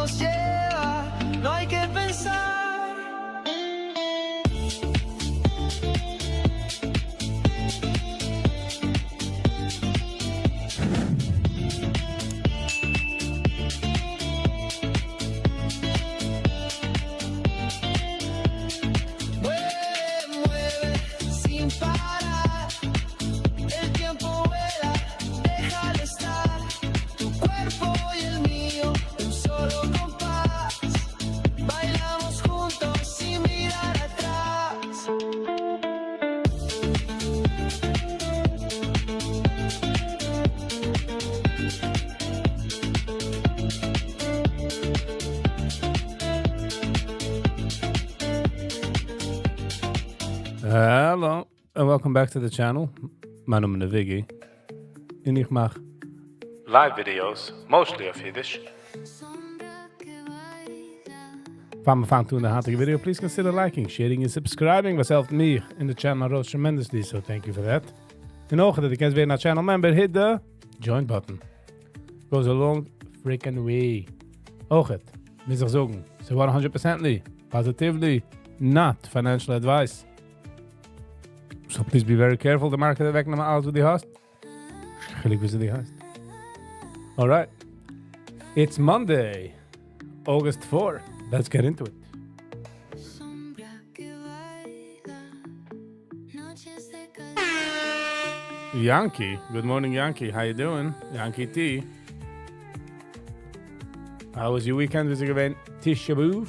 nos lleva, no hay que pensar. Mueve, mueve sin parar. El tiempo vuela, déjalo estar. Tu cuerpo y el mío, un solo compás. Bailamos juntos sin mirar atrás. Hello and welcome back to the channel. מיין נאמען איז Viggy. און איך מאך live videos, mostly אויף Yiddish. פאר מ'פאנגט אן די היינטיגע video, please consider liking, sharing and subscribing, וואס העלפט מיר און די channel ארויס tremendously, so thank you for that. און אויך, אז דו קענסט ווערן א channel member, hit the join button. Goes a long freaking way. אויך, מוז איך זאגן, so 100%ly, positively, not financial advice. So please be very careful, the market אוועקנעמען אלעס וואס דו האסט. חילוק ווי דו האסט. All right. It's Monday, August 4. Let's get into it. Sombra que baila, noches de calor. Yankee. Good morning, Yankee. How you doing? Yankee T. How was your weekend? ווי איז געווען Tisha B'Av?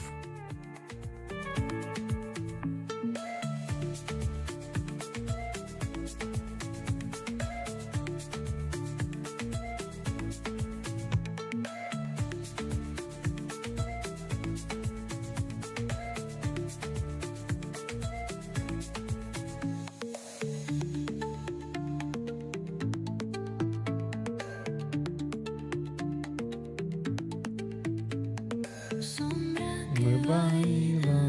Sombra que baila,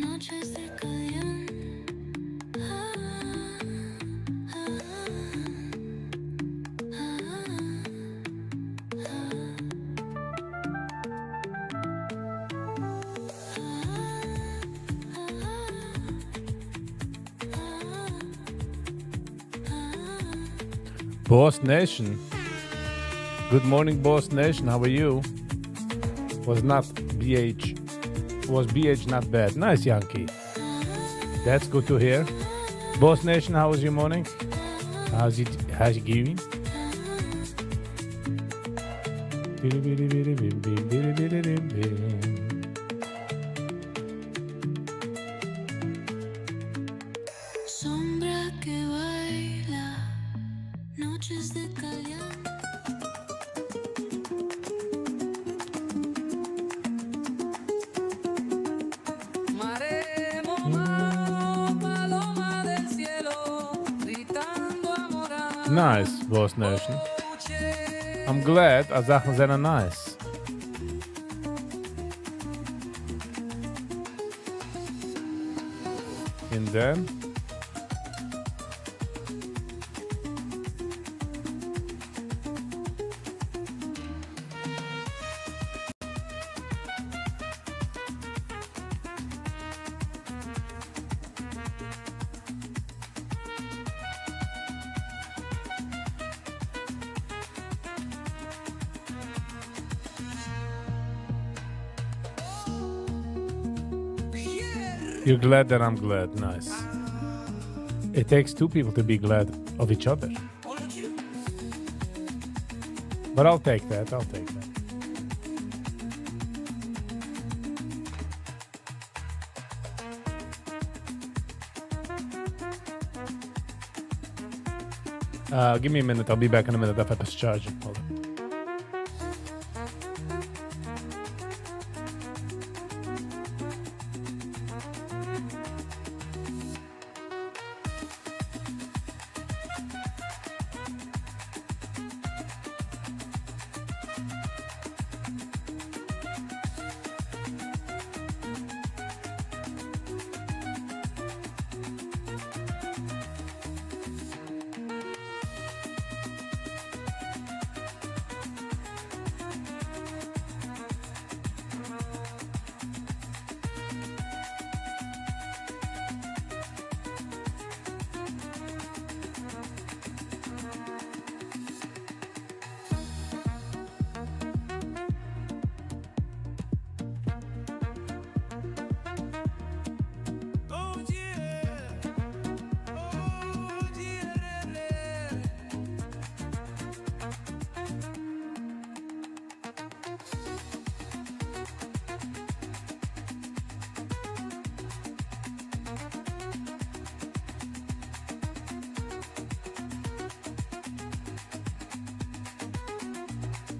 noches de calor. Ah, ah, ah, ah, Boss Nation. Good morning, Boss Nation. How are you? Was not BH. Was BH not bad? Nice, Yankee. That's good to hear. Boss Nation, how was your morning? How's it? How's it going? Sombra que baila, noches de calor. Mare mojao, paloma del cielo, gritando amor. Nice, Boss Nation. I'm glad אז זאכן זענען nice. And then You're glad that I'm glad. Nice. It takes two people to be glad of each other. But I'll take that. I'll take that. Give me a minute. I'll be back in a minute. דארף עפעס charge. Hold on.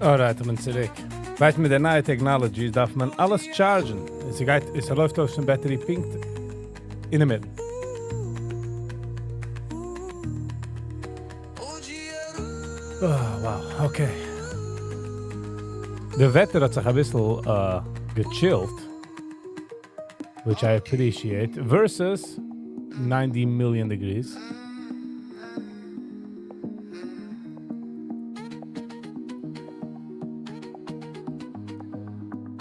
Alright, איך בין צוריק. ווייסט, מיט די נייע technologies דארף מען אלעס charge ן. עס גייט, עס לויפט אויס פון battery פונקט אין דער מיט. Oh, wow, okay. דער וועטער האט זיך א ביסל גע chill ט, which I appreciate, versus 90 million degrees.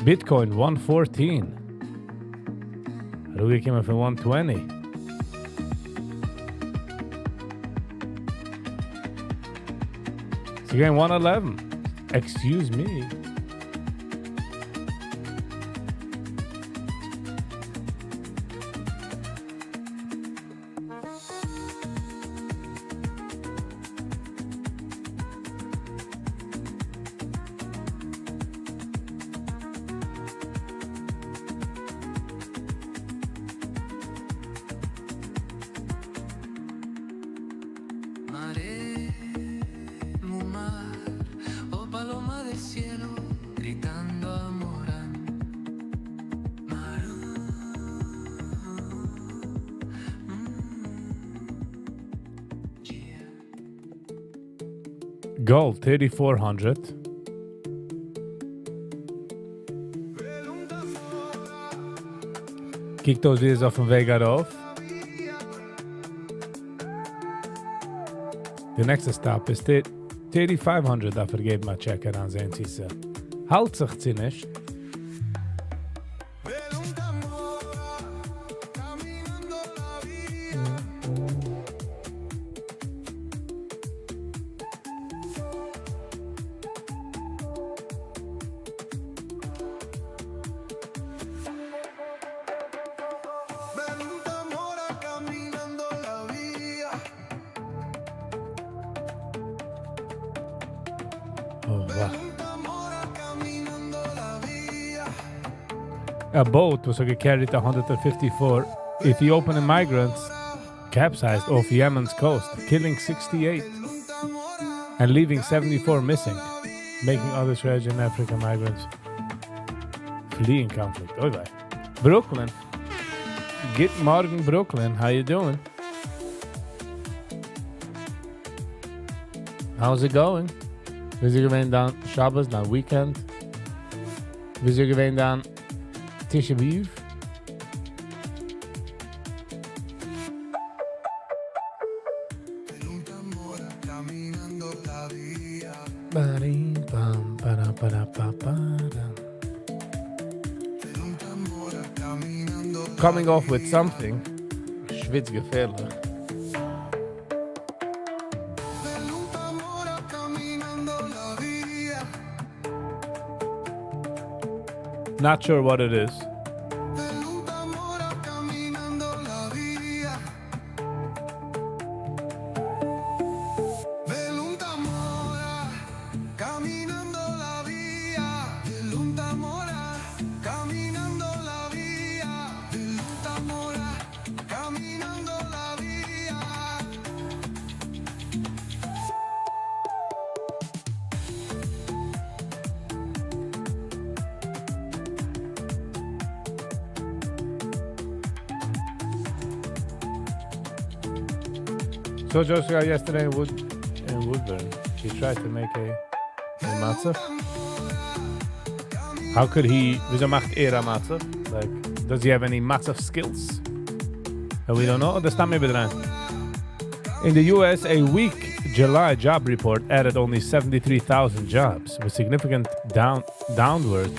Bitcoin 114. אראפגעקומען פון 120. ס'איז געווען 111. Excuse me. Mare, mar, oh paloma del cielo, gritando amor. Mar, yeah. Gold 3400. קוקט אויס ווי עס איז אויפן וועג ארויף. The next stop איז 3500. דארף ער געבן א check אריין, זען צי ס'האלט זיך צי נישט. Oh, wow. A boat was carried 154 Ethiopian migrants capsized off Yemen's coast, killing 68 and leaving 74 missing, making other Asian African migrants fleeing conflict. Oy vey. Brooklyn. גוט מארגן, Brooklyn. How you doing? How's it going? ווי איז געווען דיין שבת, דיין weekend? ווי איז געווען דיין תשעה באב? Ba-ding, bam, ba-da, ba-da, ba, ba-dum. Coming off with something. שוויץ געפערליך. Not sure what it is. So Joshua yesterday in Woodburn, he tried to make a matzah. How could he? וויאזוי מאכט ער א מצה? Like, does he have any matzah skills? We don't know. דאס סתם איבערדרייען. In the US, a weak July job report added only 73,000 jobs, with significant downward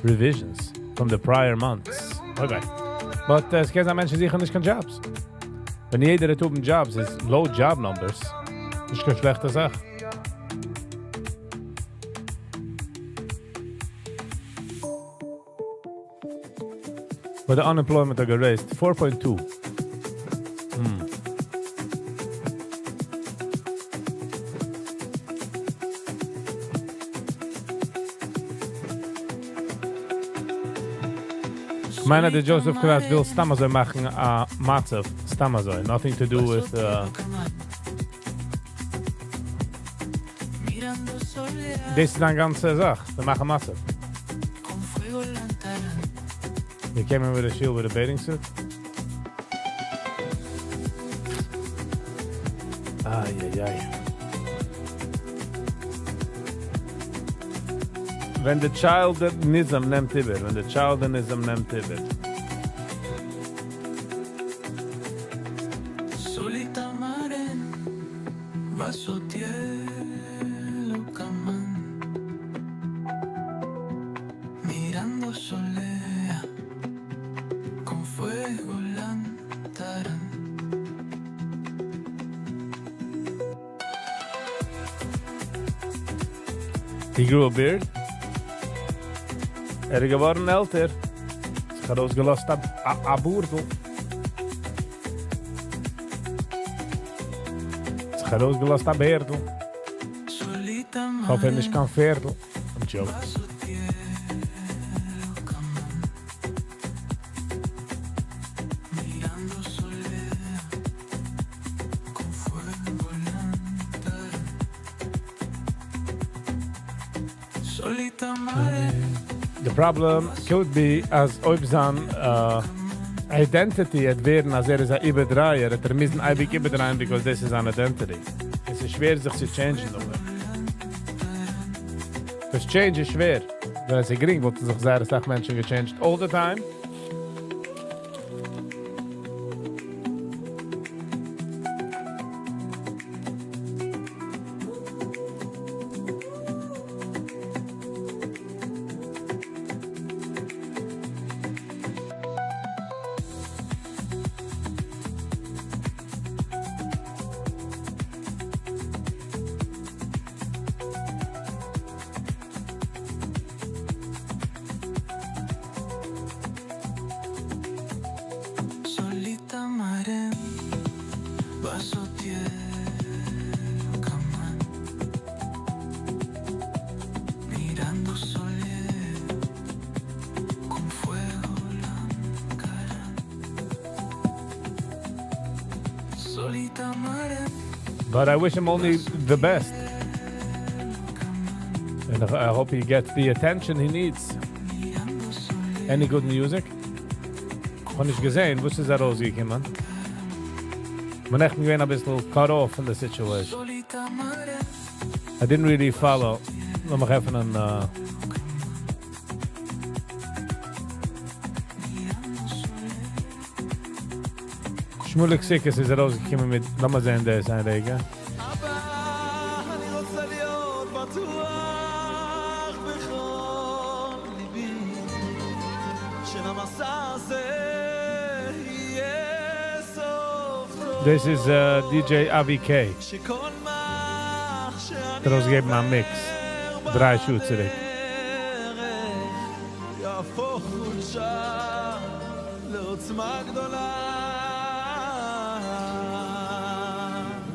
revisions from the prior months. Okay. But עס קען זיין מענטשן זוכן נישט קיין jobs. ווען יעדער האט open jobs, איז low job numbers. נישט קיין שלעכטע זאך. But the unemployment האט raised 4.2. מיין, דער Joseph Kratz וויל סתם אזוי מאכן א מצב, סתם אזוי, nothing to do with. דאס איז דיין גאנצע זאך, צו מאכן מצב. You came in with a shield with a bathing suit? Ay, ay, ay. ווען די childism נעמט איבער, ווען די childism נעמט איבער. Solita maren, vaso tielo kaman, mirando solea, con fuego lantaran. He grew a beard. ער איז געווארן עלטער. זיך ארויסגעלאזט א בערדל. זיך ארויסגעלאזט א בערדל. Solita איך האף, ער נישט קיין פערדל. I'm joking. Vaso tielo kaman, mirando solea, con fuego lantaran. Solita mare. The problem could be אז אויב זיין identity וועט ווערן אז ער איז א איבערדרייער, וועט ער מוזן אייביג איבערדרייען because this is an identity. עס איז שווער זיך צו change ן אבער. דאס change איז שווער. ווען עס איז גרינג, וואלטן זיך זייער אסאך מענטשן גע changed all the time. Solita maren, vaso kaman, mirando sole, con fuego lancaran. Solita maren. But I wish him only the best. And I hope he gets the attention he needs. Any good music? האב נישט געזען, וואס איז ארויסגעקומען? בין איך געווען א ביסל cut off in the situation. I didn't really follow. לאמיך עפענען. שמוליק סיקעס איז ארויסגעקומען מיט, לאמיר זען, דער איז איין רגע. אבא, אני רוצה להיות בטוח בכל ליבי שלמסע הזה יהיה סוף טוב. This is DJ Avi K. שכל מה שאני האט ארויסגעגעבן א mix. דריי שעה צוריק. בדרך יהפוך חולשה לעוצמה גדולה.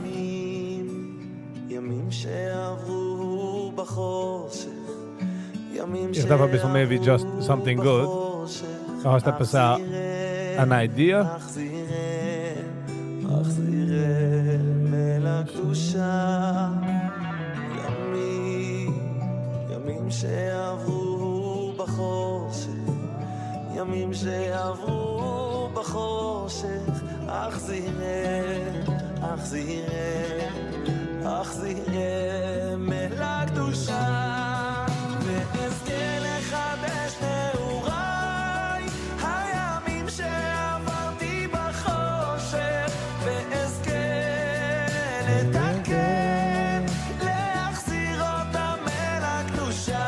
ימים, ימים שעברו בחושך, ימים איך דארף א ביסל מער ווי just something good. האסט עפעס an idea? מחזירם, מחזירם אל הקדושה. ימים, ימים שעברו בחושך, ימים שעברו בחושך, החזירם, החזירם, החזירם אל הקדושה. ואזכה לחדש נעוריי, הימים שעברתי בחושך, ואזכה לתקן, להחזיר אותם אל הקדושה.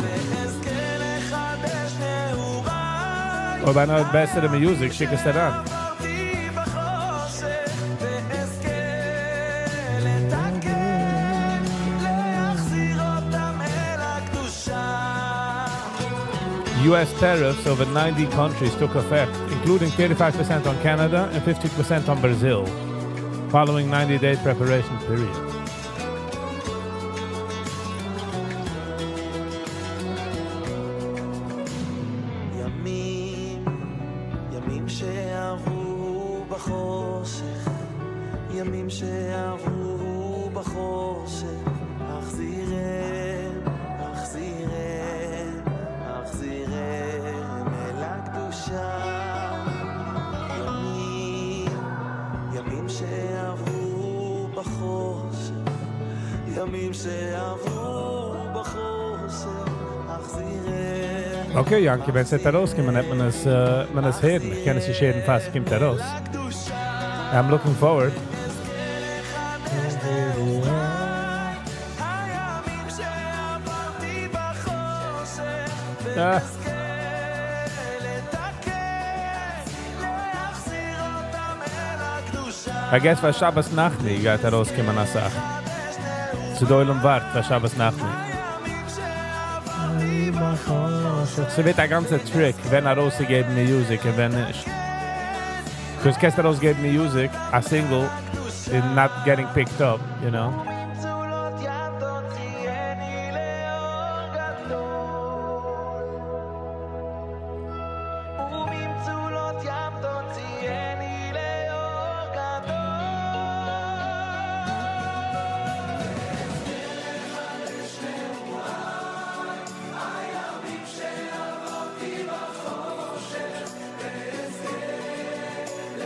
ואזכה לחדש נעוריי, אויב איינער האט בעסערע music, שיק עס אריין. עברתי בחושך, ואזכה לתקן, להחזיר אותם אל הקדושה. US tariffs over 90 countries took effect, including 35% on Canada and 50% on Brazil, following 90-day preparation period. ימים, ימים שעברו בחושך, ימים שעברו בחושך, החזירם, החזירם, החזירם אל הקדושה. ימים, ימים שעברו בחושך, ימים שעברו בחושך, החזירם. Okay, Yanky, ווען ס'וועט ארויסקומען, וועט מען עס, מען עס הערן. איך קען עס נישט הערן, פאר ס'קומט ארויס. I'm looking forward. הימים שעברתי בחושך אה. ואזכה לתקן להחזיר אותם אל הקדושה. I guess פאר שבת נחמו גייט ארויסקומען א סאך. ס'דער עולם ווארט פאר שבת נחמו. הימים שעברתי בחושך. ס'ווערט א גאנצע trick, ווען ארויסצוגעבן music און ווען נישט. Because קענסט ארויסגעבן music, a single, is not getting picked up. ממצולות ים תוציאני לאור גדול וממצולות ים תוציאני לאור גדול.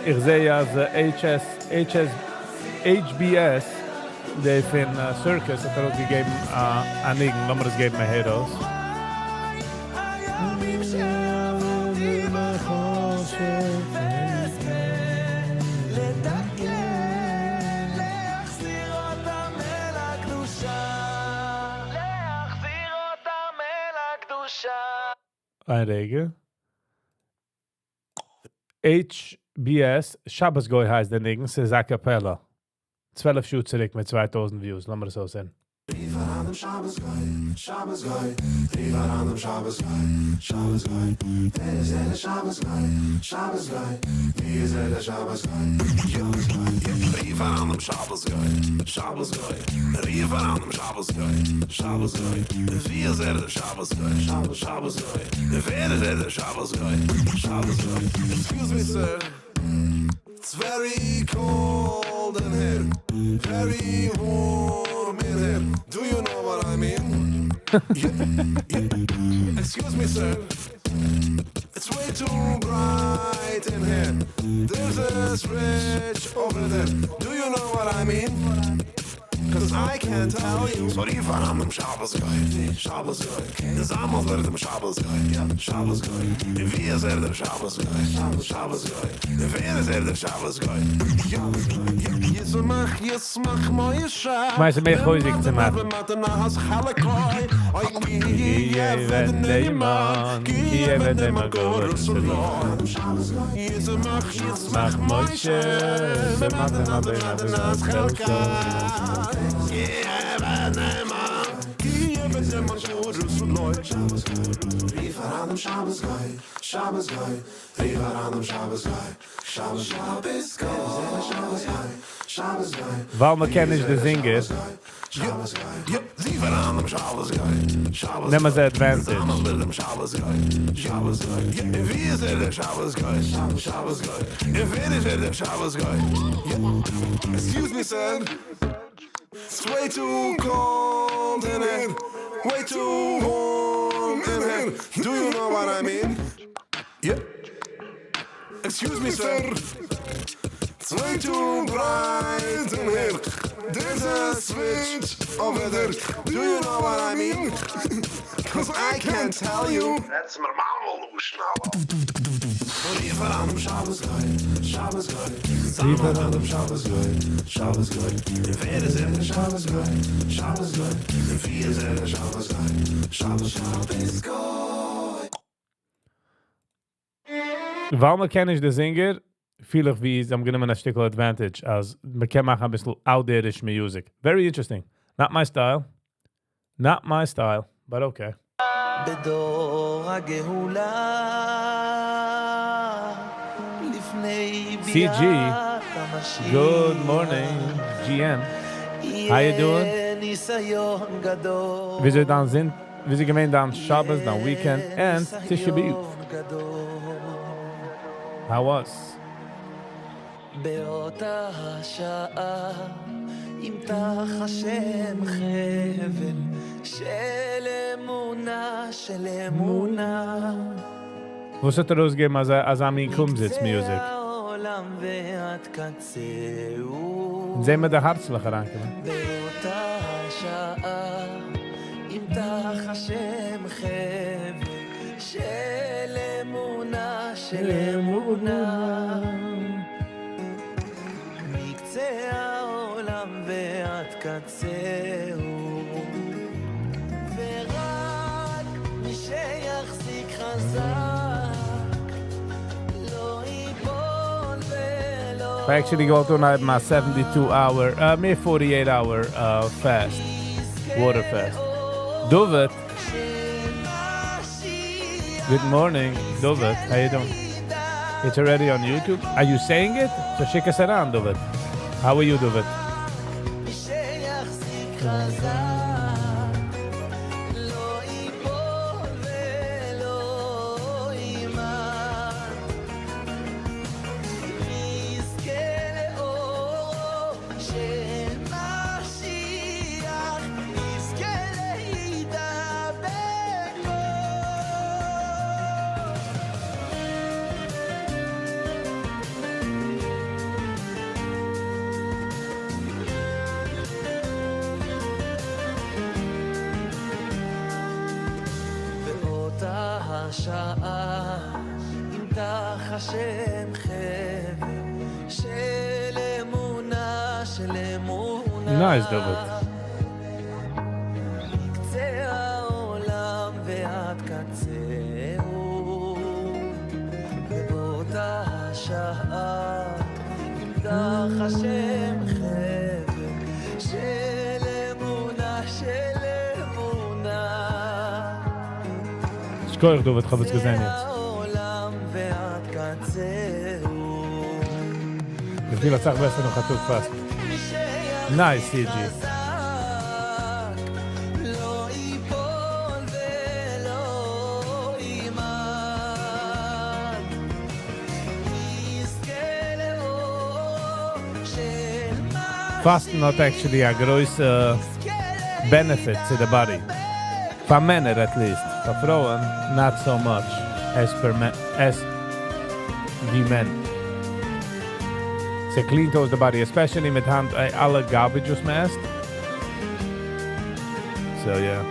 איך זע אז HS, HS, HBS, די פון Circus, האט ארויסגעגעבן א ניגון, לאמיר עס געבן א הער אויס. הימים שעברתי בחושך ואזכה לתקן להחזיר אותם אל הקדושה להחזיר אותם אל הקדושה. א רגע. HBS, שבת גוי הייסט דער ניגון, ס'איז a cappella. 12 שעה צוריק מיט 2000 views, לאמיר עס אויסזען. רוף אריין דעם שבת גוי, שבת גוי, רוף אריין דעם שבת גוי, שבת גוי. ווער איז ער דער שבת גוי, שבת גוי, ווי איז ער דער שבת גוי, שבת גוי. רוף אריין דעם שבת גוי, שבת גוי, רוף אריין דעם שבת גוי, שבת גוי. ווי איז ער דער שבת גוי, שבת, שבת גוי. ווער איז ער דער שבת גוי, שבת גוי. Excuse me, sir. It's very cold in here, very warm in here. Do you know what I mean? Yeah. Excuse me, sir. It's way too bright in here. There's a switch over there. Do you know what I mean? 'Cause I can't tell you. So רוף אריין דעם שבת גוי, שבת גוי. זאג מאל ווער דעם שבת גוי, שבת גוי. ווי איז ער דער שבת גוי, שבת גוי. ווער איז ער דער שבת גוי? ישמח ישמח מוישה. מיינסט מער חוזק צו מאכן. כי עבד נאמן, כי עבד נאמן ישמח ישמח מוישה, במתנת חלקו. כי עבד נאמן, כי עבד נאמן רוף אריין דעם שבת גוי, שבת גוי, רוף אריין דעם שבת גוי, שבת שבת גוי, שבת גוי, שבת גוי. ווייל מען קען נישט די singer, שבת גוי. רוף אריין דעם שבת גוי, שבת נעמען זיי advantage. זאג מאל ווער דעם שבת גוי, שבת גוי. ווי איז ער דער שבת גוי, שבת גוי. ווער איז ער דער שבת גוי? Excuse me, sir. It's way too cold in here. Way too warm in here. Do you know what I mean? Yeah. Excuse me, sir. It's way too bright in here. There's a switch over there. Do you know what I mean? 'Cause I can't tell you. That's my mama, שנעל. רוף אריין דעם שבת גוי, שבת גוי. רוף אריין דעם שבת גוי, שבת גוי. ווער איז ער דער שבת גוי, שבת גוי. ווי איז ער דער שבת גוי, שבת שבת גוי. ווייל מען קען נישט די singer, פיל איך ווי זיי האבן גענומען א שטיקל advantage, אז מען קען מאכן א ביסל out there music. Very interesting. Not my style. Not my style, but okay. בדור הגאולה לפני CG. ביאת המשיח. Good morning, GM. How you doing? יהיה ניסיון גדול. וויאזוי דיין זינט, וויאזוי געווען דיין שבת, דיין weekend, and תשעה באב. גדול. How was? באותה השעה ימתח השם חבל של אמונה, של אמונה. וואס האט ער ארויסגעגעבן אזא אזא מין קומזיץ מקצה music? העולם ועד קצהו. זעען מיר די הארצלעך אריינקומען. באותה השעה ימתח השם חבל של אמונה, של אמונה. מקצה העולם ועד קצהו. ורק מי שיחזיק חזק לא ייפול ולא I actually געוואלט אנהייבן א 72 hour, מער 48 hour fast, water fast. David, good morning, David. How you doing? It's already on YouTube. Are you saying it? So שיק עס אריין, David. How are you, David? מי שיחזיק חזק לא ייפול ולא יימט יזכה לאורו של משיח יזכה להידבק בו. באותה השעה ימתח השם חבל של אמונה, של אמונה. Nice, David. מקצה העולם ועד קצהו באותה השעה ימתח השם חבל של אמונה, של אמונה. שכוח, David, כ'האב עס געזען יעצט. העולם ועד קצהו. איך וויל אסאך בעסער נאך א טאג פאסטן. Nice, CG. לא ייפול ולא יימט יזכה לאור של פאסטן האט actually א גרויסע benefit to the body. פאר מענער at least. פאר פרויען, not so much as per men, as the men. ס'cleanט אויס the body, especially מיט היינט אלע garbage וואס מען עסט. So yeah.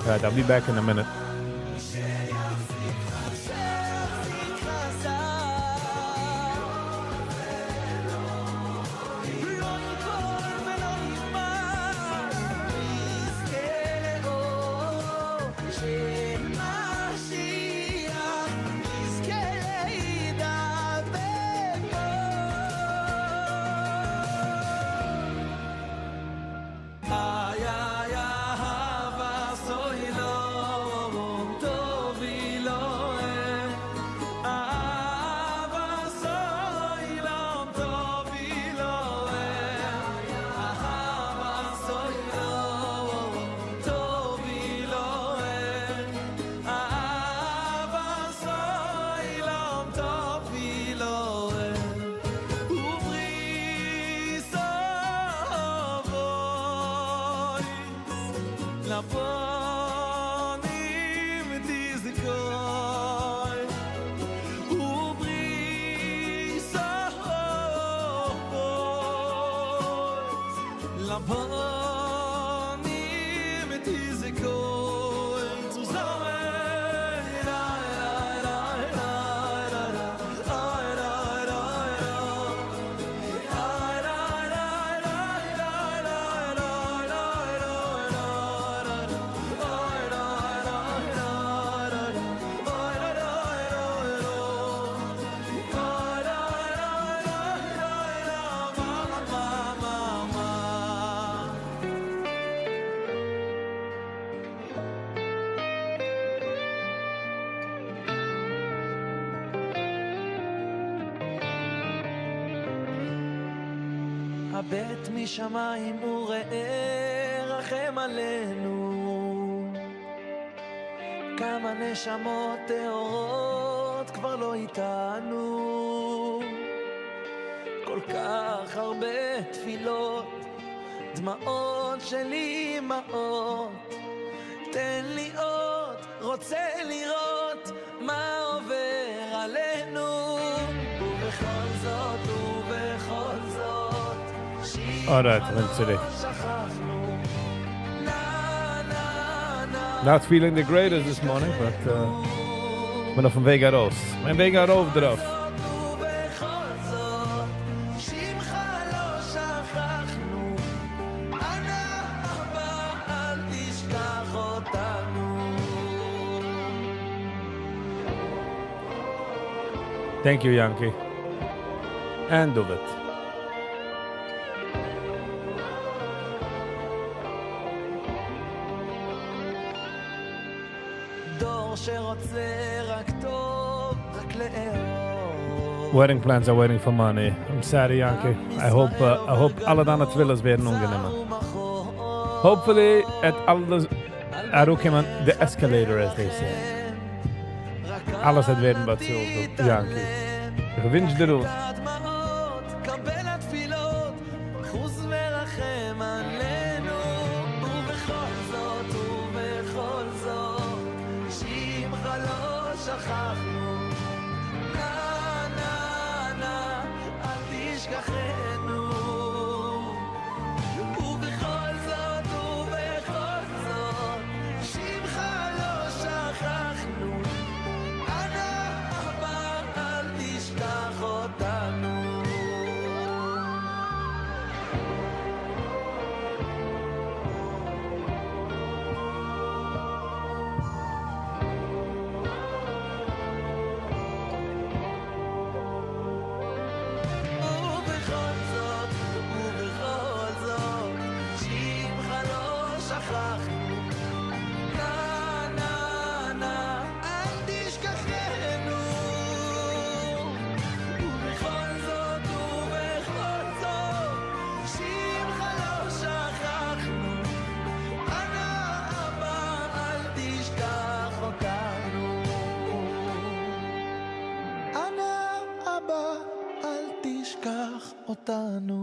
Alright, I'll be back in a minute. לא ייפול ולא יימט יזכה לאור של משיח יזכה להידבק בו. איי איי אהבת עולם טוב לו אהבת עולם טוב לו אהבת עולם טוב לו אהבת עולם טוב לו וברית אבות לבנים תזכור וברית אבות לבנים תזכור צוזאמען ra ra ra ra ra ra ra ra ra ra ra ra ra ra ra ra הבט משמיים וראה רחם עלינו כמה נשמות טהורות כבר לא איתנו. כל כך הרבה תפילות, דמעות של אמהות. תן לי עוד, רוצה לראות מה עובר עלינו. ובכל זאת, ובכל זאת, Alright, שמך בין לא צוריק. שכחנו. נא, נא, נא. Not feeling the greatest this morning, but בין אויפן וועג ארויס. מיין וועג ארויף דערויף. ובכל זאת, שמך לא שכחנו. אנא אבא, אל תשכח אותנו. Thank you, Yankee. And David. דור שרוצה רק טוב, רק לאהוב. Wedding plans are waiting for money. I'm sorry, Yankee. I hope אלע דיינע תפילות ווערן אנגענומען. Hopefully, וועט אלעס אראפקומען, the escalator, as they say. אלעס וועט ווערן באצאלט, Yankee. איך ווינטש דיר אן. הדמעות, קבל התפילות, חוס ורחם עלינו, ובכל זאת, ובכל זאת, שמך לא שכחנו. נא, נא, נא, אל תשכחנו. ובכל זאת, ובכל זאת, שמך לא שכחנו. אנא אבא, אל תשכח אותנו. ובכל זאת, ובכל זאת, שמך לא שכחנו. נא, נא, נא, אל תשכחנו. ובכל זאת, ובכל זאת, שמך לא שכחנו. אנא אבא, אל תשכח אותנו. אנא אבא, אל תשכח אותנו.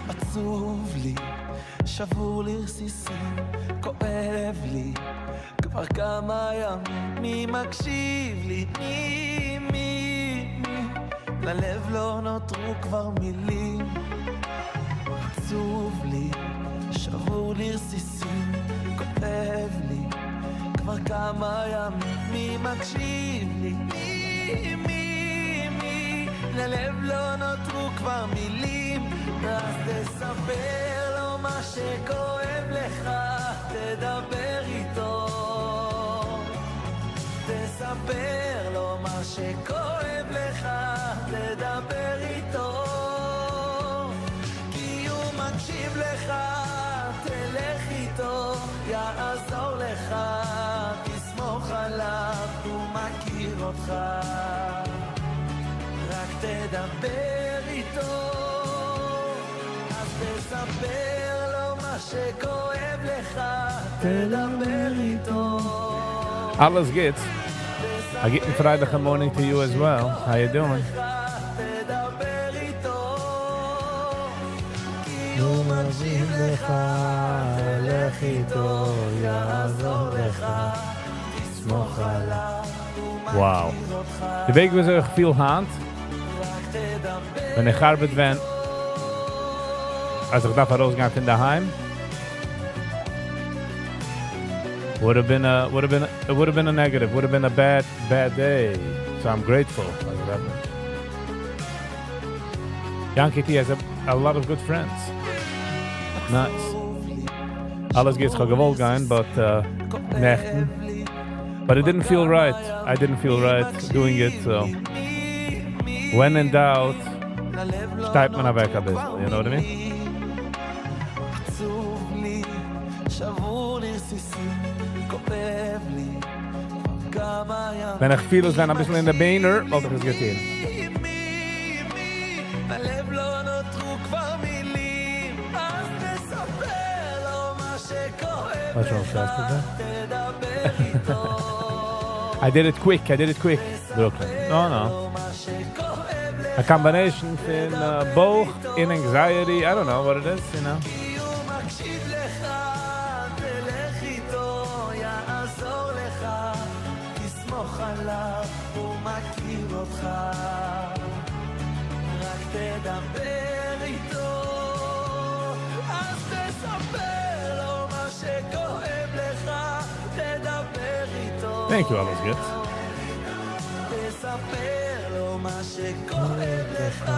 עצוב לי, שבור לרסיסים, כואב לי, כבר כמה ימים, מי מקשיב לי? מי, מי, מי? ללב לא נותרו כבר מילים. עצוב לי, שבור לרסיסים, כואב לי, כבר כמה ימים, מי מקשיב לי? מי, מי, מי? ללב לא נותרו כבר מילים, אז תספר לו מה שכואב לך, תדבר איתו. תספר לו מה שכואב לך, תדבר איתו. כי הוא מקשיב לך, תלך איתו, יעזור לך, תסמוך עליו, הוא מכיר אותך. רק תדבר איתו, אז תספר לו מה שכואב לך, תדבר איתו. אלעס גוטס. א גוטן פרייליכן morning to you as well. How you doing? תדבר איתו, כי הוא מקשיב לך, תלך איתו, יעזור לך, תסמוך עליו, הוא Wow. מכיר אותך. די וועג וויאזוי איך פיל היינט, רק תדבר ווען איך ארבעט ווען, אז איך דארף ארויסגיין פון דערהיים, would have been a would have been a, it would have been a negative, would have been a bad bad day. So I'm grateful. Yankee T has a lot of good friends. Nice. אלעס גוטס, כ'האב געוואלט גיין, but נעכטן. But it didn't feel right. I didn't feel right doing it, so when in doubt, שטייט מען אוועק א ביסל, you know what I mean? עצוב לי, שבור לרסיסים, כואב לי, כבר כמה ימים. ווען איך פיל עס ווען א ביסל אין די ביינער, וואלט איך עס געטון. מי, בלב לא נותרו כבר מילים אז תספר לו מה שכואב What's wrong, לך Fast, תדבר איתו I did it quick, I did it quick. Brooklyn. No. מה שכואב A combination פון בויך and anxiety. I don't know what it is. כי הוא מקשיב לך, תלך איתו, יעזור לך, תסמוך עליו, הוא מכיר אותך. רק תדבר איתו, אז תספר לו מה שכואב לך, תדבר איתו. Thank you, אלעס גוטס. תספר לו מה שכואב לך,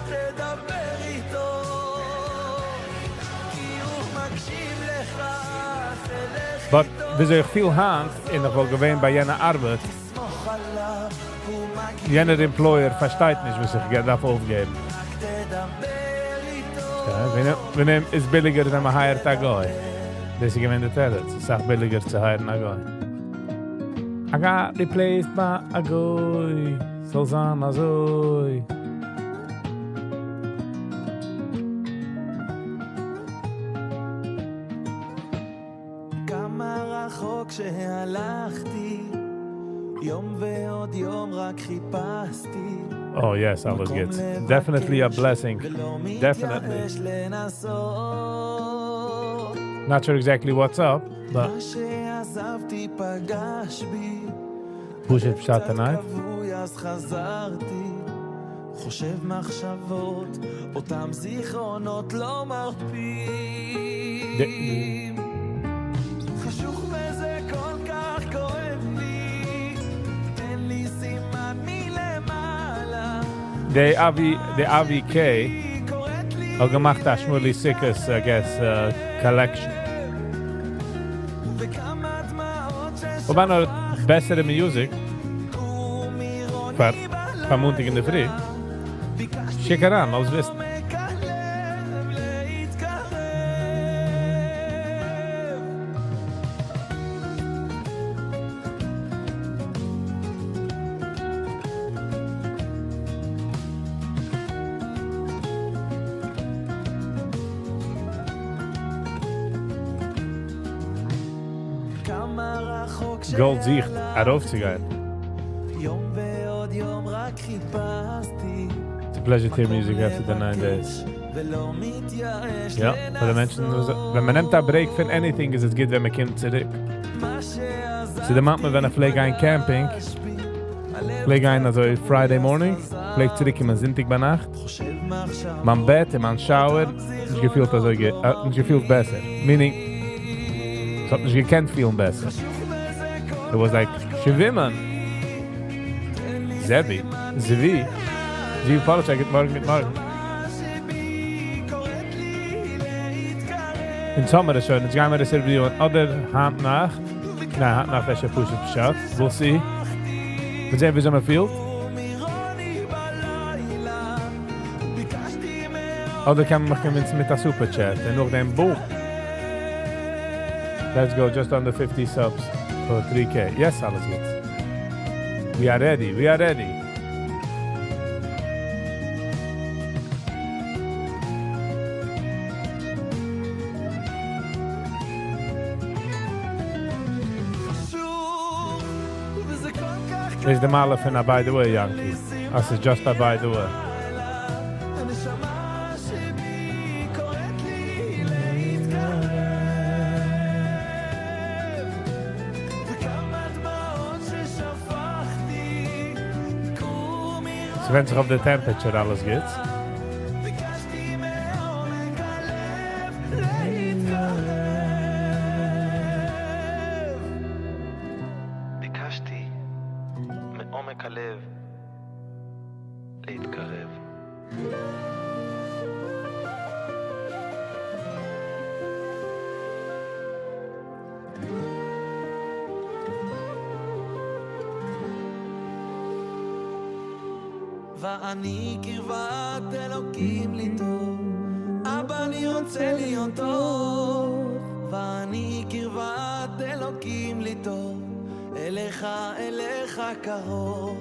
תדבר איתו. כי הוא מקשיב לך, תלך But וויאזוי איך פיל היינט, און איך וואלט געווען ביי יענע ארבעט, תסמוך עליו, הוא מכיר יענער employer פארשטייט נישט, וואס איך דארף אויפגעבן. רק תדבר איתו. יא, ווען אים איז ביליגער, ווען מען hired א גוי. דאס איז געווען די תירוץ. ס'איז אויך ביליגער צו hiren א גוי. I got replaced by a goy. זאל זיין אזוי. כמה רחוק שהלכתי, יום ועוד יום רק חיפשתי. Oh yes, אלעס גוטס. Definitely a blessing. ולא Definitely. מתייאש לנסות. Not sure exactly what's up, but מה שעזבתי פגש בי. פשוט פשט קצת tonight. כבוי אז חזרתי. חושב מחשבות, אותם זיכרונות לא מרפים. חשוך וזה כל כך כואב לי, תן לי סימן מלמעלה. The Avi K קוראת לי האט געמאכט א Shmuley Sikkes, I guess, collection. וכמה דמעות וואו נאר בעסערע music פאר פאר מאנטאג אין דער פרי. שיק אריין, לאז וויסן. מעומק הלב להתקרב. כמה רחוק גאלד זוכט, ארויפצוגיין. יום ועוד יום רק חיפשתי It's a pleasure to hear music after the 9 days. ולא מתייאש יא, פאר די מענטשן, ווען מען נעמט א break פון anything, איז עס גוט, ווען מען קומט צוריק. ס'דערמאנט מיר, ווען איך פלעג גיין camping, פלעג גיין אזוי Friday morning, פלעג צוריקקומען זונטאג ביינאכט. מיין בעט און מיין shower, נישט געפילט אזוי, נישט געפילט בעסער. Meaning, עס האט נישט געקענט פילן בעסער. It was like, שווימען. זעבי, זבי, זבי פאלאטשעק, גוט מארגן, גוט מארגן. אין זומער איז שוין, יעצט גייען מיר דאס interviewen, אדער היינט נאכט, ניין, היינט נאכט איז שוין פשוט פשט, we'll see. מיר זעען, וויאזוי מען פילט. אדער קען מען מיך convinceן מיט א super chat, און נאכדעם, boom. Let's go, just under 50 subs for 3K. Yes, אלעס גוט. We are ready, we are ready. חשוך וזה כל כך דאס איז די מעלה פון א by the way, Yankee. דאס איז just a by the way. הנשמה שבי קוראת לי להתקרב וכמה דמעות ששפכתי קומי ס'ווענדט זיך אויף די temperature, אלעס גוט. ביקשתי מעומק הלב להתקרב ביקשתי מעומק הלב להתקרב. ואני קרבת אלוקים לי טוב, אבא אני רוצה להיות טוב, ואני קרבת אלוקים לי טוב, אליך אליך קרוב,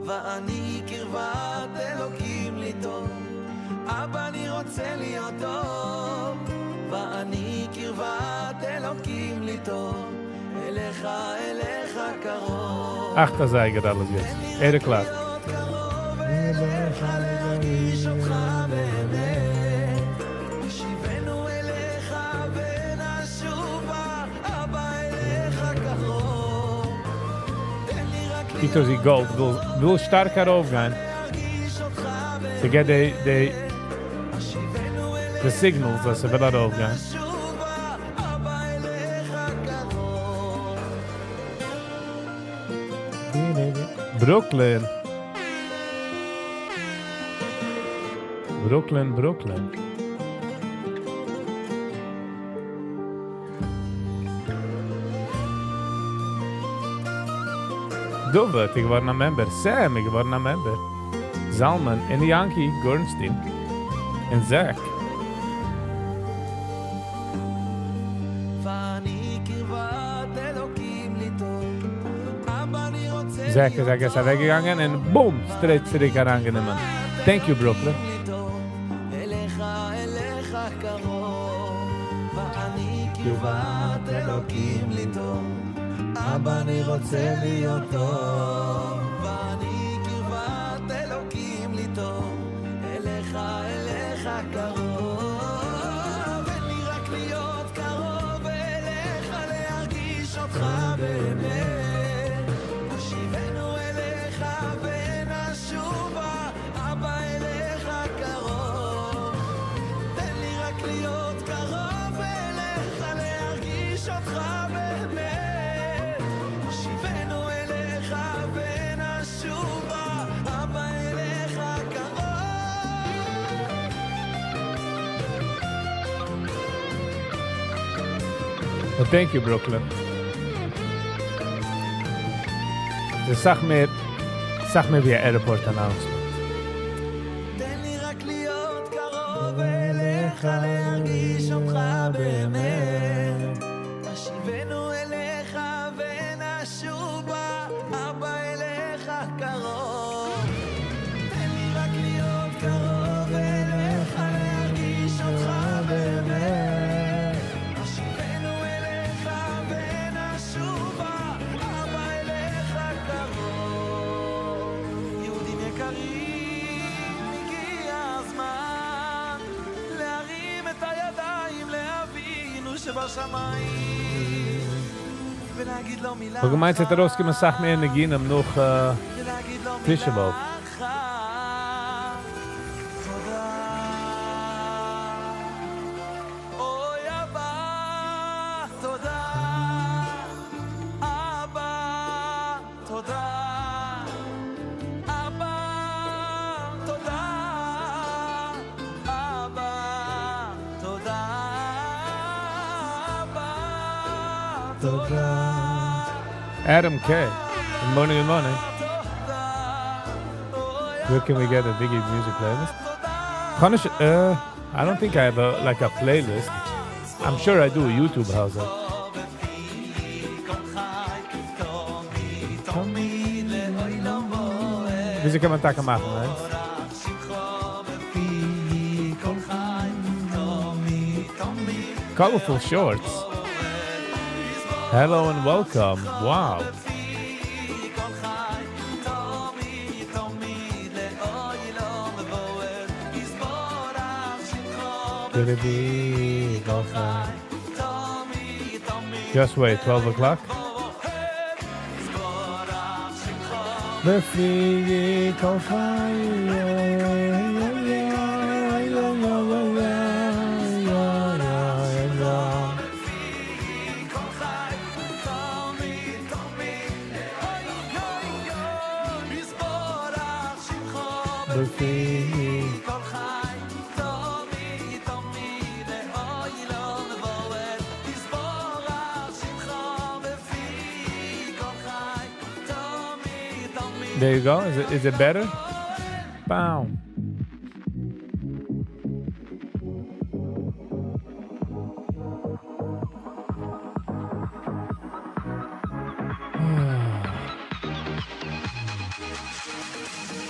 ואני קרבת אלוקים לי טוב. אבא אני רוצה להיות טוב, ואני קרבת אלוקים לי טוב, אליך אליך קרוב. אכט אזייגער אלעס יעצט. 8 o'clock. להיות קרוב אליך, להרגיש אותך באמת. השיבנו אליך ונשובה, אבא אליך קרוב. תן לי רק קוקט אויס ווי gold וויל שטארק ארויפגיין. להרגיש אותך To get the signals אז ס'וויל ארויפגיין. ונשובה, אבא אליך קרוב. Brooklyn. Brooklyn, Brooklyn. David, איך געווארן א member. Sam, איך געווארן א member. Zalman און Yankee Gorenstein. און Zach. ואני קרבת אלוקים לי טוב, אבא אני רוצה Zach איז, I guess, אוועקגעגאנגען און boom, straight צוריק אריינגענומען. Thank you, Brooklyn. אליך, אליך קרוב, ואני קרבת אלוקים לי טוב, אבא אני רוצה להיות טוב, ואני קרבת אלוקים לי טוב, אליך, אליך קרוב, תן לי רק להיות קרוב אליך, להרגיש אותך באמת, השיבנו אליך ונשובה, אבא אליך קרוב, תן לי רק להיות קרוב אליך, להרגיש אותך באמת, השיבנו אליך ונשובה, אבא אליך קרוב. Well, thank you, Brooklyn. ס'איז מער ווי א airport announcement. תן לי רק להיות קרוב אליך, להרגיש אותך באמת. השיבנו אליך ונשובה, אבא אליך קרוב. תן לי רק להיות קרוב אליך, להרגיש אותך באמת. השיבנו אליך ונשובה, אבא אליך קרוב. יהודים יקרים, הגיע הזמן להרים את הידיים לאבינו שבשמיים ולהגיד לו מילה כ'האב געמיינט, ס'וועט ארויסקומען א סאך מער ניגונים נאך ולהגיד לו תשעה מילה באב. אחת תודה אוי אבא תודה אבא תודה אבא תודה אבא תודה אבא תודה Adam K. Good morning, good morning. Where can we get a Diggy music playlist? קען איך, I don't think I have a like a playlist. I'm sure I do. YouTube has it. תמיד וויאזוי קען מען טאקע מאכן, right? בפי כל חי, תמיד, תמיד Colorful shorts. Hello and welcome. Wow. בפי כל חי, תמיד, תמיד לעולם ועד, יתברך שמך בפי כל חי. תמיד, תמיד Just wait, 12 o'clock. יתברך שמך בפי כל חי. כל חי, תמיד, תמיד, אוי, אוי, אוי, יתברך שמך בפי כל חי, תמיד, תמיד, לעולם ועד, יתברך שמך בפי כל חי, תמיד, תמיד. There you go. Is it better? Bow.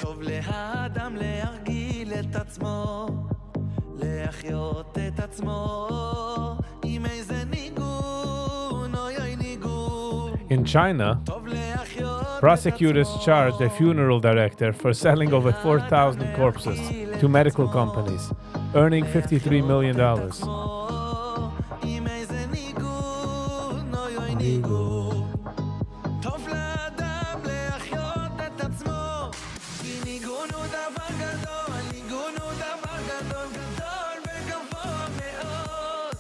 טוב לאדם להרגיל את עצמו. עצמו עם איזה ניגון, אוי אוי ניגון. In China, טוב להחיות את prosecutors עצמו. Charged a funeral director for selling over 4,000 corpses to medical companies, earning $53 million. עם איזה ניגון, אוי אוי ניגון. טוב לאדם להחיות את עצמו, כי ניגון הוא דבר גדול, ניגון הוא דבר גדול, גדול וגבוה מאוד.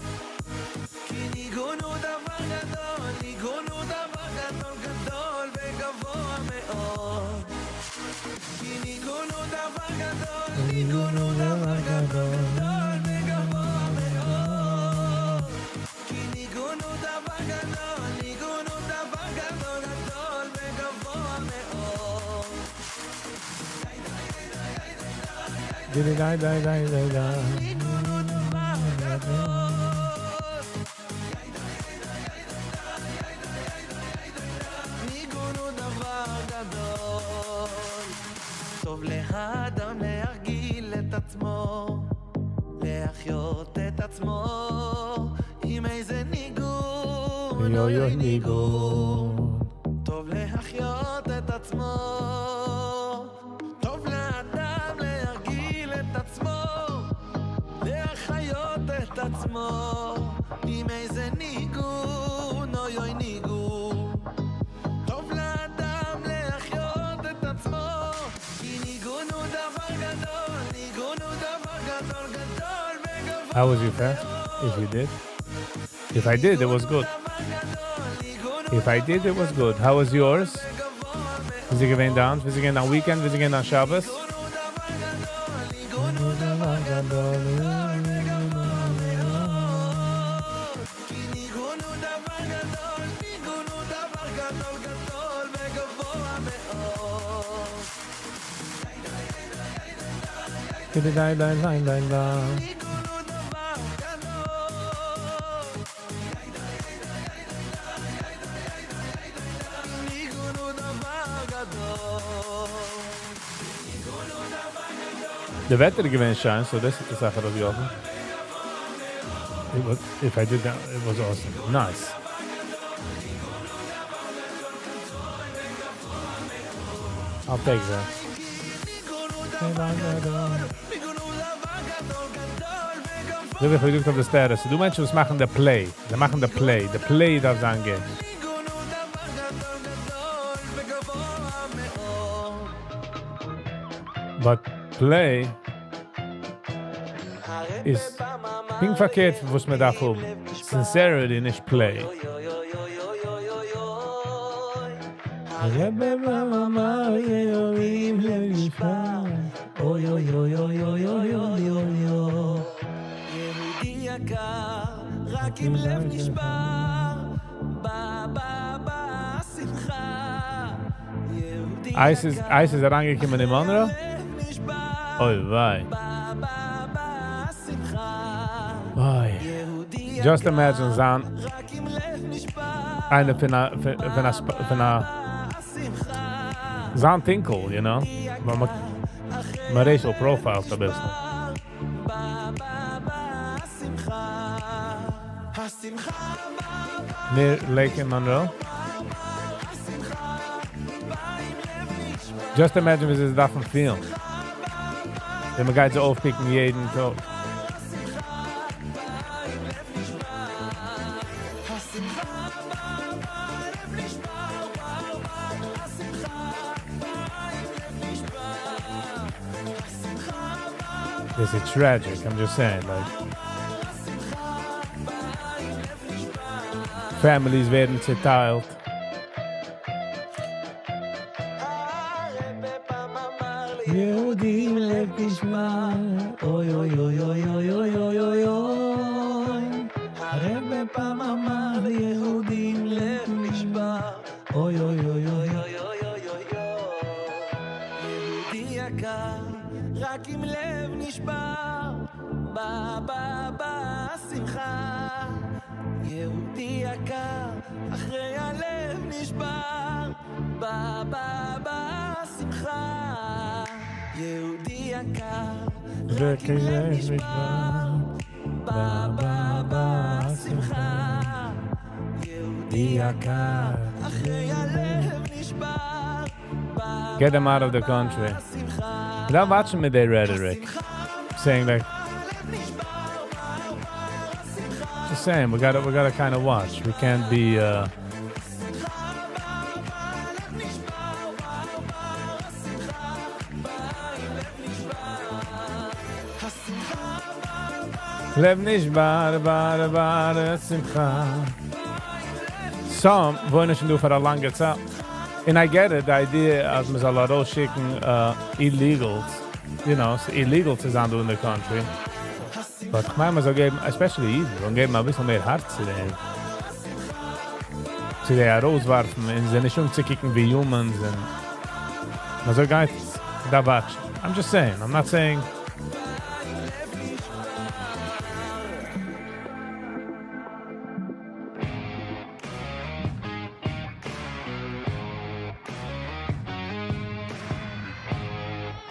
כי ניגון הוא דבר גדול, ניגון הוא דבר גדול, גדול וגבוה מאוד. כי ניגון הוא דבר גדול, ניגון הוא דבר גדול, גדול וגבוה מאוד. כי ניגון הוא דבר גדול, ניגון הוא דבר גדול, גדול וגבוה מאוד. די די די די די די. ניגון הוא דבר גדול. ניגון הוא דבר גדול. טוב לאדם להרגיל את עצמו, להחיות את עצמו עם איזה ניגון, אוי אוי ניגון. טוב להחיות את עצמו, טוב לאדם להרגיל את עצמו, להחיות את עצמו עם איזה ניגון, אוי אוי ניגון. טוב לאדם להחיות את עצמו, כי ניגון הוא דבר גדול, ניגון הוא דבר גדול, גדול וגבוה. How was your fast? If you did? If I did, it was good. If I did, it was good. How was yours? ווי איז געווען דיינס? ווי איז געווען דיין weekend? ווי איז געווען דיין שבת? ניגון הוא דבר גדול, וגבוה מאוד. כי ניגון הוא דבר גדול, ניגון הוא דבר גדול, גדול וגבוה מאוד. די די די די די די. ניגון הוא דבר גדול. ניגון הוא דבר גדול. די וועטער געווען שיין, so דאס איז די זאך, וואס איך It was, if I did that, it was awesome. Nice. I'll take that. ניגון הוא דבר גדול, גדול וגבוה. אזוי ווי איך האב געזאגט אויף די status. דא מענטשן וואס מאכן די play. זיי מאכן די play. די play דארף זיין גוט. ניגון הוא דבר גדול, גדול וגבוה מאוד. But play איז פונקט פארקערט פון וואס מען דארף האבן. Sincerity, נישט play. אוי אוי אוי אוי אוי אוי אוי אוי. הרבי אמר יהודים לב נשבר. אוי אוי אוי אוי אוי אוי אוי אוי אוי. יהודי יקר, רק עם לב נשבר, בא בא בא שמחה. יהודי ISIS, יקר, ISIS איז אריינגעקומען אין Monroe? לב נשבר, אוי וויי. בא בא בא שמחה. אוי. יהודי Just יקר, imagine זיין רק עם לב נשבר, איינער פון א פון א פון א שמחה. זיין טונקל, you know? מען racial profile א ביסל. בא בא בא שמחה. השמחה בא Near Lake in Monroe. השמחה בא עם לב נשבר. Just imagine ווי זיי דארפן פילן. ווען מען גייט זיי אויפפיקן יעדן טאג. השמחה בא עם לב נשבר. השמחה בא בא לב נשבר בא בא השמחה בא עם לב נשבר. השמחה בא This is tragic, I'm just saying. Like, השמחה בא עם לב נשבר. Families ווערן צעטיילט. הרבי פעם אמר לי יהודים לב נשבר, אוי אוי אוי אוי אוי אוי אוי אוי אוי הרבי פעם אמר לי יהודים לב נשבר אוי אוי אוי אוי אוי אוי אוי אוי יהודי יקר רק עם לב נשבר בא בא בא שמחה יהודי יקר אחרי הלב נשבר בא בא בא שמחה יהודי יקר רק עם לב נשבר. בא בא בא שמחה יהודי יקר אחרי הלב נשבר בא Get them out of the country. Without watching me, they rhetoric. Saying like, just saying, we gotta kind of watch. We can't be. לב נשבר, בר, בר, שמחה. Some וואוינען שוין דא פאר א לאנגע צייט. And I get it, the idea אז מען זאל ארויסשיקן illegals, it's illegal צו זיין דא in the country. But איך מיין, מען זאל געבן, especially אידן, זאלן געבן א ביסל מער הארץ צו דעם. צו די ארויסווארפן, און זיי נישט אנצוקוקן ווי humans און מען זאל גייט דא watch. I'm just saying, I'm not saying.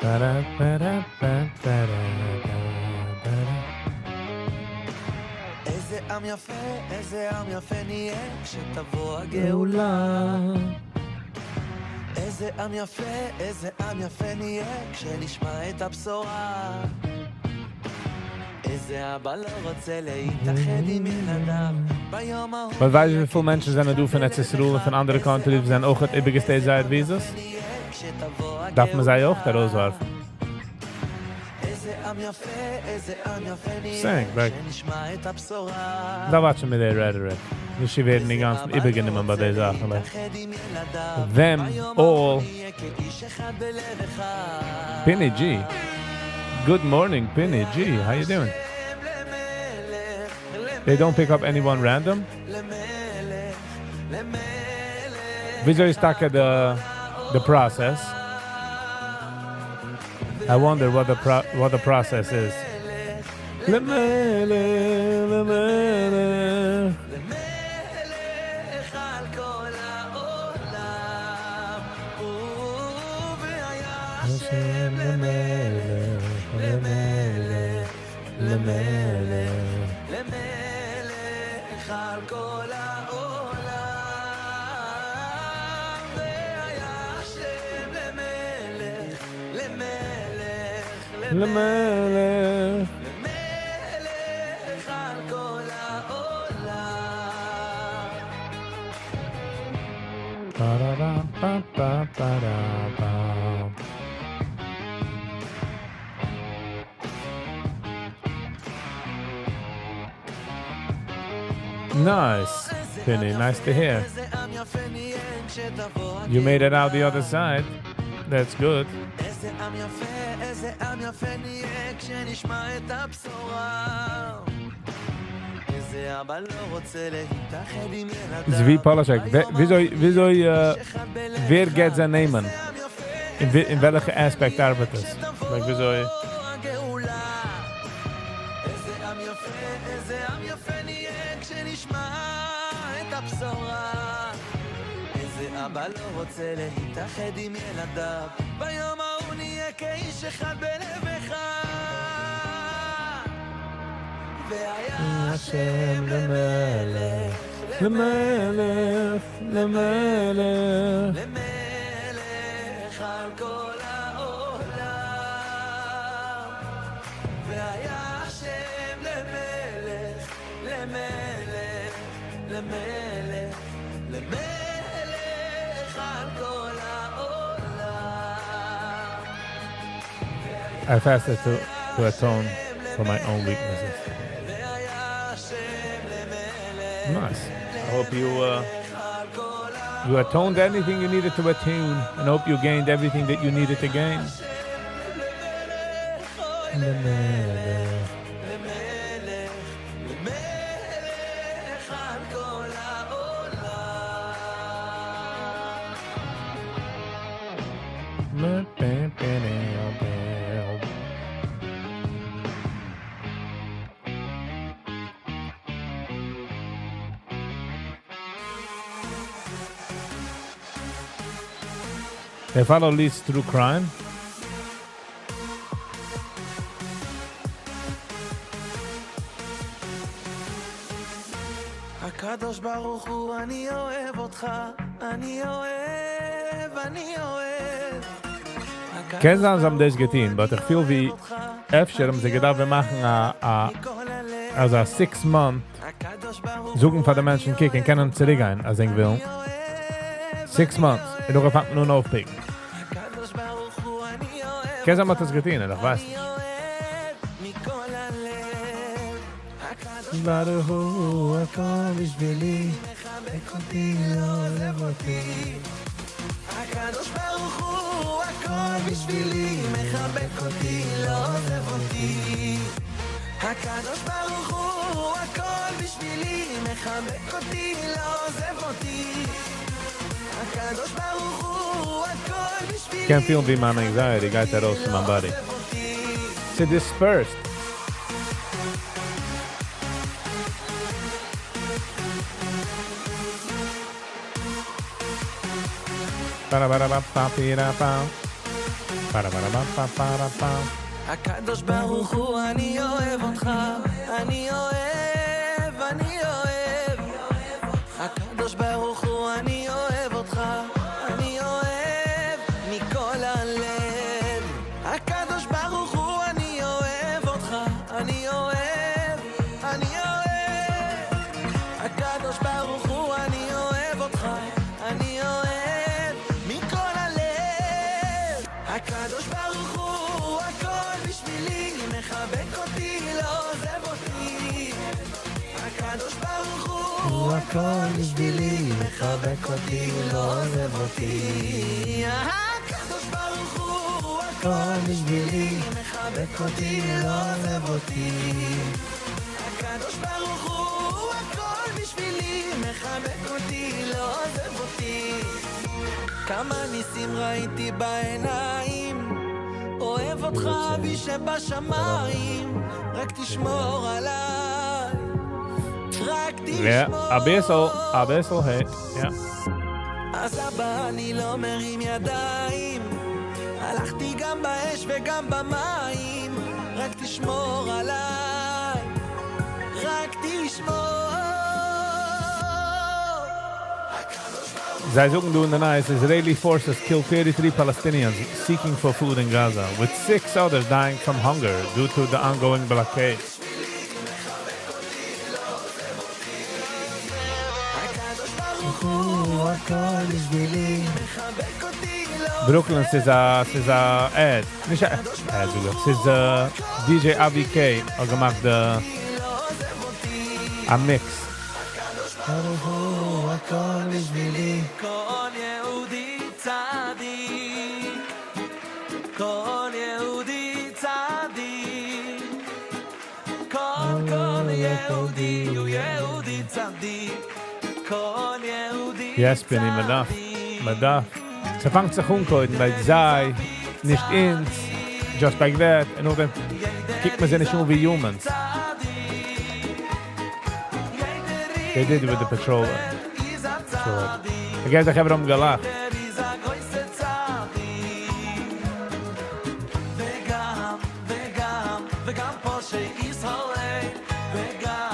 Ba-da, ba-da, ba, ba-da, ba, ba-da. איזה עם יפה, איזה עם יפה נהיה כשתבוא הגאולה. איזה עם יפה, איזה עם יפה נהיה כשנשמע את הבשורה. איזה אבא לא רוצה להתאחד עם ילדיו ביום ההוא. Maar ווייסטו וויפיל מענטשן זענען דא פון ארץ ישראל און פון אנדערע countries זענען אויך איבערגעstayed זייער visas? כשתבוא דארף מען זיי אויך ארויסווארפן? איזה עם יפה, איזה עם יפה נהיה Saying, like, כשנשמע את הבשורה. דא watch מיט די rhetoric. נישט ווערן די גאנצן איבערגענומען ביי די זאכן. Like, them all. Pinny G. Good morning, Pinny G. How you doing? They don't pick up anyone random? וויאזוי איז טאקע the process? I wonder what the process is. למלך, למלך. למלך על כל העולם והיה השם למלך, למלך, למלך. למלך על כל העולם והיה השם למלך, למלך, למלך. למלך על כל העולם. Ba-da-da-ba-ba-ba-da-ba. Nice, Penny. Nice to hear. איזה עם יפה נהיה כשתבוא You made it out the other side. That's good. איזה עם יפה, איזה עם יפה נהיה כשנשמע את הבשורה. איזה אבא לא רוצה להתאחד עם ילדיו. Zvi Polashek, וויאזוי, ווער געט זיי נעמען? אין וועלכע aspect ארבעט עס? Like, וויאזוי? הגאולה. איזה עם יפה, איזה עם יפה נהיה כשנשמע את הבשורה. איזה אבא לא רוצה להתאחד עם ילדיו. ביום ההוא נהיה כאיש אחד בלב אחד. והיה השם למלך, למלך, למלך. למלך על כל העולם. והיה השם למלך, למלך, למלך, למלך על כל העולם. I fasted to atone for my own weaknesses. והיה השם למלך, Nice. I hope you atoned anything you needed to attune, and hope you gained everything that you needed to gain. למלך, למלך על כל העולם. They follow leads through crime. הקדוש ברוך הוא, אני אוהב אותך, אני אוהב, אני אוהב. קען זיין זיי האבן דאס געטון, but איך פיל ווי אפשר האבן זיי געדארפט ווען מאכן א א אזא six month זאגן פאר די מענטשן קוק און קענען צוריקגיין אז ענק ווילן. Six months און נאכדעם פאנגט מען אן אויפפיקן. קען זיין מ'האט עס געטון, איך ווייס נישט. ברוך הוא הכל בשבילי, מחבק אותי לא עוזב אותי. הקדוש ברוך הוא הכל בשבילי, מחבק אותי, לא עוזב אותי. הקדוש ברוך הוא הכל בשבילי, מחבק אותי, לא עוזב אותי. הקדוש ברוך הוא הכל בשבילי, קען פילן ווי מיין anxiety גייט ארויס פון מיין body. ס'איז dispersed. הקדוש ברוך הוא אני אוהב אותך, אני אוהב, אני אוהב. הקדוש ברוך הוא אני אוהב אותך, אני אוהב מכל הלב. הקדוש ברוך הוא אני אוהב אותך, אני אוהב, אני אוהב. הקדוש ברוך הוא אני אוהב אותך, אני אוהב מכל הלב. הקדוש ברוך הוא הכל בשבילי, מחבק אותי, לא עוזב אותי. הקדוש ברוך הוא הכל בשבילי, מחבק אותי, לא עוזב אותי. הקדוש ברוך הוא הכל בשבילי, מחבק אותי, לא עוזב אותי. הקדוש ברוך הוא הכל בשבילי, מחבק אותי, לא עוזב אותי. כמה ניסים ראיתי בעיניים, אוהב אותך אבי שבשמיים, רק תשמור עליי, רק Yeah, תשמור. א ביסל, א ביסל, hey, yeah. אז אבא אני לא מרים ידיים, הלכתי גם באש וגם במים, רק תשמור עליי, רק תשמור. זיי זאגן דא אין די נייעס, Israeli forces killed 33 Palestinians seeking for food in Gaza, with six others dying from hunger due to the ongoing blockade. Brooklyn, ס'איז א, ס'איז א ad, נישט א ad זאג איך, ס'איז DJ Avi K האט געמאכט די, א mix. כל יהודי צדיק, כל יהודי צדיק, כל כל יהודי הוא יהודי צדיק, כל יהודי Yes, בין איך, מ'דארף, מ'דארף. ס'פאנגט זיך אן קודם, like זיי, נישט אונז, just like that, און נאכדעם קוקט מען זיי נישט אן ווי humans. They did with the patrol. Patrol. I guess איך האב ארום געלאכט.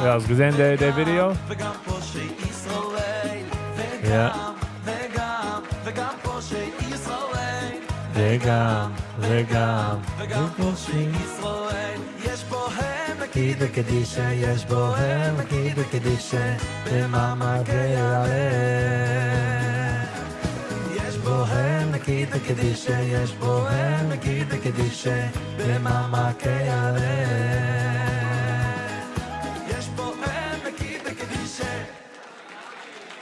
יא, האסט געזען די די video? יא. וגם, וגם, קדישה יש בוהם קדישה במעמקי הלב יש בוהם קדישה יש בוהם קדישה במעמקי הלב יש בוהם קדישה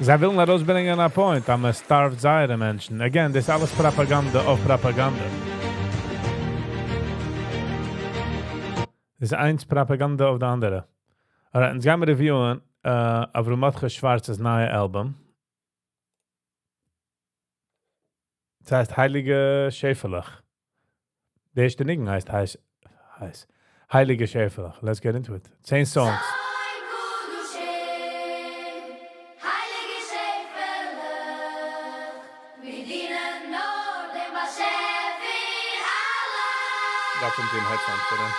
זיי ווילן ארויסברענגען א point, אז מען starve ט זייערע מענטשן. Again, דאס אלעס פראפאגאנדע אויף פראפאגאנדע. דאס איז איינס פראפאגאנדע אויף די אנדערע. Alright, אונז גיימיר review ען אברהם מרדכי שווארצ'ס נייע album. ס'הייסט הייליגע שעפעלעך. די ערשטע ניגון הייסט הייס הייס הייליגע שעפעלעך. Let's get into it. צען songs. דארף אנטון headphones פאר דעם.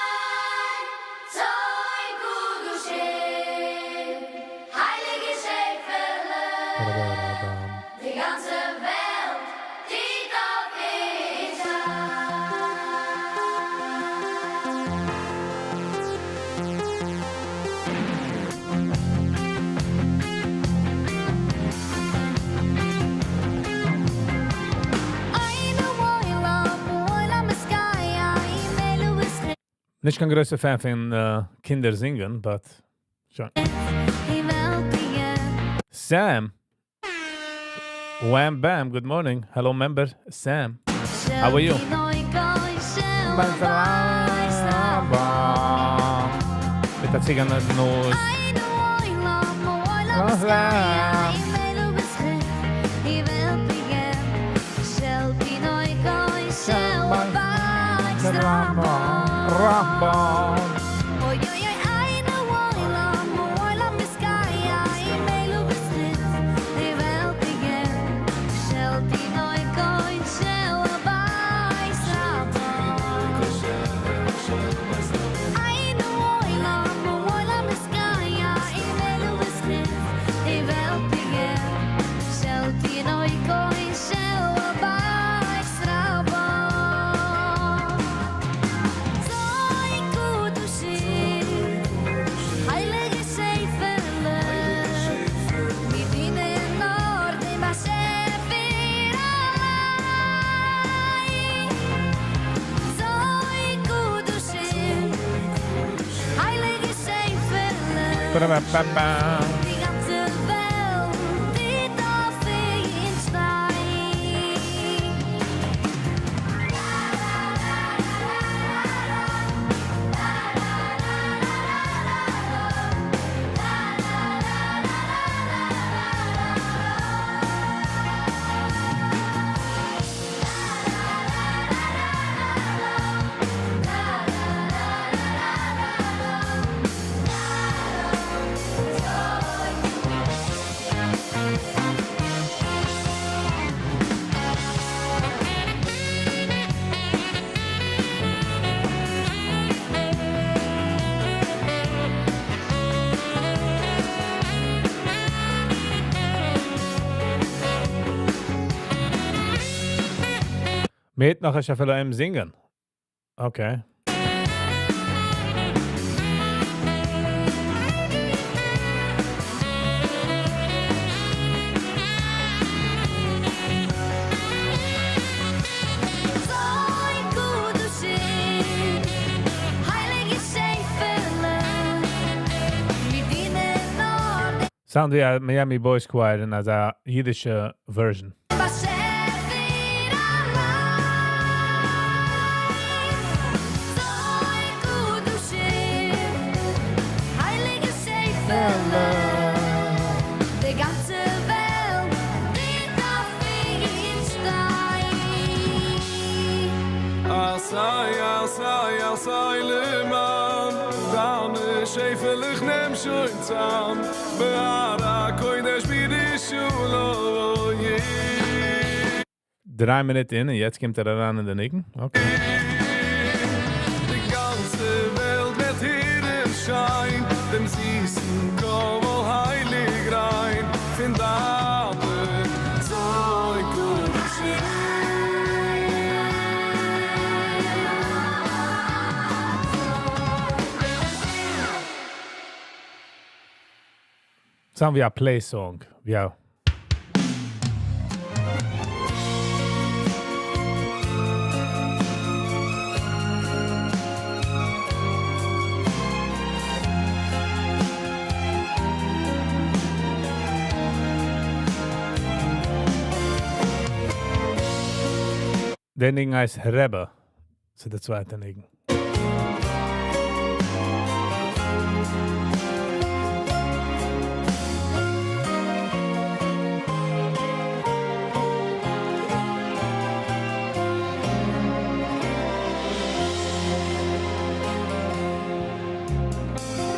נישט קיין גרויסער fan פון קינדער זינגען, but שוין. Sam. Wham bam, good morning. Hello member, Sam. How are you? מיט א ציגאנער נאז. Rambam. Ba-da-ba-ba-ba. די גאנצע וועלט די דארף אין שטיין. מיט נאך איך אפילו אים זינגען. Okay. Sound ווי א Miami Boys Choir אין אזא אידישע version. באשעפער אליין. קדושים, הייליגע שעפעלע, די גאנצע וועלט די דארף אין שטיין. עשה, עשה, עשה למען דיינע שעפעלעך נעם שוין צאם בהר הקודש בירושלים. 3 מינוט אין, און יעצט קומט ער אריין אין די ניגון. Okay. די גאנצע וועלט וועט הערן שיין דעם זיסן קול הייליג ריין פון דיינע קדושים. Sound ווי א play song. Ja. דער ניגון הייסט רבי. דאס איז דער צווייטער ניגון.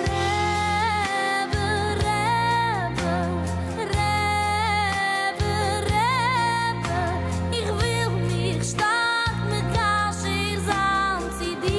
רבי, רבי, רבי, רבי, איך וויל מיך שטארק מקשר זיין צו דיר.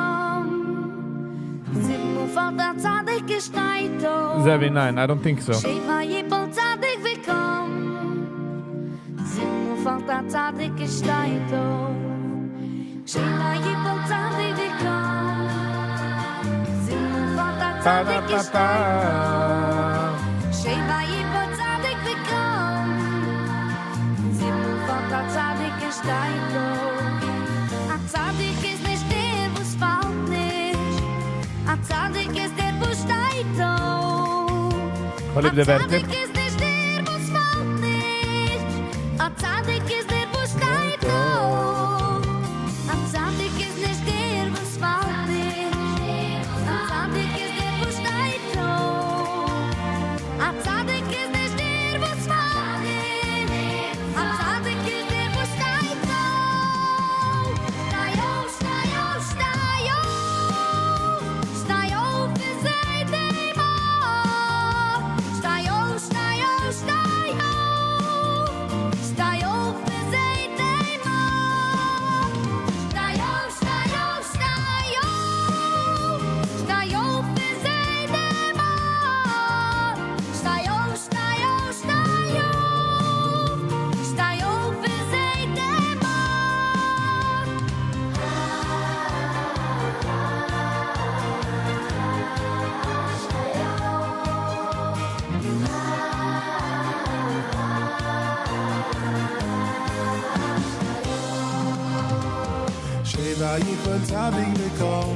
פאלט א צדיק און שטייט אויף. Zevi, ניין, I don't think so. שבע יפול צדיק וקם. זיבן מאל פאלט א צדיק און שטייט אויף. שבע יפול צדיק וקם. זיבן מאל פאלט א צדיק און שטייט אויף. שבע יפול צדיק וקם. זיבן מאל פאלט א צדיק און שטייט אויף. א צדיק איז נישט דער וואס פאלט נישט. א צדיק איז דער וואס שטייט אויף. כ'האב ליב די א ווערטער. צדיק איז נישט דער וואס פאלט נישט. א צדיק איז דער וואס שטייט אויף. א צדיק איז נישט דער וואס פאלט נישט. א צדיק איז דער וואס שטייט אויף. א צדיק איז נישט דער וואס פאלט נישט. א צדיק איז דער וואס שטייט אויף. שטיי אויף, שטיי אויף, שטיי אויף. שטיי אויף און זע דעם אור. שטיי אויף, שטיי אויף, שטיי אויף. שטיי אויף און זע דעם אור. שטיי אויף, שטיי אויף, שטיי אויף. שטיי אויף און זע דעם אור. שטיי אויף, שטיי אויף, שטיי אויף. שטיי אויף און זע דעם אור. שבע יפול צדיק וקם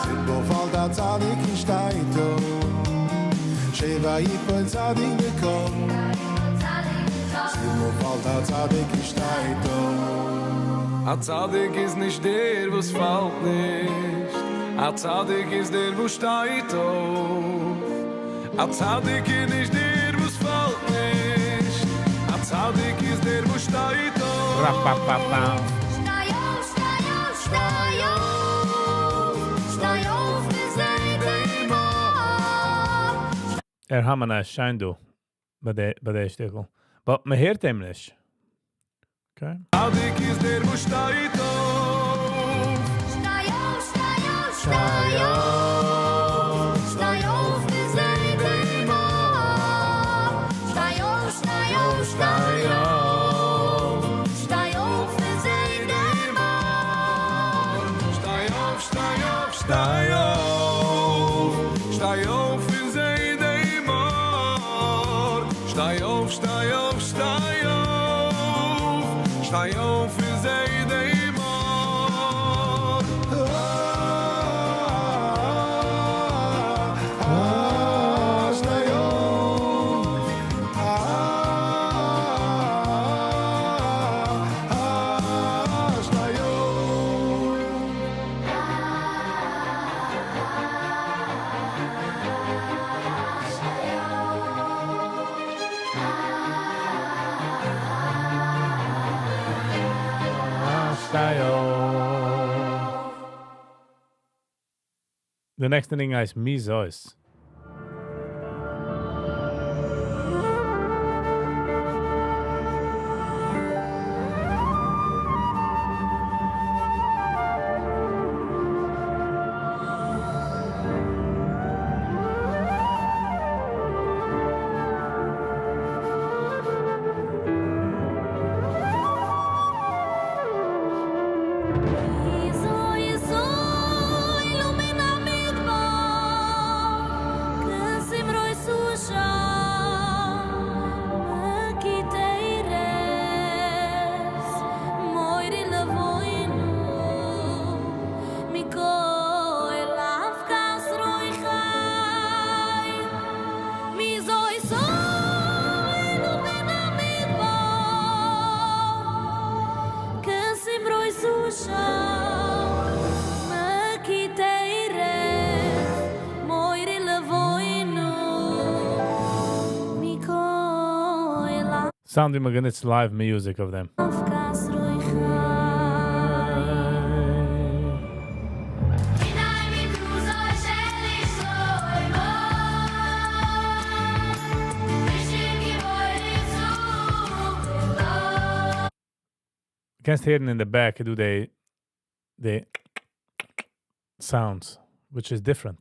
זיבן מאל פאלט א צדיק און שטייט אויף שבע יפול צדיק וקם זיבן מאל פאלט א צדיק און שטייט אויף א צדיק איז נישט דער וואס פאלט נישט. א צדיק איז דער וואס שטייט אויף. א צדיק איז נישט דער וואס פאלט נישט. א צדיק איז דער וואס שטייט אויף. Ra-pa-pa-pa. שטיי אויף, שטיי אויף, שטיי אויף. שטיי אויף און זע דעם אור. ער harmonized שיין דא ביי די שטיקל. But מען הערט אים נישט. Okay. צדיק איז דער וואס שטייט אויף. שטיי אויף, שטיי אויף, שטיי אויף. שטיי אויף און זע דעם אור. שטיי אויף, שטיי אויף, שטיי אויף. שטיי אויף און זע דעם אור. שטיי אויף, שטיי אויף, שטיי אויף. שטיי אויף און זע דעם אור. שטיי אויף, שטיי אויף, שטיי אויף. שטיי אויף און זע דעם אור. אה, שטיי אויף. אה, אה, שטיי אויף. שטיי אויף. The next thing איז מי זאת. מי זאת עלו מן המדבר כזמרו שם מכתרת מוירי לבוינו מכל אבקס רוי חי מי זאת עלו מן המדבר כזמרו שם מכתרת מוירי לבוינו מכל Sound ווי מ'געניצט live music of them. אבקס רוי חי הנה מכרוזו של שלמה כבישים גיבורים צור קענסט הערן in the back, דו די sounds. which is different.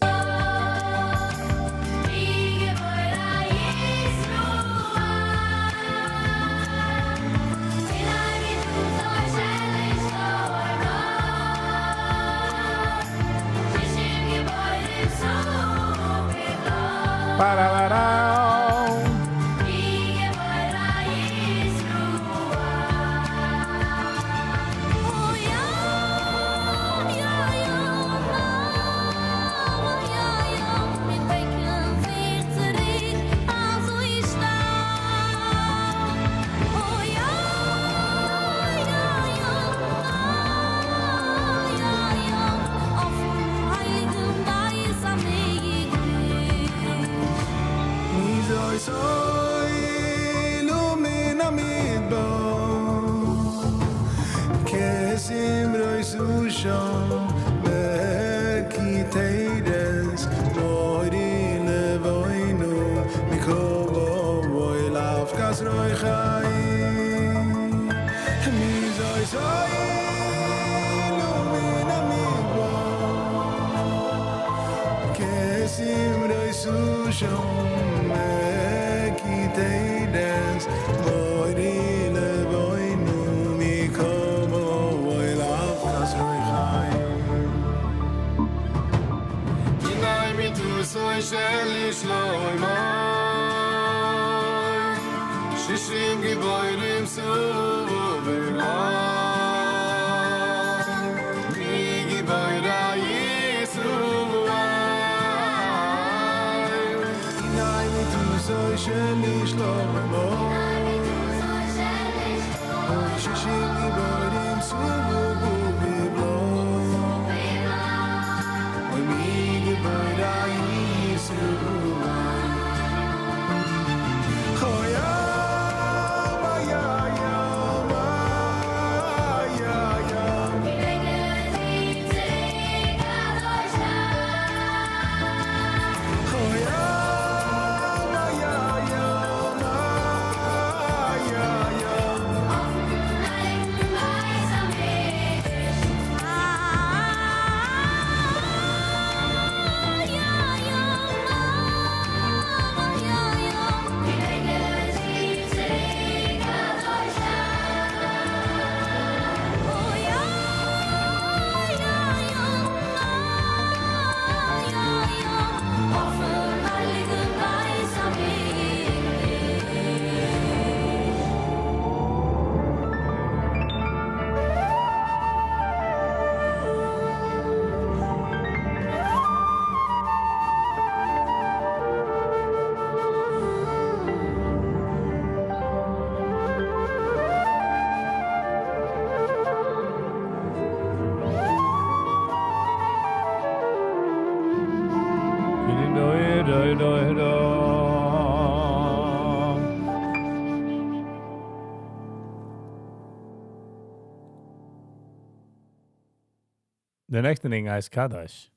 די נעקסטע ניגון הייסט קדוש.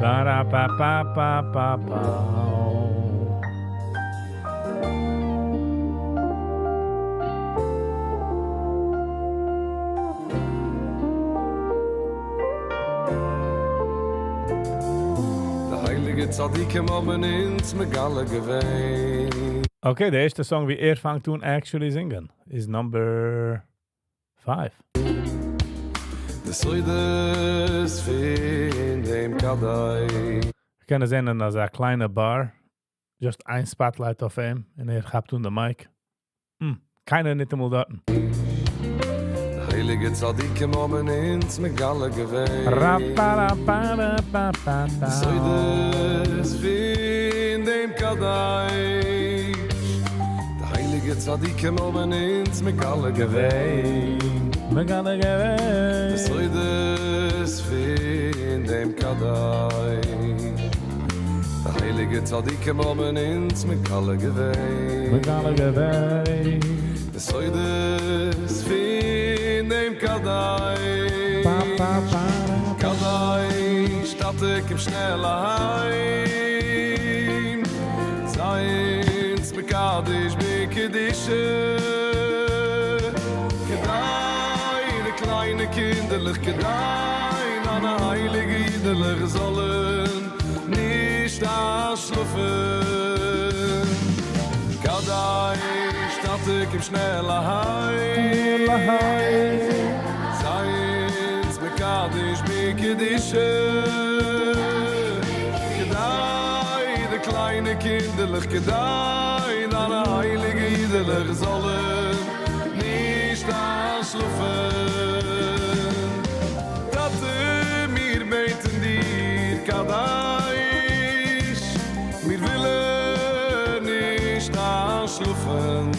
Ba-da-ba-ba-ba-ba-ba. די הייליגע צדיקים האבן אונז מגלה געווען. Okay, די ערשטע song ווי ער פאנגט אן actually זינגען איז number 5. די סודות פון דעם קדוש. מ'קען זען אין אזא קליינע bar, just איין spotlight אויף אים און ער כאפט אן די mic. קיינער ניטאמאל דארטן. די הייליגע צדיקים האבן אונז מגלה געווען. Ra-ba-ra-ba-ra-ba-ba-ba. די סודות פון דעם קדוש. די הייליגע צדיקים האבן אונז מגלה געווען. מגלה געווען. די סודות פון דעם קדוש. די הייליגע צדיקים האבן אונז מגלה געווען. מגלה געווען. די סודות פון דעם קדוש. Ba, ba, ba, קדוש, טאטע קום שנעל אהיים. זיי אונז מקדש בקדושה. איינשלאפן. קדוש, טאטע, קום שנעל אהיים. זיי אונז מקדש בקדושה. כדי די קליינע קינדערלעך, כדי דיינע הייליגע אידעלעך זאלן נישט איינשלאפן. טאטע, מיר בעטן דיר, קדוש, מיר ווילן נישט איינשלאפן.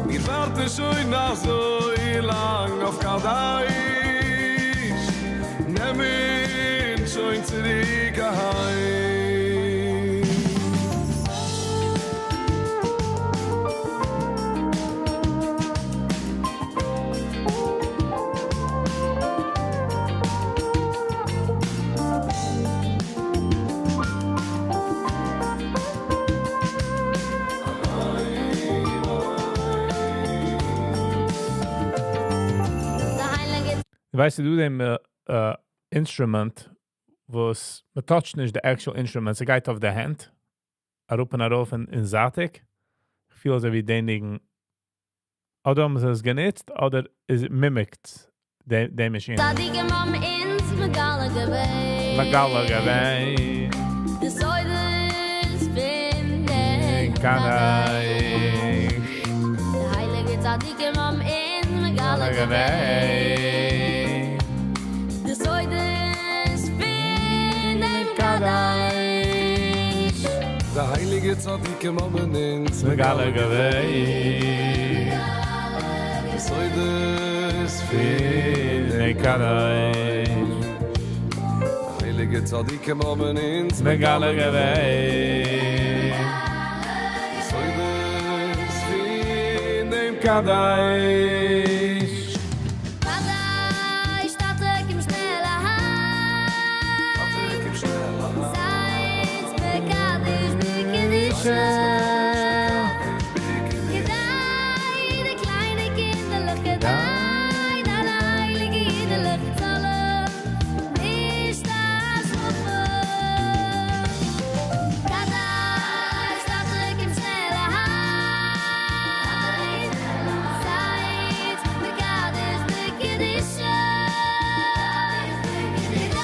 מיר ווארטן שוין אזוי לאנג אויף קדוש, נעם אונז שוין צוריק אהיים. די הייליגע ווייסטו דו דעם instrument, וואס מען touch ט נישט די actual instrument, ס'גייט אויף די הענט, אראפ און ארויף און זייטיג. איך פיל אזוי ווי דעם ניגון, אדער האבן זיי עס גענוצט, אדער איז mimicked די מאשין. צדיקים האבן אונז מגלה געווען. מגלה געווען. די סודות פון דעם קדוש. די הייליגע צדיקים האבן אונז מגלה געווען. די סודות פון דעם קדוש. די הייליגע צדיקים האבן אונז מגלה געווען. די סודות פון דעם קדוש. די הייליגע צדיקים האבן אונז מגלה געווען. די סודות פון דעם קדוש. קדוש, טאטע, קום שנעל אהיים. קום שנעל אהיים. זיי אונז מקדש בקדושה. כדי די קליינע קינדערלעך, כדי דיינע הייליגע אידעלעך זאלן נישט איינשלאפן. קדוש, טאטע, קום שנעל אהיים. זיי אונז מקדש בקדושה. כדי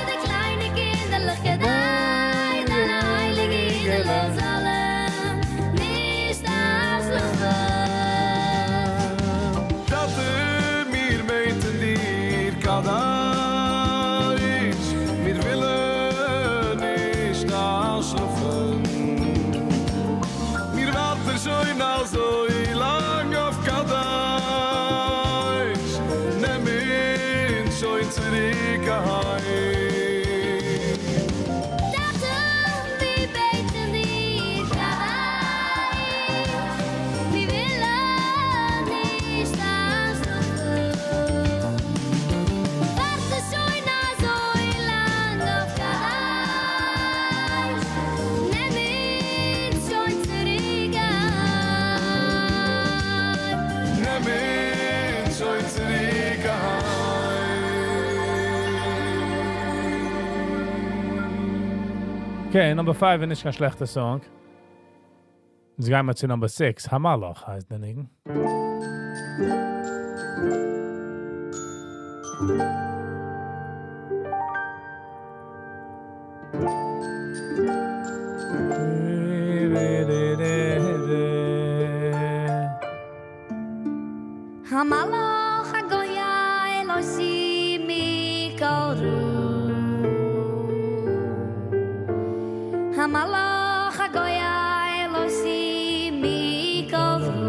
די קליינע קינדערלעך, כדי דיינע הייליגע אידעלעך זאלן נישט איינשלאפן. טאטע, מיר בעטן דיר, קדוש, מיר ווילן נישט איינשלאפן. מיר ווארטן שוין אזוי לאנג אויף קדוש, נעם אונז שוין צוריק אהיים. טאטע, מיר בעטן דיר, קדוש, מיר ווילן נישט איינשלאפן. ווארטן שוין אזוי לאנג אויף קדוש, נעם אונז שוין צוריק אהיים. נעם אונז שוין צוריק אהיים. Okay, number 5 איז נישט קיין שלעכטע song. יעצט גייען מיר צו number 6. המלאך הייסט דער ניגון. המלאך הגואל אותי מכל רע. המלאך הגואל אותי מכל רע.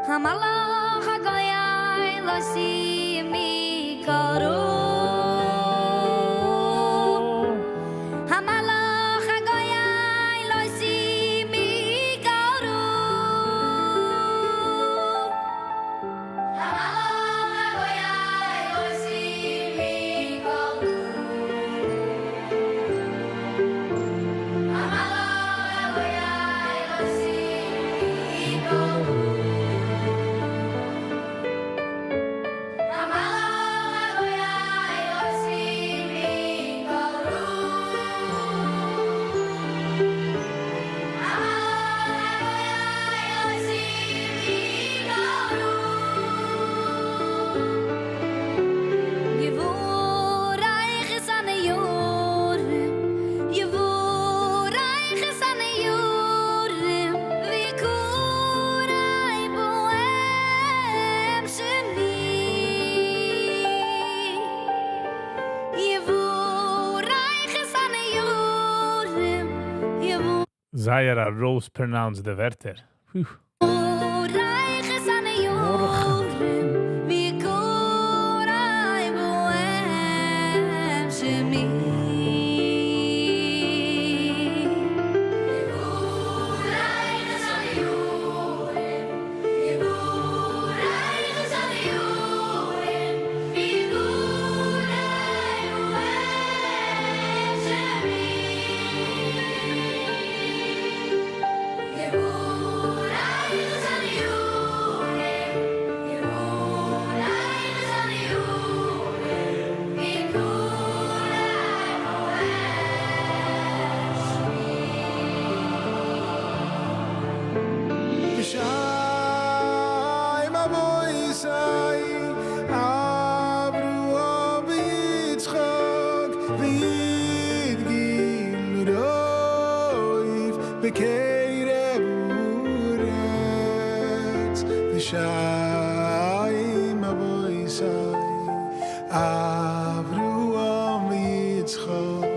המלאך הגואל אותי מכל רע. המלאך הגואל אותי מכל רע. המלאך הגואל אותי מכל רע. המלאך הגואל אותי מכל רע. המלאך הגואל זייער ארויס pronounced די ווערטער. Whew. רייך הנעורים ויקרא בהם שמי. בשם אבותי אברהם ויצחק וידגים לרוב בקרב הארץ בשם אבותי אברהם ויצחק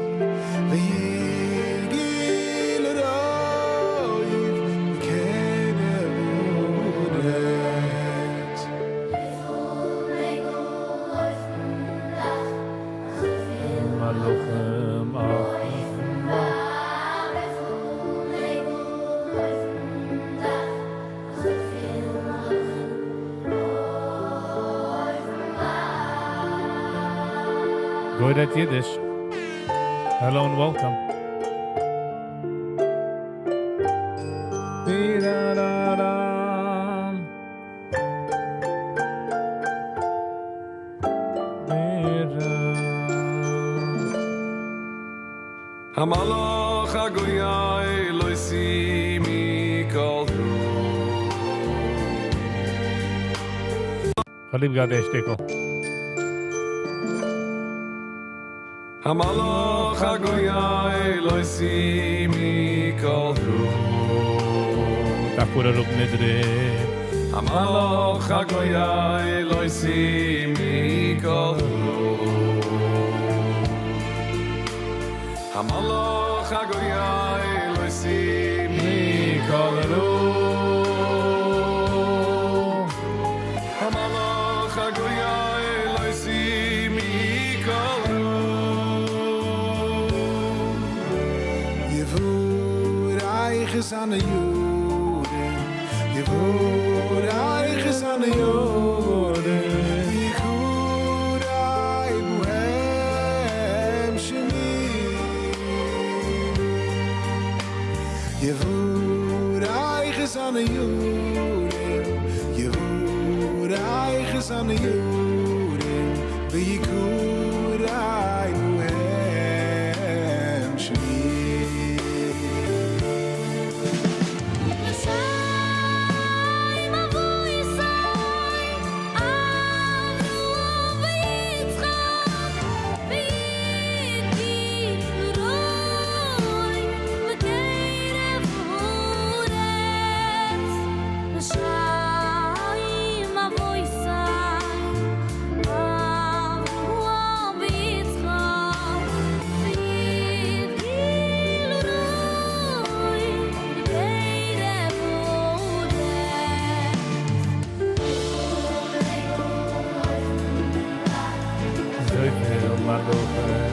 וידגים לרוב בקרב הארץ. מלאכים אויפן Good at Yiddish. Hello and welcome. Di-da-da-dam. Di-da. המלאך הגויה לא ישימי כל רוח. כ'האב ליב געהאט די שטיקל. המלאך הגויה לא ישימי כל רוח. דארף פאר אראפ נידריג. המלאך הגויה לא ישימי כל רוח. המלאך הגויה לא ישימי כל רוח. המלאך הגויה לא ישימי כל רוח. יבורך את הנעורים, יבורך את הנעורים, ויקרא בהם שמי. יבורך את הנעורים, יבורך את הנעורים, ויקרא בהם שמי. בשם אבותי אברהם ויצחק וידגים רוי בקרב הארץ בשם אבותי אברהם ויצחק וידגים רוי בקרב הארץ. אזויפיל מלאכים.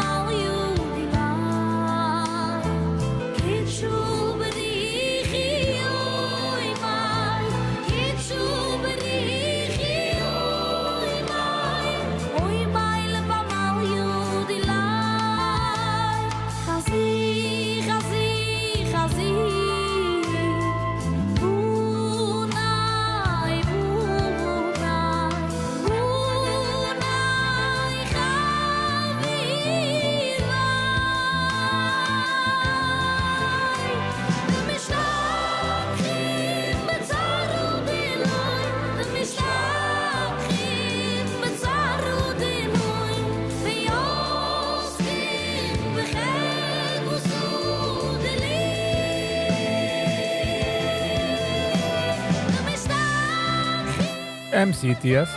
MCTS.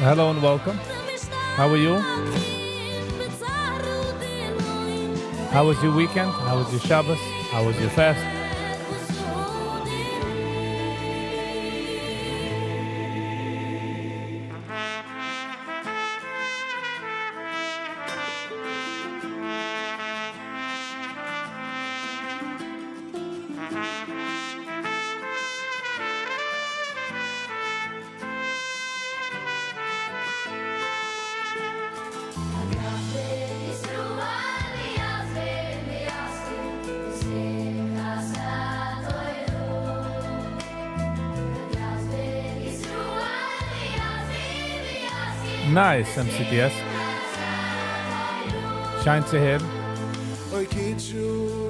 Hello and welcome. How are you? How was your weekend? How was your Shabbos? How was your fast? Nice, MCTS. שיין צו הערן. אוי קודשא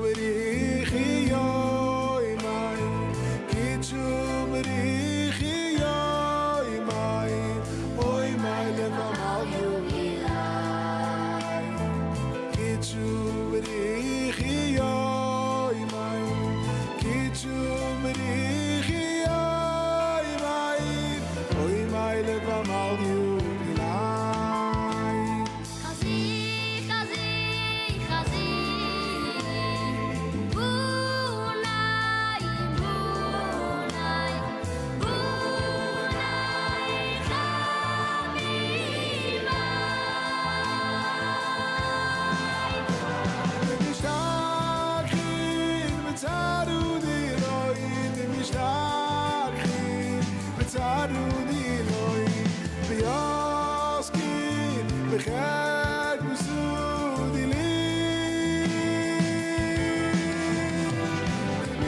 בריך הוא אוי מיי קודשא בריך הוא אוי מיי אוי מיי לבמל יולי קודשא בריך הוא אוי מיי קודשא בריך הוא אוי מיי אוי מיי לבמל יולי חזי, חזי, חזי, בוני, בוני, בוני חביבי. משתכחין בצערו דילוי משתכחין בצערו דילוי ויוסקין בחג וסודי לי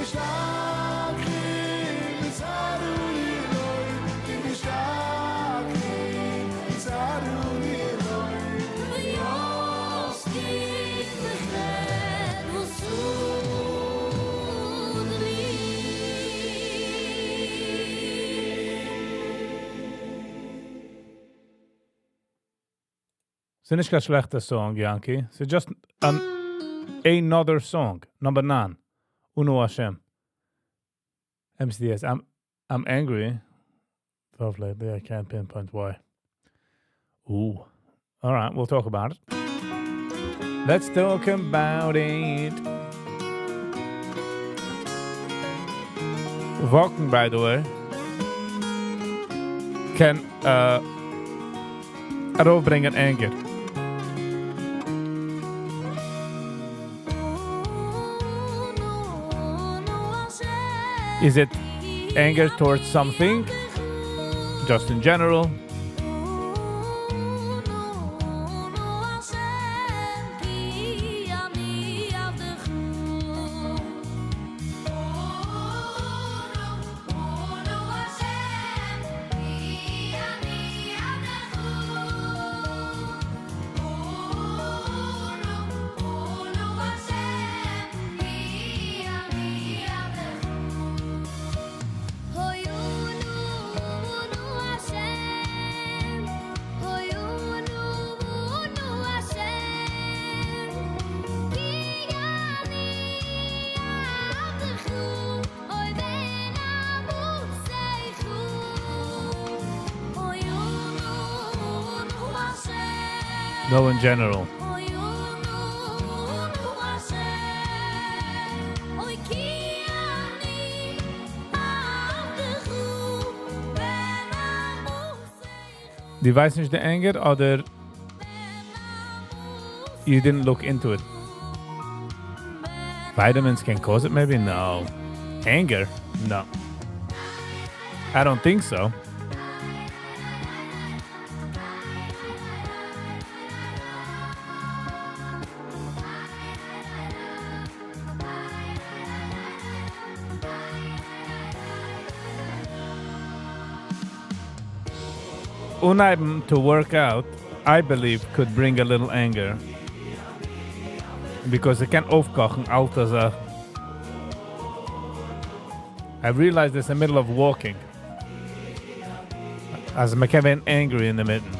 משתכחין בצערו דילוי משתכחין בצערו דילוי ויוסקין בחג וסוד לי. ס'איז נישט קיין שלעכטע song, Yankee. It's just another song. Number 9. Uno Hashem. MCDS. I'm angry. Of lately, I can't pinpoint why. Ooh. All right, we'll talk about it. Let's talk about it. Walking, by the way, קען ארויפברענגען anger. Is it anger towards something? Just in general? No, in general. אוי אונו השם אוי כי אני עבדך בן אמותיך דו ווייסט נישט די anger אדער you didn't look into it? Vitamins can cause it, maybe? No. Anger? No. I don't think so. אנהייבן to work out, I believe, could bring a little anger. Because it קען אויפקאכן אלטע זאכן. I realized this in the middle of walking. אז מ'קען ווערן angry in the middle.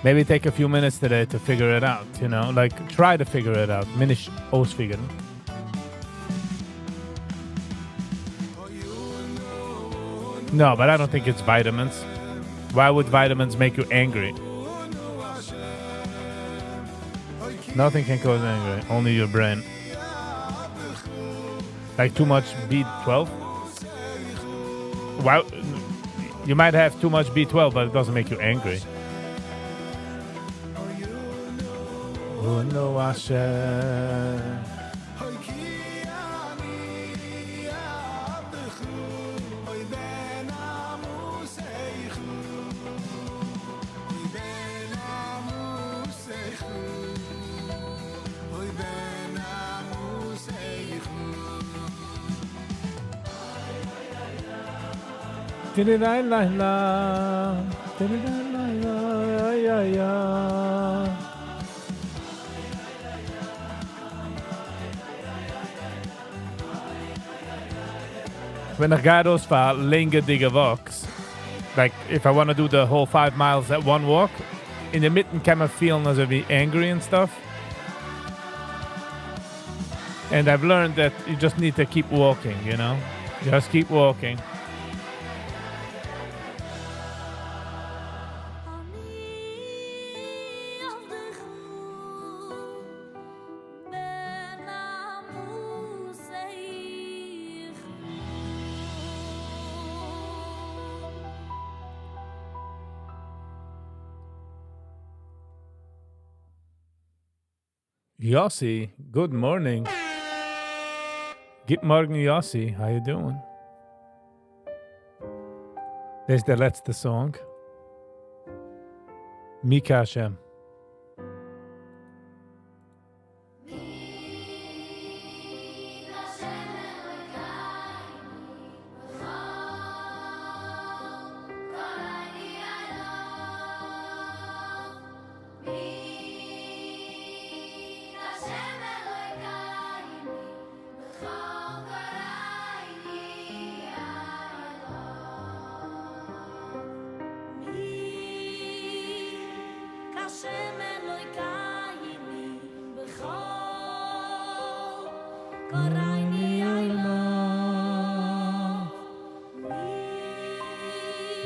Maybe take a few minutes today to figure it out, you know? Like, try to figure it out. מוז נישט אויספיגערן. No, but I don't think it's vitamins. Why would vitamins make you angry? Nothing can cause angry, only your brain. Like too much B12? Why? You might have too much B12, but it doesn't make you angry. Oh, no, Asher. ווען איך גיי ארויס פאר לענגערדיגע walks, like if I want to do the whole 5 miles at one walk, אינמיטן קען מען feelן אזוי ווי angry and stuff. And I've learned that you just need to keep walking, you know? Just keep walking. Yossi, good morning. גוט מארגן, Yossi. How you doing? דאס איז דער לעצטע song. מי כהשם.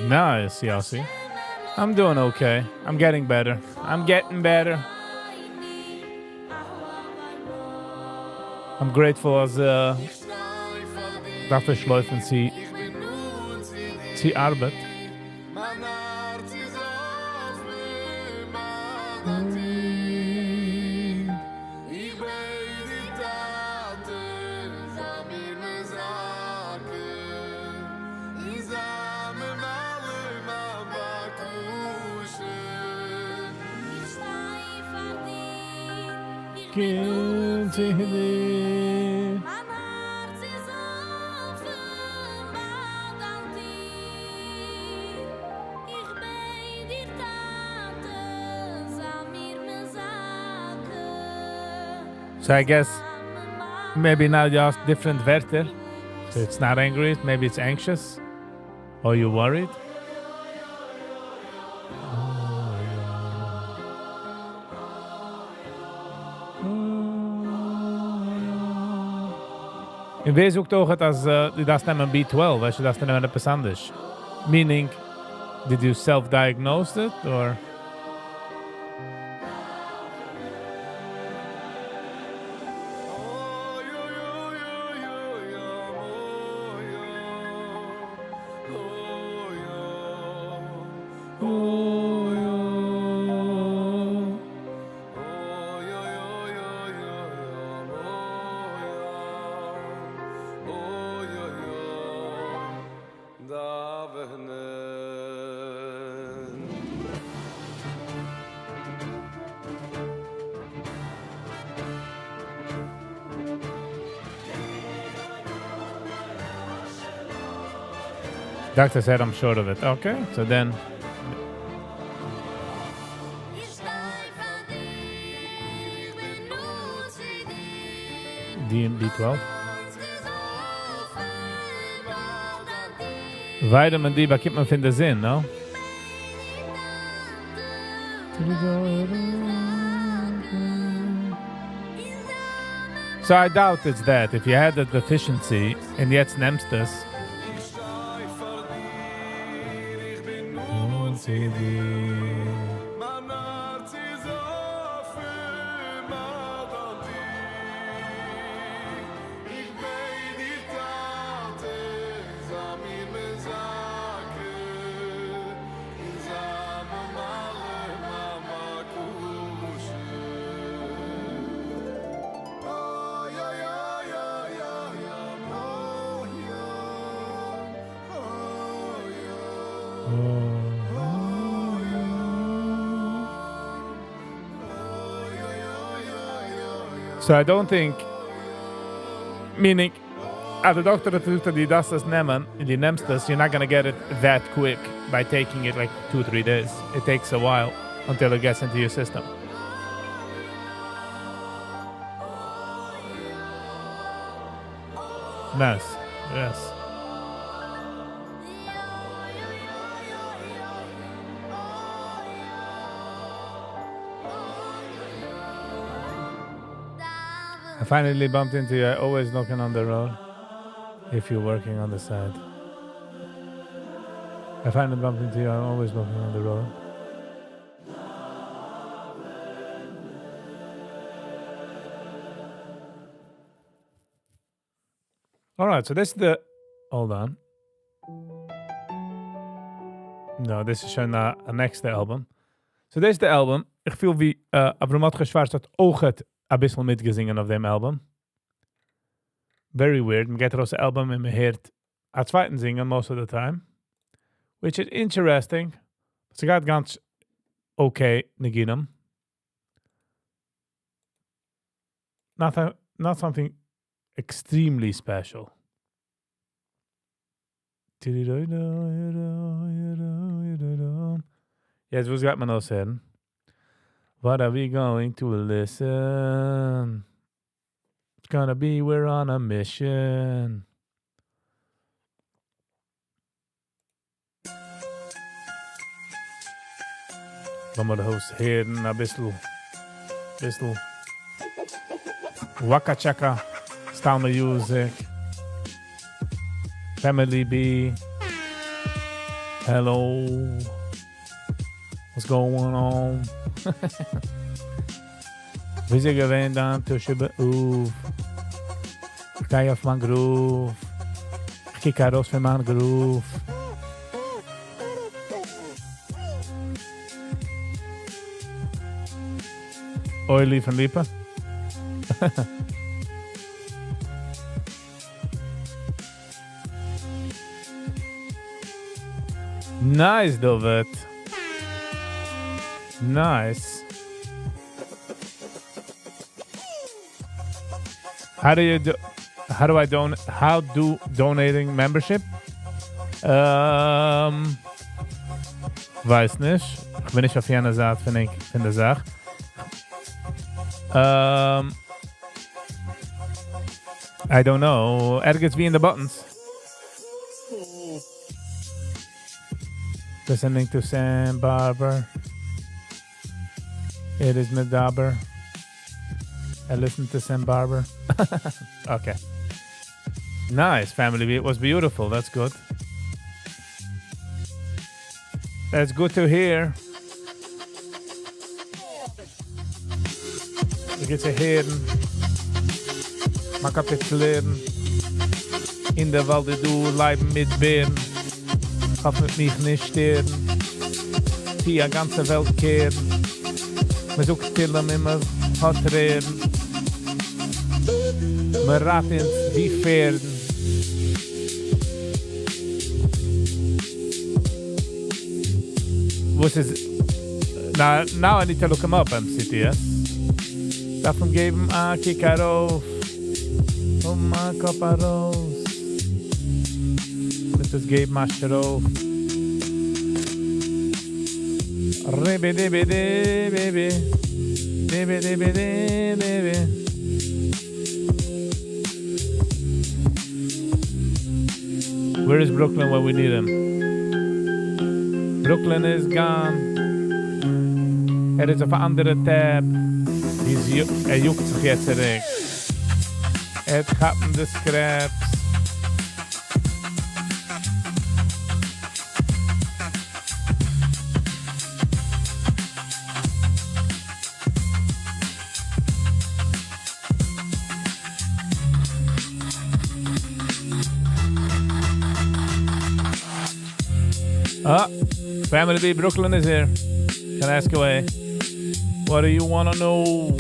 Nice, Yossi. I'm doing okay. I'm getting better. I'm getting better. I'm grateful אז דארף איך לויפן צו ארבעט. So I guess maybe now just different ווערטער. So it's not angry, maybe it's anxious. Or you worried? און ווער זאגט אויך, אז דו דארפסט נעמען B12, ווייסטו, דארפסט נעמען עפעס אנדערש. Meaning, did you self-diagnose it, or? Doctor said I'm short of it. Okay, so then D and B12. Vitamin D באקומט מען פון די זון, no? So I doubt it's that. If you had a deficiency און יעצט נעמסט עס. So I don't think, meaning, אז די דאקטער האט געזאגט אז דו דארפסט עס נעמען, און דו נעמסט עס, you're not gonna get it that quick by taking it like two, three days. It takes a while until it gets into your system. Nice. Yes. I finally bumped into you. I always knocking on the road if you're working on the side. I finally bumped into you. I'm always knocking on the road. All right, so this is the. Hold on. No, this איז שוין א נעקסטע album. So this איז די album. איך פיל ווי אברהם מרדכי שווארץ האט אויכעט א ביסל מיטגעזינגען אויף דעם album. Very weird. מען געט ארויס א album און מען הערט א צווייטן זינגען most of the time. Which is interesting. ס'גייט גאנץ okay ניגונים. Not, a, not something extremely special. יעצט, וואס גייט מען אויסהערן? What are we going to listen? It's gonna be we're on a mission. לאמיר אויסהערן א ביסל. ביסל. Waka Chaka style music. Family B. Hello. What's going on? ווי איז געווען דיין תשעה באב? איך גיי אויף מיין groove. איך קוק ארויס פון מיין groove. Oily פון Lipa. Nice, David. Nice. How do you do? How do I don? How do donating membership? ווייס נישט. איך בין נישט אויף יענע זייט פון איך פון דער זאך. I don't know. ערגעץ ווי אין די buttons. Listening to Sam Barber. It is Medaber. I listened to Sam Barber. Okay. Nice, family. It was beautiful. That's good. That's good to hear. גוט צו הערן. מאקאפיטלירן. אין דער וואלד איז דא לייבן מיט בערן. דארף מיט מיך נישט שטערן. די גאנצע וועלט קערן. מען זאגט תהילים און מען האט טרערן. מען רייט אונז ווי פערדן. וואס איז... Now, now I need to look him up, MCTS. דארף אים געבן א קוק ארויף. און מיין קאפ ארויס. מיט דאס געבן א שרויף. Ribby dibby baby. Dibby dibby baby. Where is Brooklyn when we need him? Brooklyn is gone. ער איז אויף אן אנדערע tab. He's, ער יאגט זיך יעצט צוריק. ער וועט כאפן די scraps. Ah, Family B Brooklyn is here. Can I ask away? What do you want to know?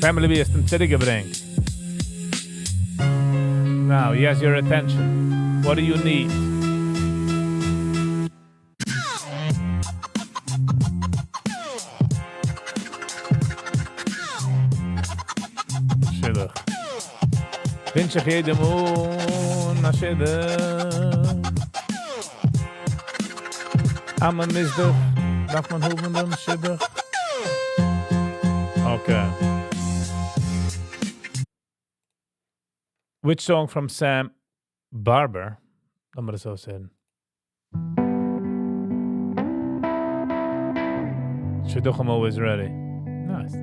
Family B האסט אים צוריקגעברענגט. Now, he has your attention. What do you need? שידוך. ווינטש איך יעדעם אן א שידוך. אז מען איז דאך, דארף מען האבן דעם שידוך. Okay. Which song from Sam Barber? לאמיר דאס אויסהערן. שידוכים always ready. Nice.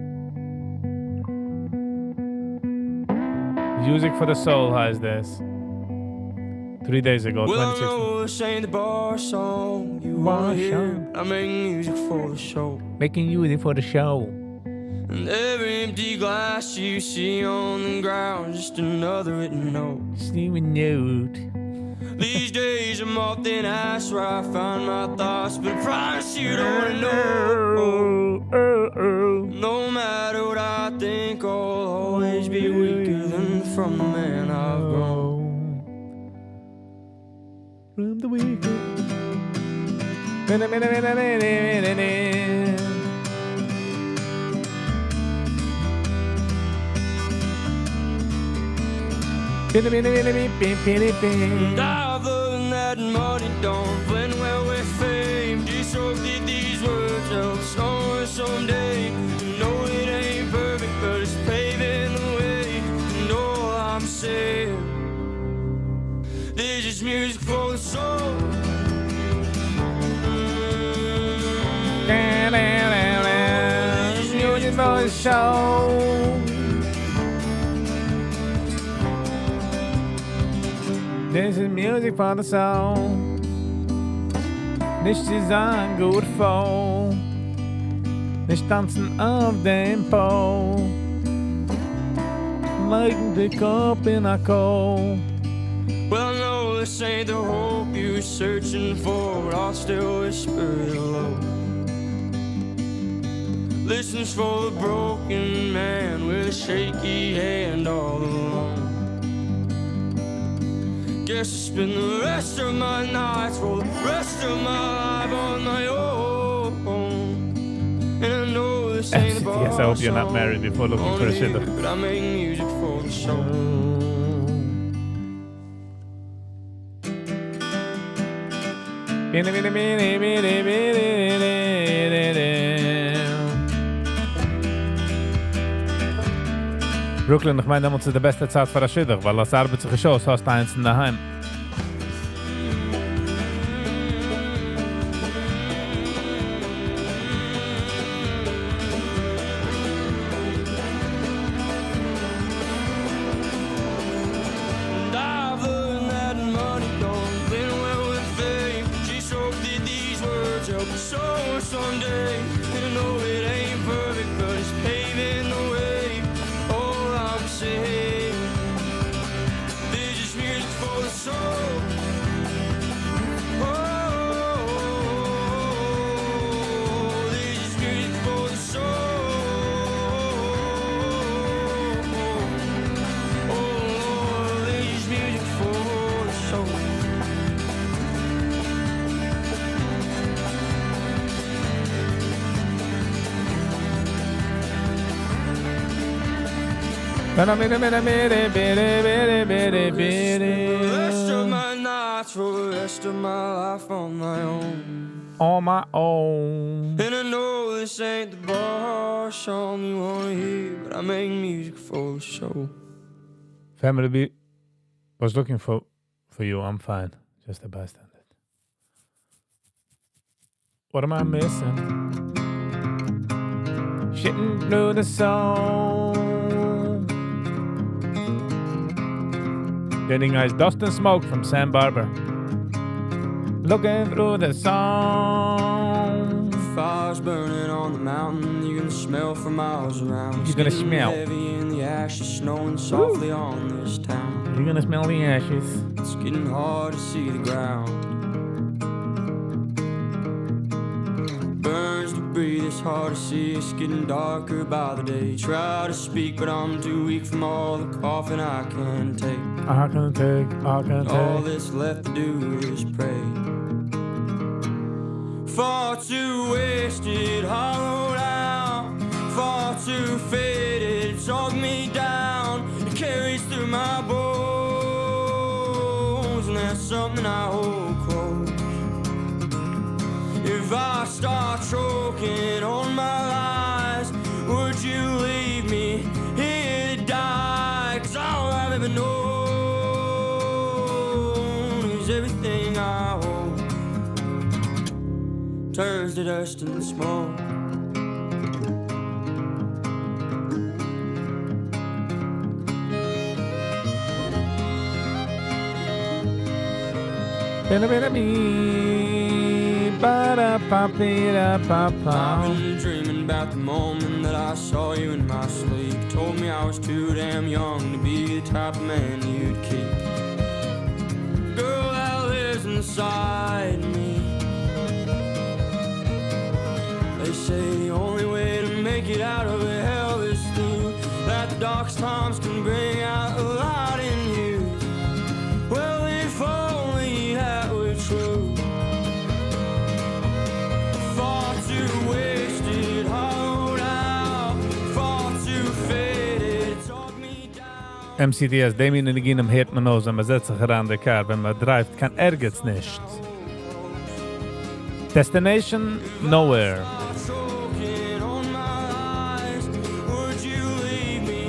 Music for the Soul הייסט דאס. 3 days ago, Well, I 26. know this ain't the bar song you Bar wanna hear. song. I make music for the show. Making music for the show. And every empty glass you see on the ground, just another written note. Steven Note. These days I'm often asked where I find my thoughts, but I promise you don't wanna know. No matter what I think, I'll always be weaker than from the man I've grown. From the weaker. Mene, mene, mene, mene, mene, mene. Mene, mene, mene, mene, mene, mene. And I've learned that money don't blend well with fame. Just hope that these words help someone someday. No, it ain't perfect, but it's paving the way. And all I'm saying, this is music for the soul. This is music for the soul. This is music for the soul. נישט צו זיין גוט פויל. נישט טאנצן אויף דעם pole. לייגן די קאפ אין א coal. Well, I know this ain't the hope you're searching for, but I'll still whisper it low. Listens for the broken man with a shaky hand all alone. Guess I spend the rest of my nights for the rest of my life on my own. And I know this ain't the Yes, I hope you're not bar married before looking for a song, שידוך. but I make music for the soul. Bini, bini, bini, bini, bini, bini, bini. Brooklyn, איך מיין, דעמאלטס איז די בעסטע צייט פאר א שידוך, ווייל דאס ארבעט זיך שוין, האסט איינס אין דער היים. And I've learned that money don't blend well with fame. Just hope that these words help someone someday. And I know it ain't perfect, but it's paving the way. All I'm saying, this is music for the soul. Oh, this is music for the soul. Oh, this is music for the soul. Mene, mene, mene, mene, mene, mene, mene, The rest of mene. my nights for the rest of my life on my own. On my own. And I know this ain't the bar song you wanna hear, but I make music for the show. Family B was looking for you. I'm fine. Just a bystander. What am I missing? Shitting through the soul. Getting nice dust and smoke from Sam Barber. Looking through the song. Fires burning on the mountain, you can smell for miles around. You're gonna It's getting smell. Heavy in the ashes, snowing softly on this town. You're gonna smell the ashes. It's getting hard to see the ground. Burns to breathe, it's hard to see. It's getting darker by the day. Try to speak, but I'm too weak from all the coughing I can take. I can take, I can All take. that's left to do is pray. Far too wasted, hollowed out, far too faded, talk me down. It carries through my bones, and that's something I hold close. If I start choking on my lies, would you leave me here to die? 'Cause all I've ever known is everything I hold turns to dust and smoke. I've been dreaming about the moment that I saw you in my sleep. Told me I was too damn young to be the type of man you'd keep. Girl, that lives inside me. They say the only way to make it out of hell is through. That the darkest times can bring out the light in you. Well, if only that were true. Far too wasted, hollowed out, far too faded, talk me down. MCTS, די מין ניגונים הערט מען אויס, ווען מען זעצט זיך אריין די car, ווען מען drive ט, קיין ערגעץ נישט. Destination nowhere. Choking on my lies, would you leave me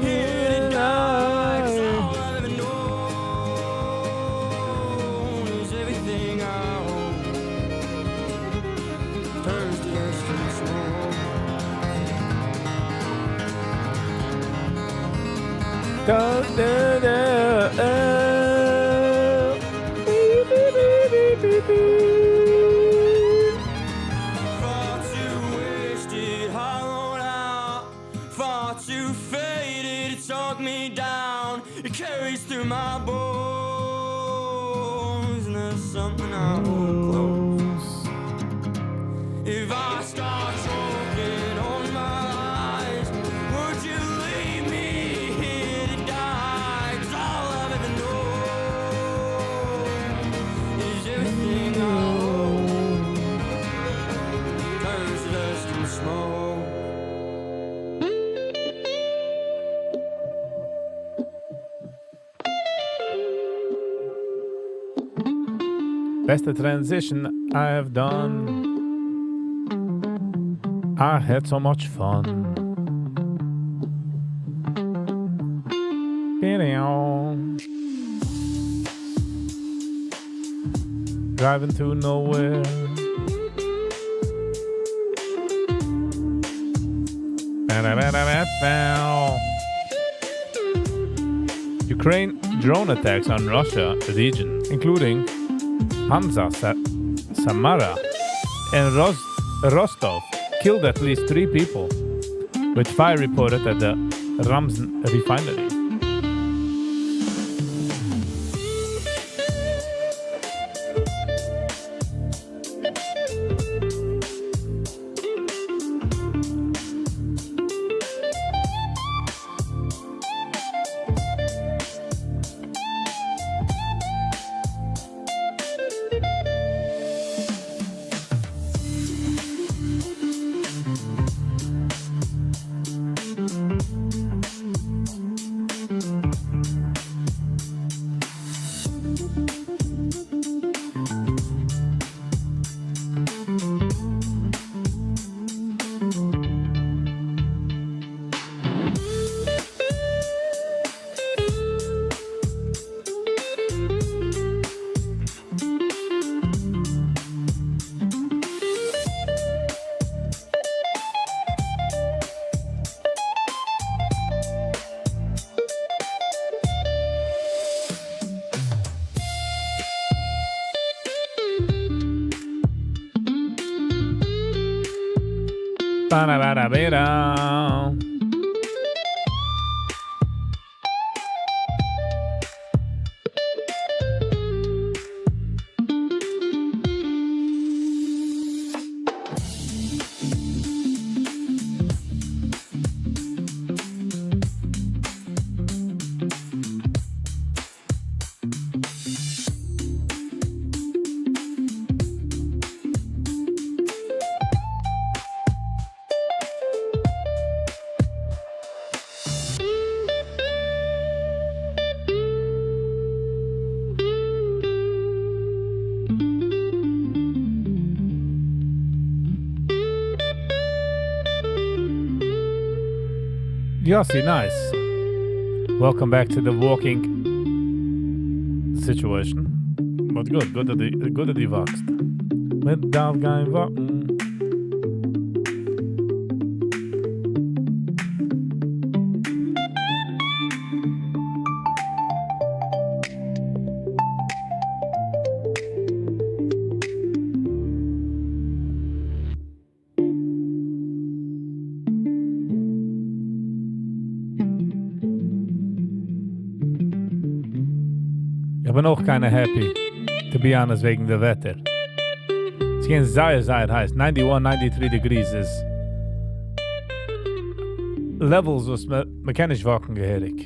here to die? 'Cause all I've ever known is everything I hold turns to dust and smoke. Da, da, da, oh. Beep, beep, beep, beep, beep. Far too wasted, hollowed out, far too faded to talk me down. It carries through my bones, and there's something I hold close. If I start choking on my lies, would you leave me here to die? 'Cause all I've ever known is everything I hold turns to dust and smoke. Best transition I have done. I had so much fun. Video. Driving to nowhere. Ba-da-ba-da-ba-bow. Ukraine drone attacks on Russia region, including Penza, Samara, and Rostov, killed at least 3 people, with fire reported at the Ramzan refinery. Ba-da-ba-da-ba-da. Yossi, nice. Welcome back to the walking situation. But good, good that דו walk סט. מען דארף גיין walk ן. איך בין אויך kinda happy, to be honest, וועגן די וועטער. עס גייט זייער, זייער הייס. 91, 93 degrees איז levels, וואס מען קען נישט walk ן געהעריג.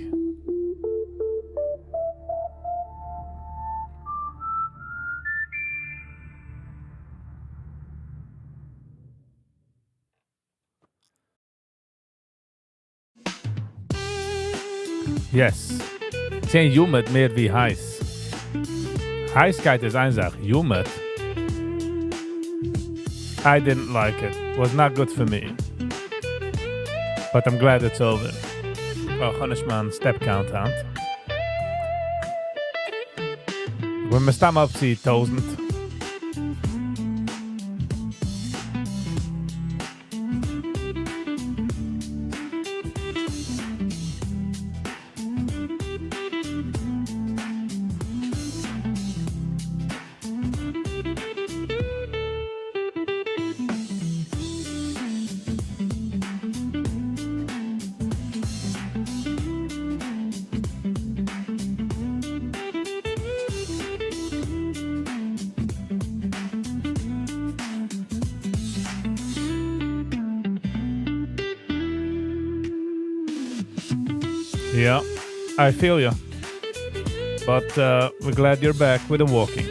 Yes. ס'איז humid מער ווי הייס. הייסקייט איז איין זאך. Humid. I didn't like it. Was not good for me. But I'm glad it's over. Oh, כ'האב נישט מיין step count היינט. מיר מסתם אויף צו 1000. Yeah, I feel you. But we're glad you're back with the walking.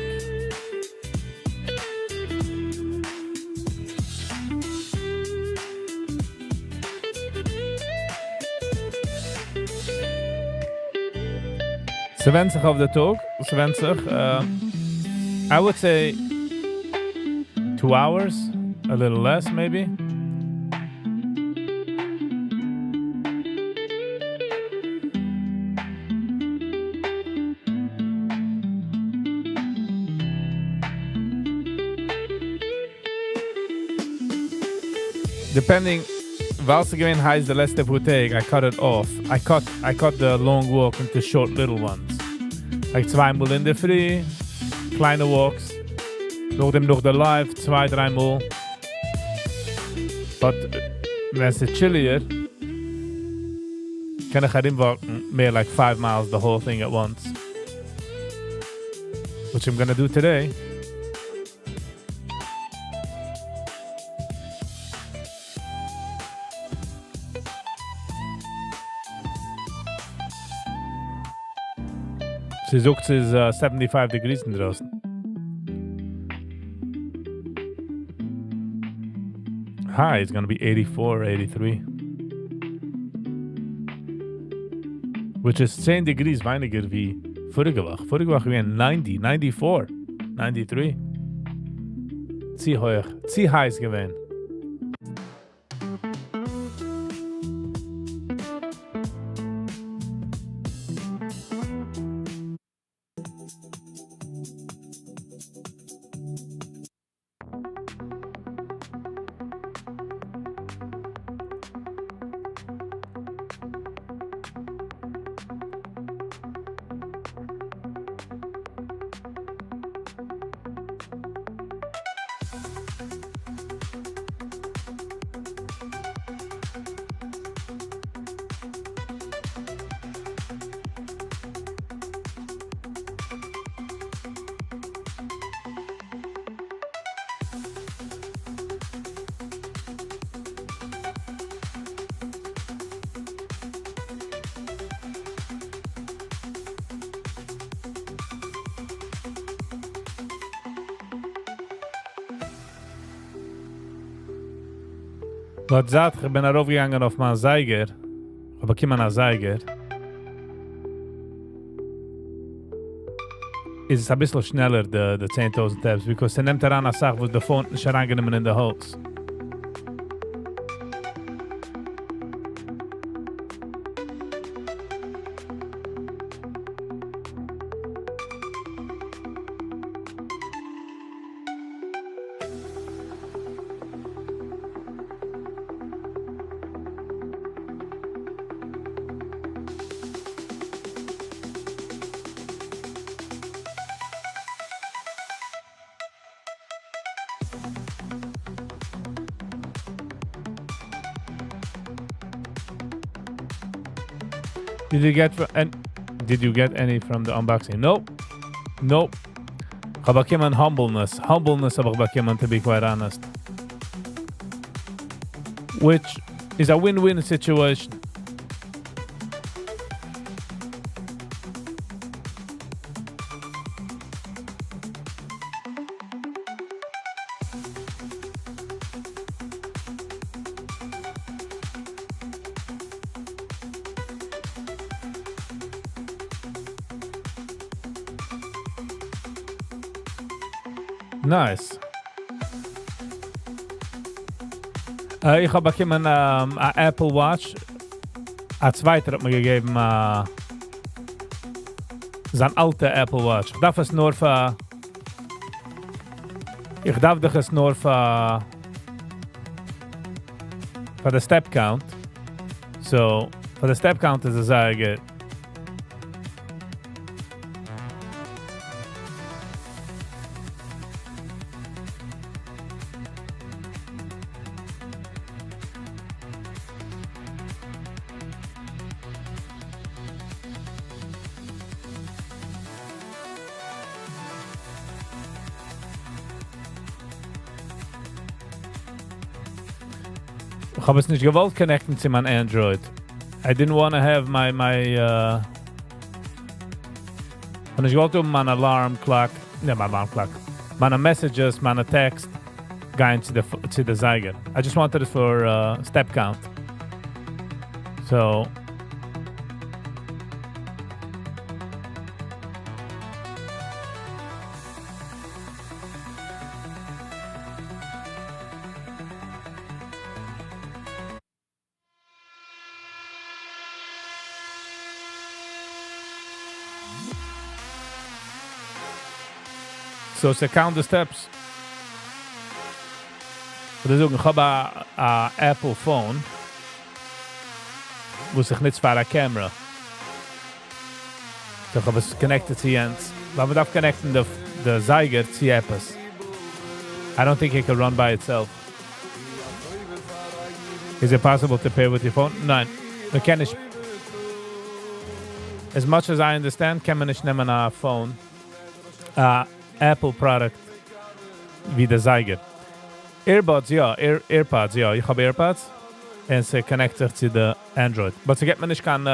ס'ווענדט זיך אויף די טאג. ס'ווענדט זיך. I would say 2 hours, a little less maybe. Depending, ווייל ס'איז געווען הייס די לעצטע פאר טעג, I cut it off. I cut the long walk into short little ones. Like צוויי מאל אין דער פרי, קליינע walks. נאכדעם נאך די live, צוויי, דריי מאל. But ווען ס'איז chillier, קען איך ארומwalk ן מער like 5 miles the whole thing at once. Which I'm gonna do today. זי זאגט, ס'איז 75 degrees אינדרויסן. High is gonna be 84, 83. Which is 10 degrees ווייניגער ווי פאריגע וואך. פאריגע וואך געווען 90, 94, 93. צו הויך, צו הייס געווען. But זייט איך בין ארויפגעגאנגען אויף מיין זייגער, האב באקומען א זייגער, איז עס א ביסל שנעלער די די 10,000 steps, because ס'נעמט אריין א סאך וואס די phone האט נישט אריינגענומען אין די הויז. Did you get and did you get any from the unboxing? Nope. Nope. כ'האב באקומען humbleness. Humbleness האב איך באקומען, to be quite honest. Which is a win-win situation. Nice. איך האב באקומען א Apple Watch. א צווייטער האט מיר געגעבן זיין אלטע Apple Watch. איך דארף עס נאר פאר איך דארף דאך עס נאר פאר פאר די step count. So, פאר די step count איז עס זייער גוט. איך האב עס נישט געוואלט connectן צו מיין Android. I didn't want to have my my uh כ'האב נישט געוואלט האבן מיין alarm clock, ניין מיין alarm clock, מיינע messages, מיינע text גיין צו די צו די זייגער. I just wanted it for uh, step count. So So ס'count די steps. כ'וועל דיר זאגן, איך האב א א Apple phone וואס איך נוץ פאר א camera. So איך האב עס connected צו יענץ. ווייל מ'דארף connectן די די זייגער צו עפעס. I don't think it can run by itself. Is it possible to pair with your phone? ניין, מ'קען נישט. As much as I understand קען מען נישט נעמען א phone, א Apple product ווי די זייגער. Earbuds יא, AirPods יא, איך האב AirPods און ס'connect זיך צו די Android. But ס'געט מיר נישט קיין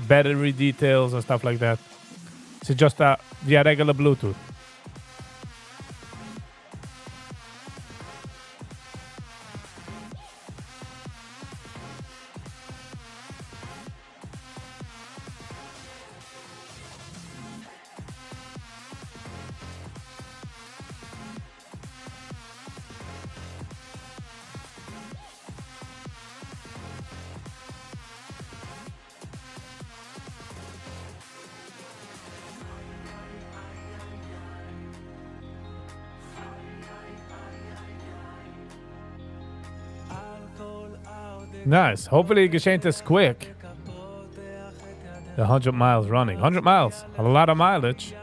battery details or stuff like that. ס'איז just א ווי א regular Bluetooth. Nice. Hopefully געשעט עס quick. The 100 miles running. 100 miles. A lot of mileage.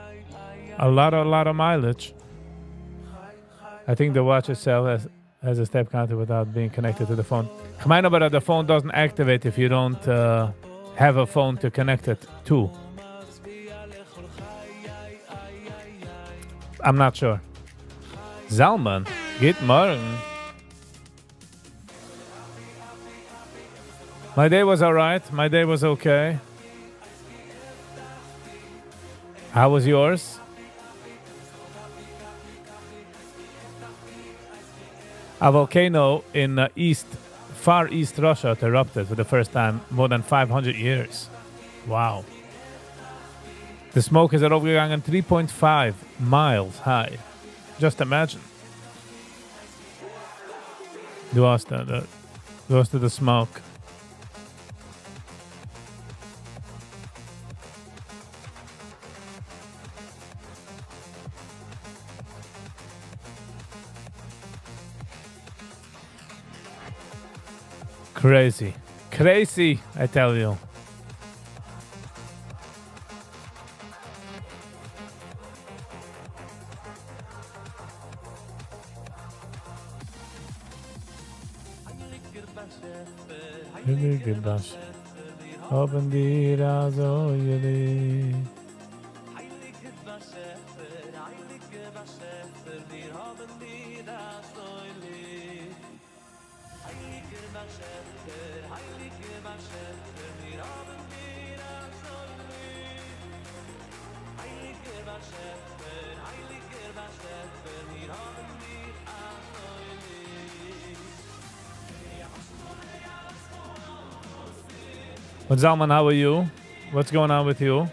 A lot, a lot of mileage. I think the watch itself has, has a step counter without being connected to the phone. כ'מיין אבער the phone doesn't activate if you don't uh, have a phone to connect it to. I'm not sure. Zalman, גוט מארגן. My day was alright. My day was okay. How was yours? A volcano in uh, East Far East Russia האט erupted for the first time more than 500 years. Wow. The smoke איז ארויפגעגאנגען 3.5 miles high. Just imagine. דו האסט די, דו האסט די smoke. Crazy. Crazy, I tell you. האבן דיר אזוי ליב. But Zalman, how are you? What's going on with you?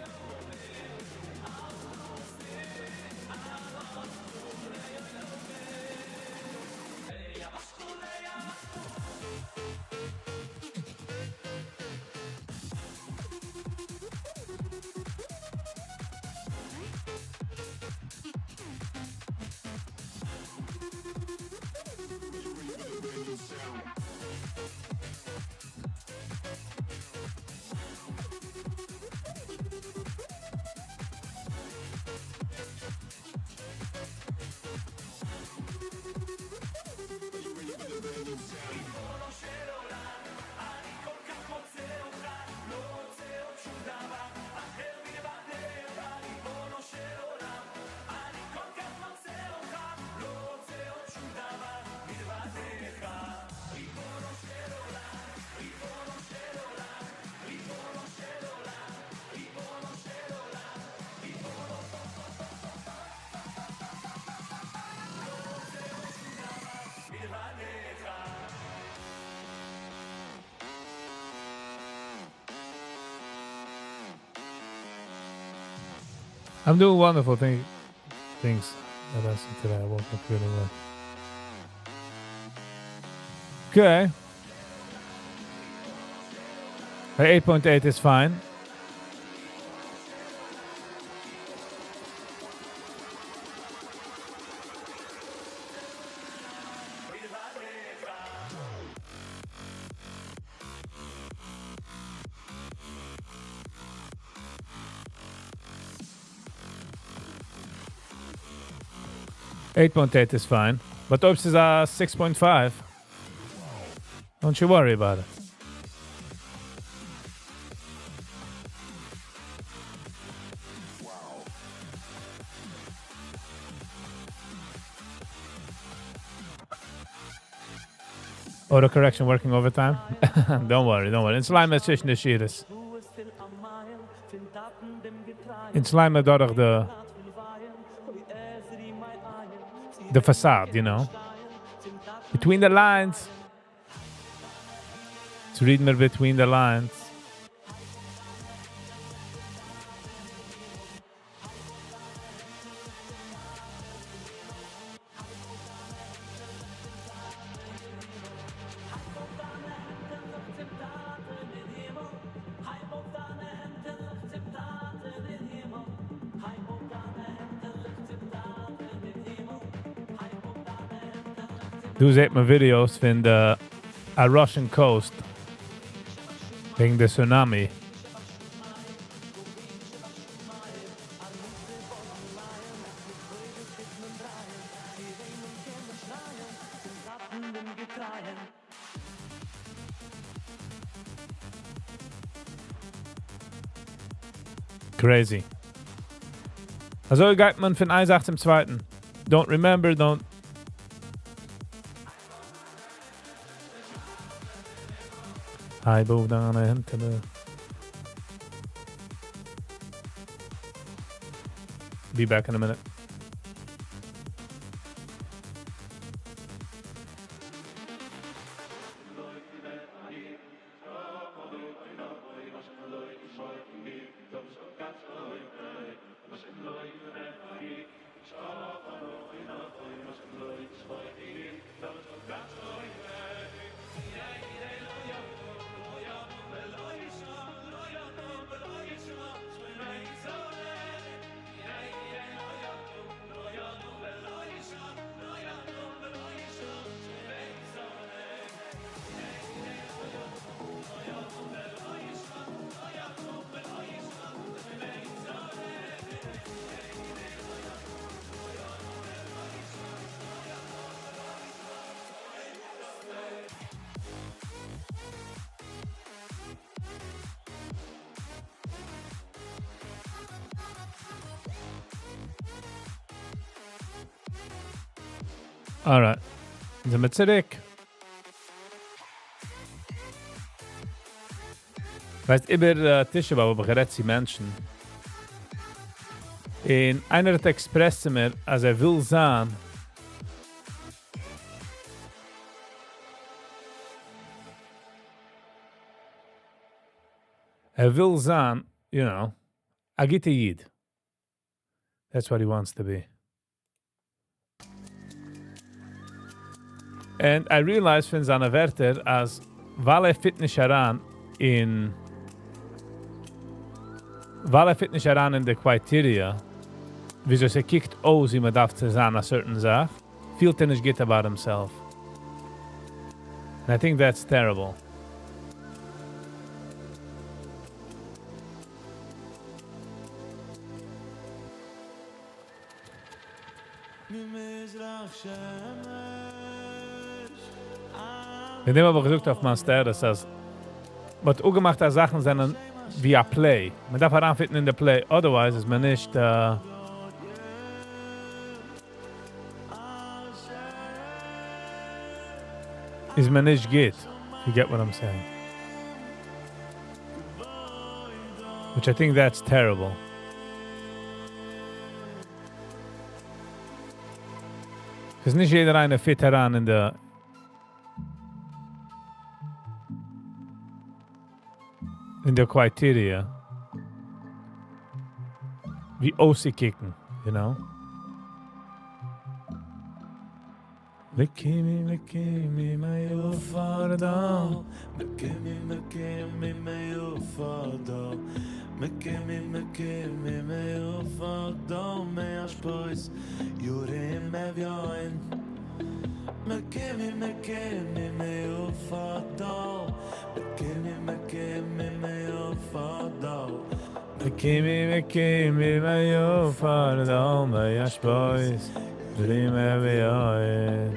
I'm doing wonderful things that I see today. I woke up feeling well. Okay. 8.8 is fine. 8.8 is fine. But אויב ס'איז a 6.5. Don't you worry about it. Auto correction working overtime? Don't worry, don't worry. אונז לייענען צווישן די שורות. אונז לייענען דורך the facade. Between the lines. To read more between the lines. דא זעט מען videos פון די a Russian coast וועגן די tsunami. Crazy. אזוי גייט מען פון איין זאך צום צווייטן. Don't remember, don't. הייב אויף דיינע הענטעלע. Be back in a minute. Alright. זענען מיר צוריק. ווייסט, איבער תשעה באב האב איך גערעדט צו מענטשן. און איינער האט expressed צו מיר, אז ער וויל זיין ער וויל זיין, א גוטע איד. That's what he wants to be. And I realized פון זיינע ווערטער, אז ווייל ער fit נישט אריין אין ווייל ער fit נישט אריין אין די criteria, וויאזוי ס'קוקט אויס ווי מען דארף צו זיין א certain זאך, פילט ער נישט גוט about himself. And I think that's terrible. ממזרח שמש וועגן דעם האב איך געזאגט אויף מיין status, אז מען האט אפגעמאכט אז זאכן זענען ווי א play. מען דארף אריינfitן אין די play, otherwise איז מען נישט איז מען נישט גוט. You get what I'm saying? Which I think that's terrible. Because נישט יעדער איינער fit אריין אין די criteria ווי אויסצוקוקן, you know? מקימי מקימי מיופרדה מקימי מקימי מיופרדה מקימי מקימי מיופרדה מאשפויס יורים אביין מקימי מקימי מיופרדה מקימי מקימי מיופרדה מקימי מקימי מיופרדה מאשפויס יורים אביין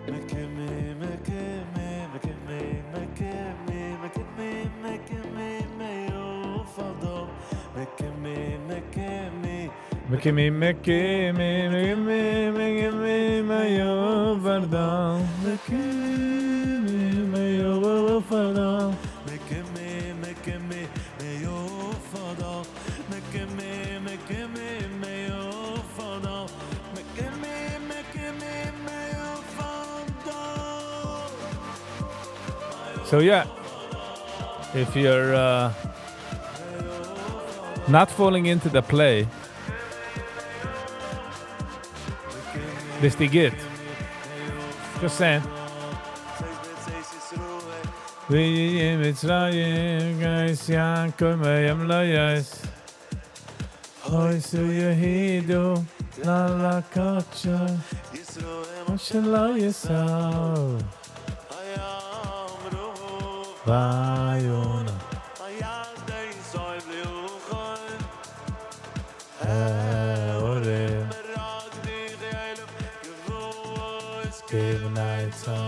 מקימי מקימי מקימי מקימי מקימי מקימי מיופרדה מקימי מקימי מקימי מקימי מקימי מקימי מיופרדה מקימי מיופרדה מקימי מקימי מיופרדה מקימי מקימי מיופרדה מקימי מקימי מיופרדה. So yeah, if you're not falling into the play, ביסטו גוט. Just saying. מצרים גייס יעקב מים לא יס אוי סו יהידו לה קודשו שלא יסעו ויונה אורם גבנה יצא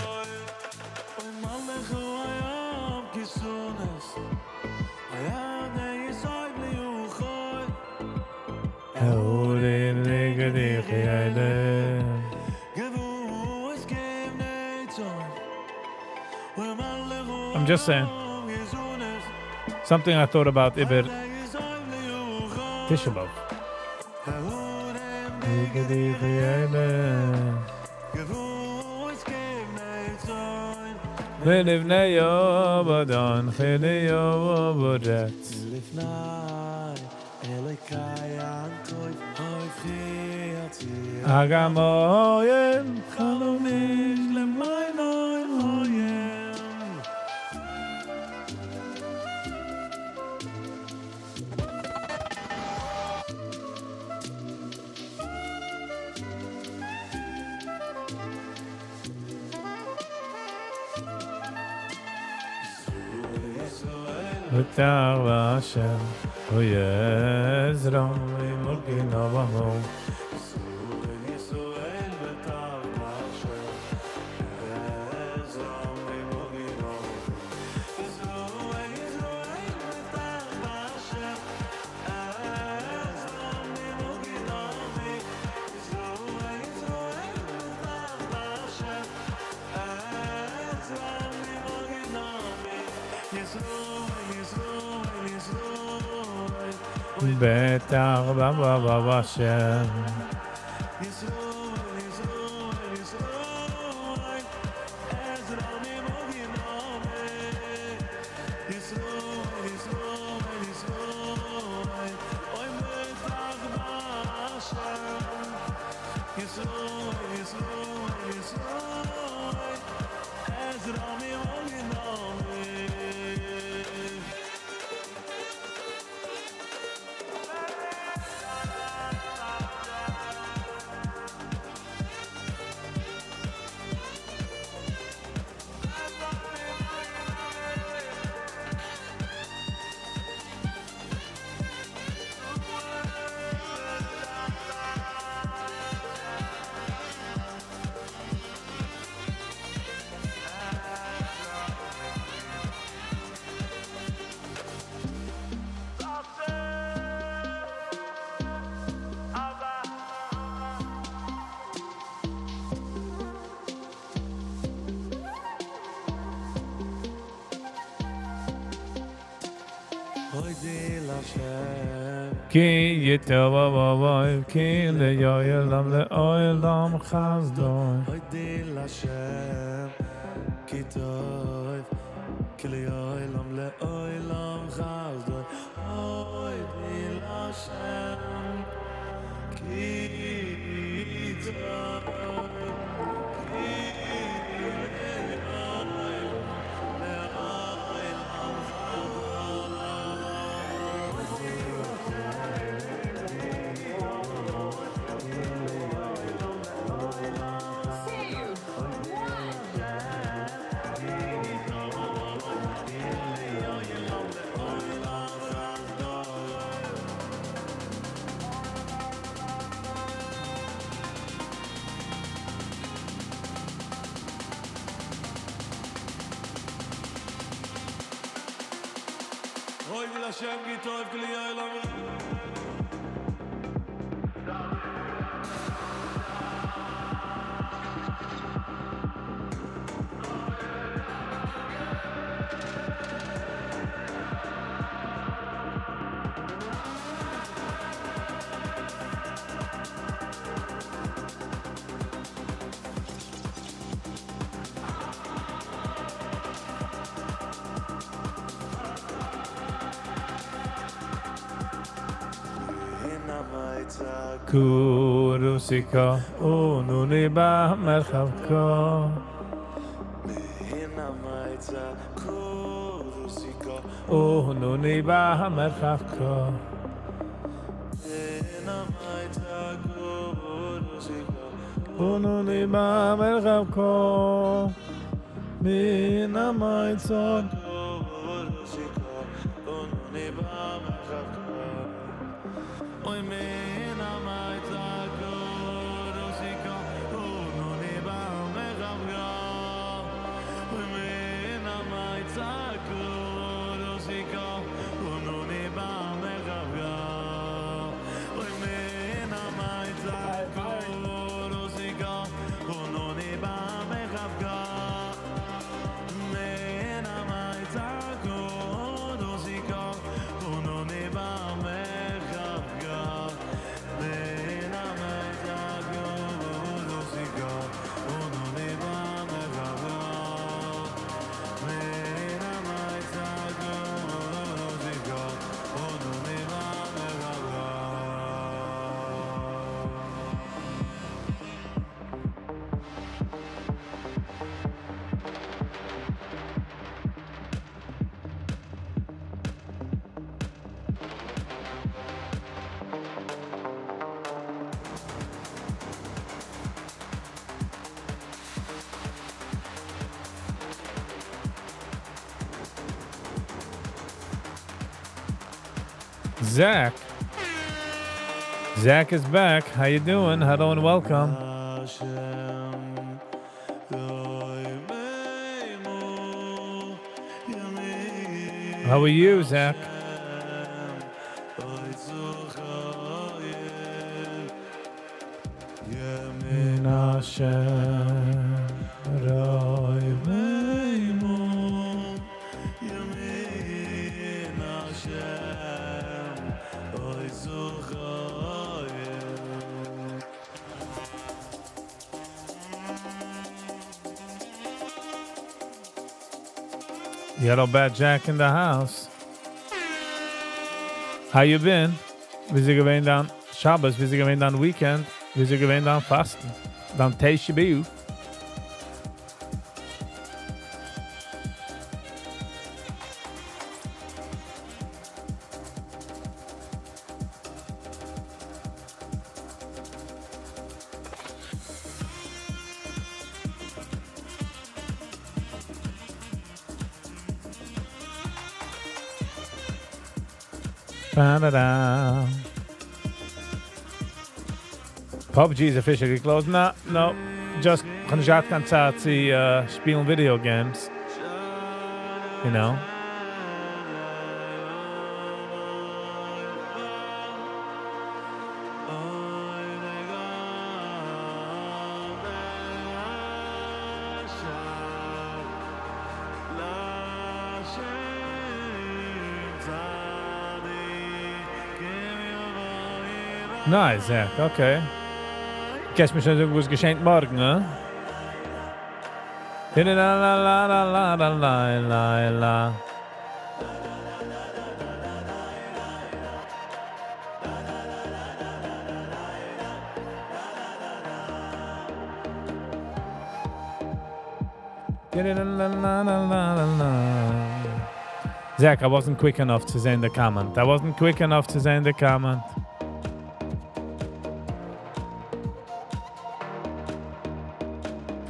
אורם לגדי חיילה. I'm just saying. Something I thought about איבער תשעה באב. לגדי חיילה. ולבני יובדון חילי יובדץ. לפני אלוקי יעקב הופכי אגם אוים חלומיש למיינוי אוים. בטח בהשם, הוא יעזרו, ומוגינו במו. ישראל בטח בהשם, יעזרו, ומוגינו. ישראל, ישראל בטח בהשם, יעזרו, ומוגינו. ישראל, ישראל בטח בהשם, בטח בהשם. כי טוב כי לעולם לעולם חסדו. הודי להשם כי טוב כי לעולם לעולם חסדו. הודי להשם כי טוב כי לעולם הודי להשם כי טוב כי לעולם Kurusika ununi ba merchavko. Ununi ba merchavko. Ununi ba merchavko. Min ha'maitzah. Oy min ha'maitzah kurusika ununi ba merchavko. Oy min ha'maitzah kurusika ununi ba merchavko. Oy min ha'maitzah kurusika ununi ba merchavko. Min ha'maitzah kurusika ununi ba merchavko. Min ha'maitzah kurusika ununi ba merchavko. Min ha'maitzah kurusika ununi ba merchavko. Zach. Zach is back. How you doing? Hello and welcome. Hashem roimeinu yamin How are you, Zach? Oy zuchayim Yamin Hashem roimeinu. Yamin Yellow Bat Jack in the house. How you been? ווי איז געווען דיין שבת? ווי איז געווען דיין weekend? ווי איז געווען דיין פאסטן? דיין תשעה באב? Ba-da-da. PUBG is officially closed. No, no. Just כ'האב נישט געהאט קיין צייט צו שפילן video games. You know? Nice, Zach. Okay. קענסט מיר שוין זאגן וואס געשעט מארגן, הא? La la la la la la la la la. La la la la la la. Zach, I wasn't quick enough to send the comment. I wasn't quick enough to send the comment.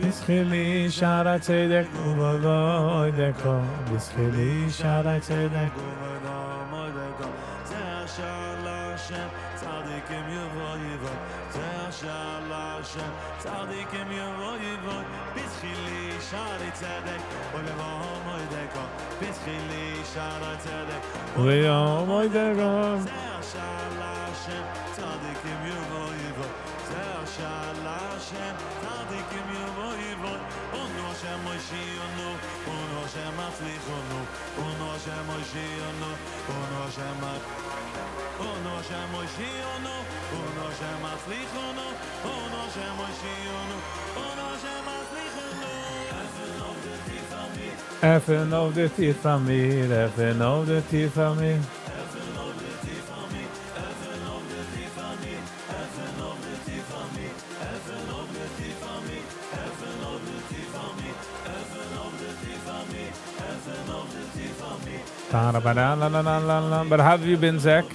פתחי לי שערי צדק ובגודך, פתחי לי שערי צדק. זה השער להשם, צדיקים יבוא יבוא, זה השער להשם, צדיקים יבוא יבוא, פתחי לי שערי צדק, ובמועדך, פתחי לי שערי צדק, ובמועדך, זה השער להשם, צדיקים יבוא יבוא, זה השער להשם, צדיקים יבוא יבוא, אונו השם מושיענו, אונו השם מצליחנו, אונו השם מושיענו, אונו השם אונו השם מושיענו, אונו השם מצליחנו, אונו השם מושיענו, אונו השם מצליחנו. עפן אויף די טיר פאר מיר, עפן אויף די טיר פאר מיר. But how have you been, Zach?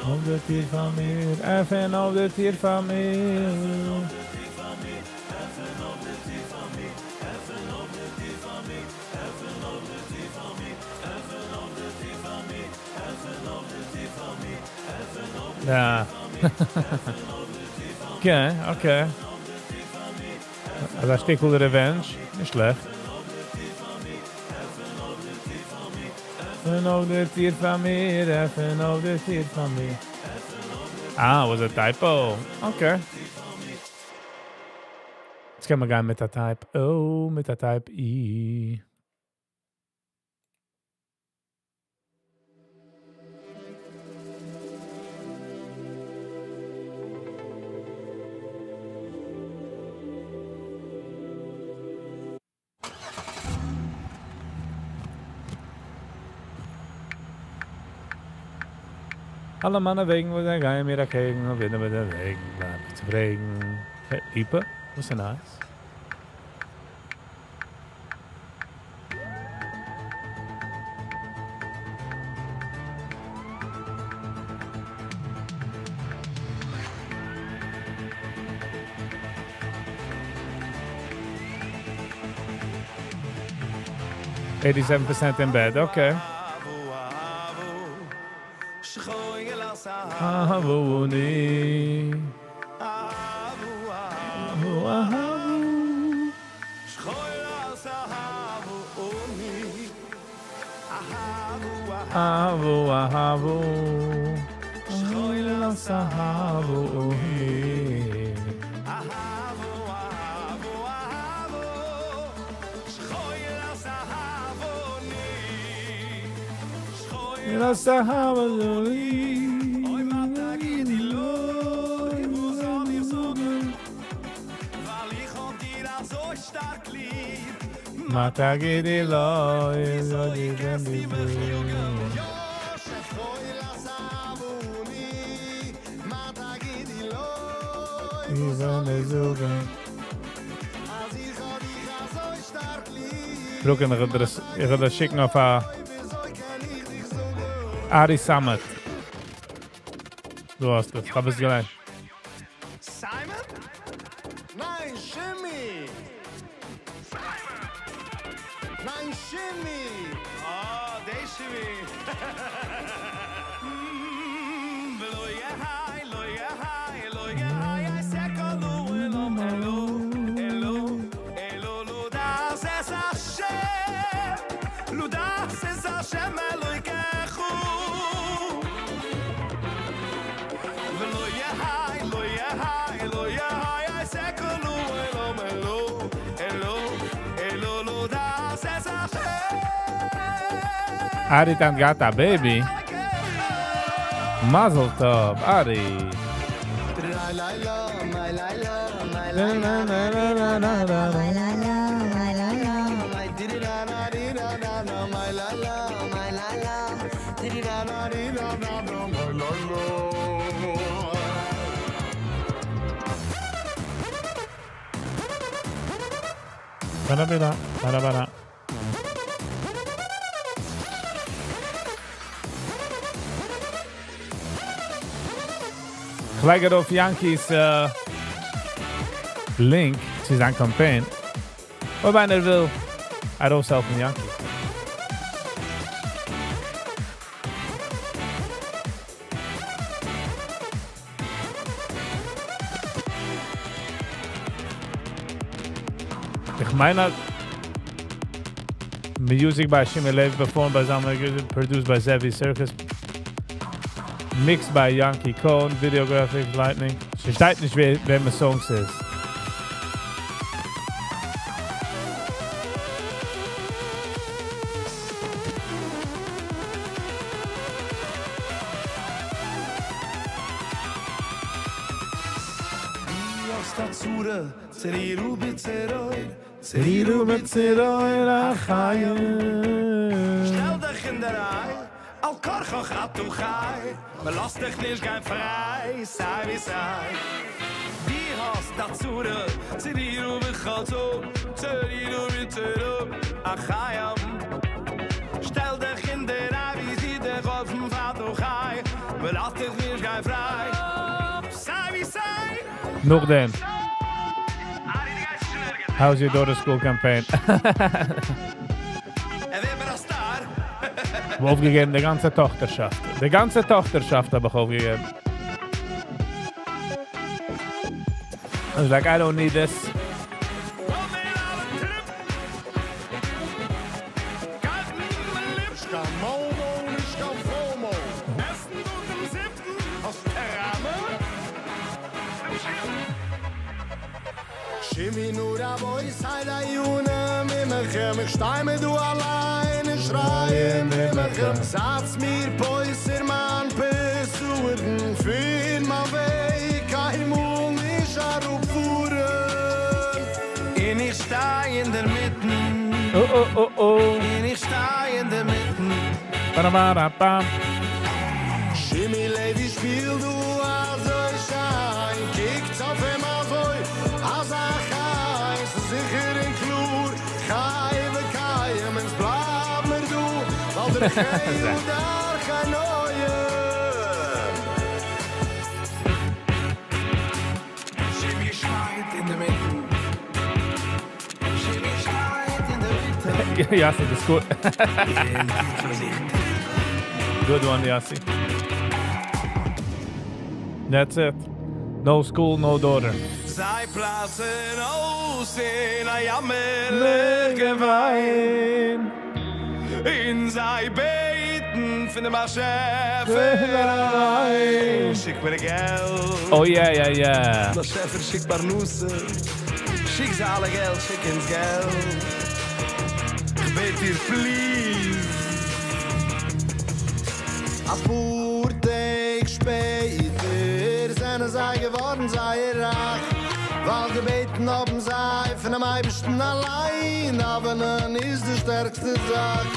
אויף די טיר פאר מיר, עפן אויף די טיר פאר מיר. Yeah. Okay. אזא שטיקל revenge, נישט שלעכט. עפן אויף די טיר פאר מיר, עפן אויף די טיר פאר מיר. Ah, was a typo. Okay. יעצט קען מען גיין מיט א type O, מיט א type E. אלע מיינע וועגן, וואו זיי גייען מיר אקעגן, און ווידער מיט די וועגן, בלייב איך צו פרעגן. Hey, Lipa, וואס איז nice? 87% in bed, okay. אהבוני. אהבו, אהבו. אהבו, אהבו. אהבוני. אהבוני. אוי, מה תגידי לו, וואס זאל איך זאגן? ווייל איך האב אזוי שטארק ליב. מה תגידי לו, וויאזוי קענסטו מיך יאגן? ברוקלין, איך וועל דאס, איך וועל דאס שיקן אויף א Ari Samet. דו האסט עס, האב עס געליינט. Simon? ניין, Shimmy! ניין, Shimmy! אה, די Shimmy. ולא יהי, לא יהי, לא יהי, יעשה כל אלו, אלו, אלו, אלו, לו דאס es השם, לו דאס es השם אלוהיכך. ולא יהי, לא יהי, לא יהי, יעשה כל אלו, אלו, אלו, אלו, לו דאס es השם. Ari tan got a baby. מזל טוב, Ari. Na, na, na, na, na, na, na. Bada bada, bada bada. כ'לייג ארויף Yankees link צו זיין campaign. אויב איינער וויל ארויסהעלפן Yankee. איך מיין, Music by Shimmy Lev, performed by Zalman Goodman, produced by Zevi Circus, mixed by Yankee Cohn, videographic, lightning. ס'שטייט נישט, ווער, וועמענס song ס'איז. דו האסט א צרה, צרירו בצרור, צרירו בצרור החיים. שטעל דיך אין דער ריי, על כרחך אתה חי, מ'לאזט דיך נישט גיין פריי, סיי ווי סיי. דו האסט א צרה, צרירו בחצור, צרירו בצרור החיים. שטעל דיך אין דער ריי, ווי זי דיך אויפן פארטוך חי, מ'לאזט דיך נישט גיין פריי, סיי ווי סיי. נאך דעם. How's your daughter's school campaign? ער ווערט מיר א star. האב אויפגעגעבן די גאנצע טאכטערשאפט. די גאנצע טאכטערשאפט האב איך אויפגעגעבן. I was like, I don't need this. נישט קיין Momo, נישט קיין FOMO. עסן דו דעם זיפן אויס טעראמע? שימי נו רבוי סיי דה יונה מימכם איך שטיי מיר דו allein ich schreie מימכם Satz mir poiser man pesuerden fin ma wei kein mul nicht arufuhren און איך שטיי אין דער מיטן. Oh, oh, oh, oh. און איך שטיי אין דער מיטן. Ba-da-ba-da-bam. Shimi Levi spiel du אזוי שיין קוקט אויף אים אזוי אזא חי זיכער און קלאר חי וקיים אונז בלייב מיר דא ווייל דער חי דער חי נויע Shimi שטייט אין דער מיטן. Shimi שטייט אין דער מיטן. Yassi, the school. Good one, Yassi. That's it. No school, no daughter. זיי פלאצן אויס אין א יאמערליך געוויין. און זיי בעטן פון דעם באשעפער אליין. שיק מיר געלט. Oh, yeah. באשעפער שיק פרנסה. שיק זיי אלע געלט, שיק אונז געלט. איך בעט דיר, please. א פאר טעג שפעטער זענען זיי געווארן זייער רייך. ווייל געבעטן האבן זיי פונעם אייבערשטן אליין, דאווענען איז די שטערקסטע זאך,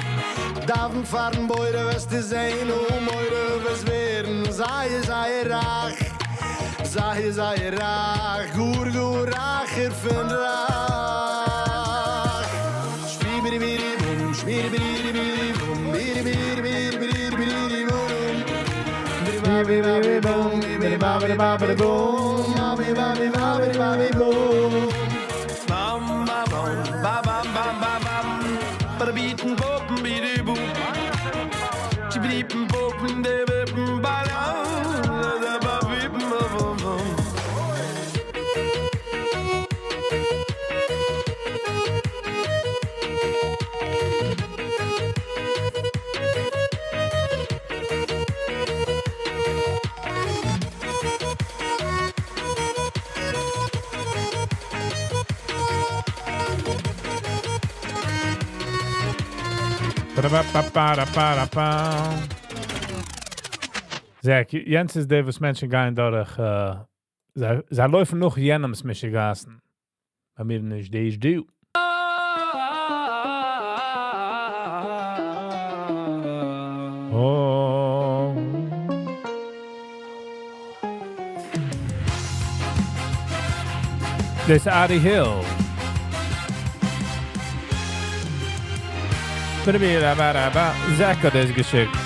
דאווען פארן בורא וועסטו זען אן מורא וועסט ווערן זייער זייער רייך, זייער זייער רייך, גאר גאר רייכער פון רייך. שביביריביריבום, שביריביריביריבום, ביריביריביריביריבום, ביריבאביבאביבום, ביריבאביבאביבום, אביבאביבאביבאביבום. Bam, ba, bam, ba, bam, bam, bam, bam. Ba, beaten, bopen, bi, boom. Chibriepen, bopen, de, beben, ba, la, da, ba, bipen, ba, bum, bum. Ba-da-ba-ba-ba-da-ba-da-ba. Zach, יענץ איז דער וואס מענטשן גייען דורך, זיי, זיי לויפן נאך יענעמס משוגעת'ן. ביי מיר נישט, דאס דו. Oh. דאס איז Adi Hill. Ba-da-ba-da-ba-da-ba. Zach האט דאס געשיקט.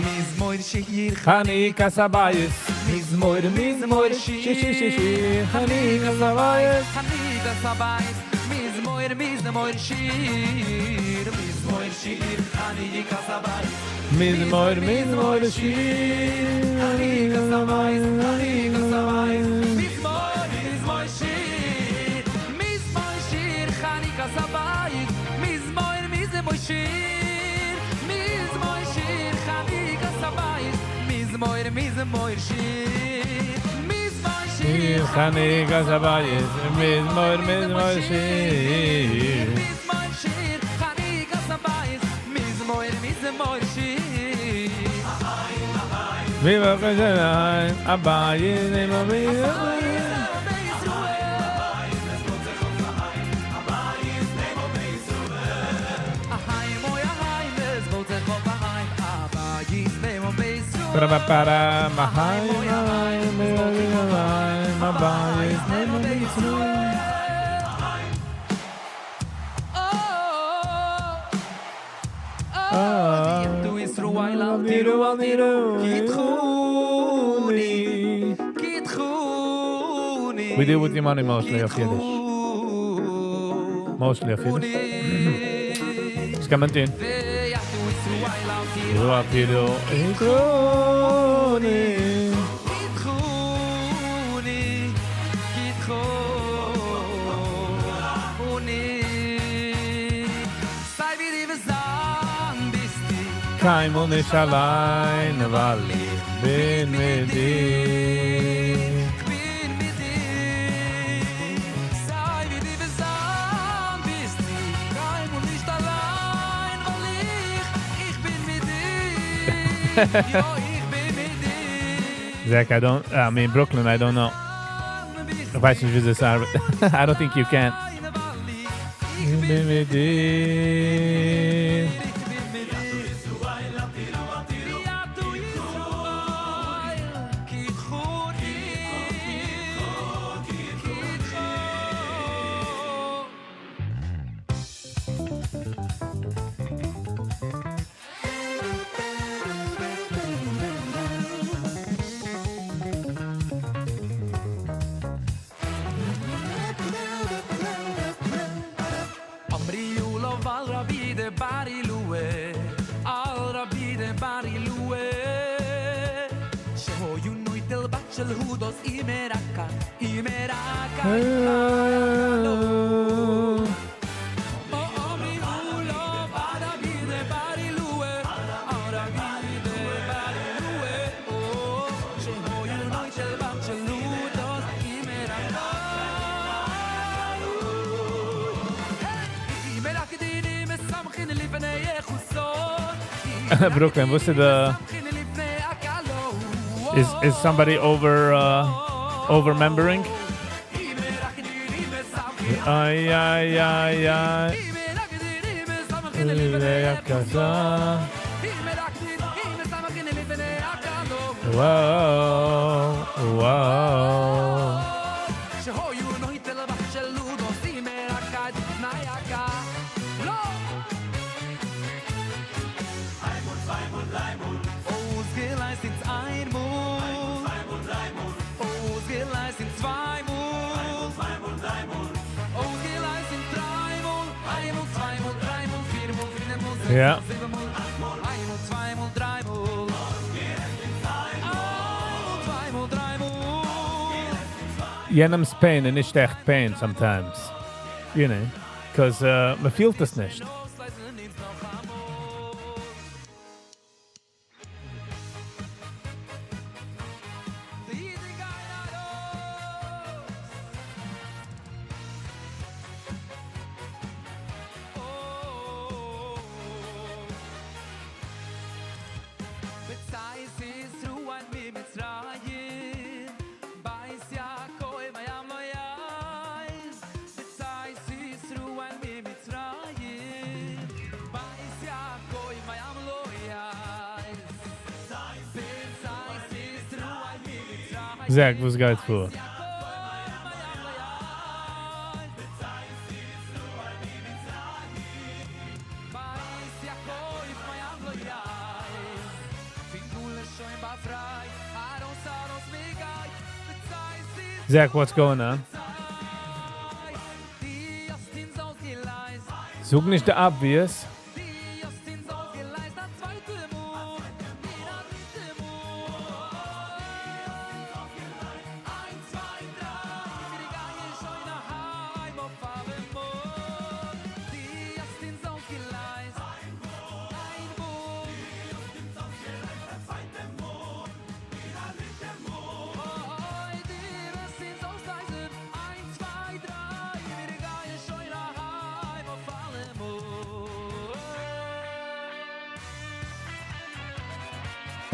מזמור שיר חנוכת הבית. מזמור מזמור שיר שיר שיר שיר חנוכת הבית. חנוכת הבית מזמור מזמור שיר מזמור שיר חנוכת הבית מזמור מזמור שיר חנוכת הבית חנוכת הבית מזמור מזמור שיר מזמור שיר חנוכת הבית מזמור מזמור שיר מזמור שיר חנוכת הבית מזמור מזמור שיר מזמור שיר חנוכת הבית מזמור מזמור שיר מזמור שיר חנוכת הבית מזמור מזמור שיר ווי הבית נעם מיר Ba-da-ba-ba-da, mahai, mahai, mahai, הבית נעם מיר. דו ישראל אל תיראו אל תיראו כי תחוני כי תחוני We deal with your money mostly אויף Yiddish. Mostly אויף Yiddish. עס קען מען טון. תיראו אל תיראו כי תחוני כי תחוני כי תחוני סיי ווי דו ביסט ביסטו קיינמאל נישט אליין, ווייל איך בין מיט דיר. איך בין מיט דיר. סיי ווי דו ביסט ביסטו קיינמאל נישט אליין, ווייל איך, איך בין מיט דיר. יא, איך בין מיט דיר. Zach, I don't, I mean, Brooklyn, I don't know. איך ווייס נישט, ווי דאס ארבעט. I don't think you can. איך בין מיט דיר. איך בין מיט דיר. כי תחוני כי תחוני. אמרו עליו על רבי דבר אילוה, על רבי דבר אילוה, שהיו נוטל בת של הודוס אימרקה, אימרקה, אמרו עליו על רבי דבר אילוה, על רבי דבר אילוה, שהיו נוטל בת של הודוס אימרקה. מרקדין משמחין לפני יחוסון. Brooklyn, וואס איז די... Is somebody over over membering? איי איי איי איי. Wow, wow. Yeah. יענעמ'ס pain איז נישט עכט pain sometimes. You know, because מען פילט עס נישט. Zach, וואס גייט פאר? Zach, what's going on? זאג נישט the obvious.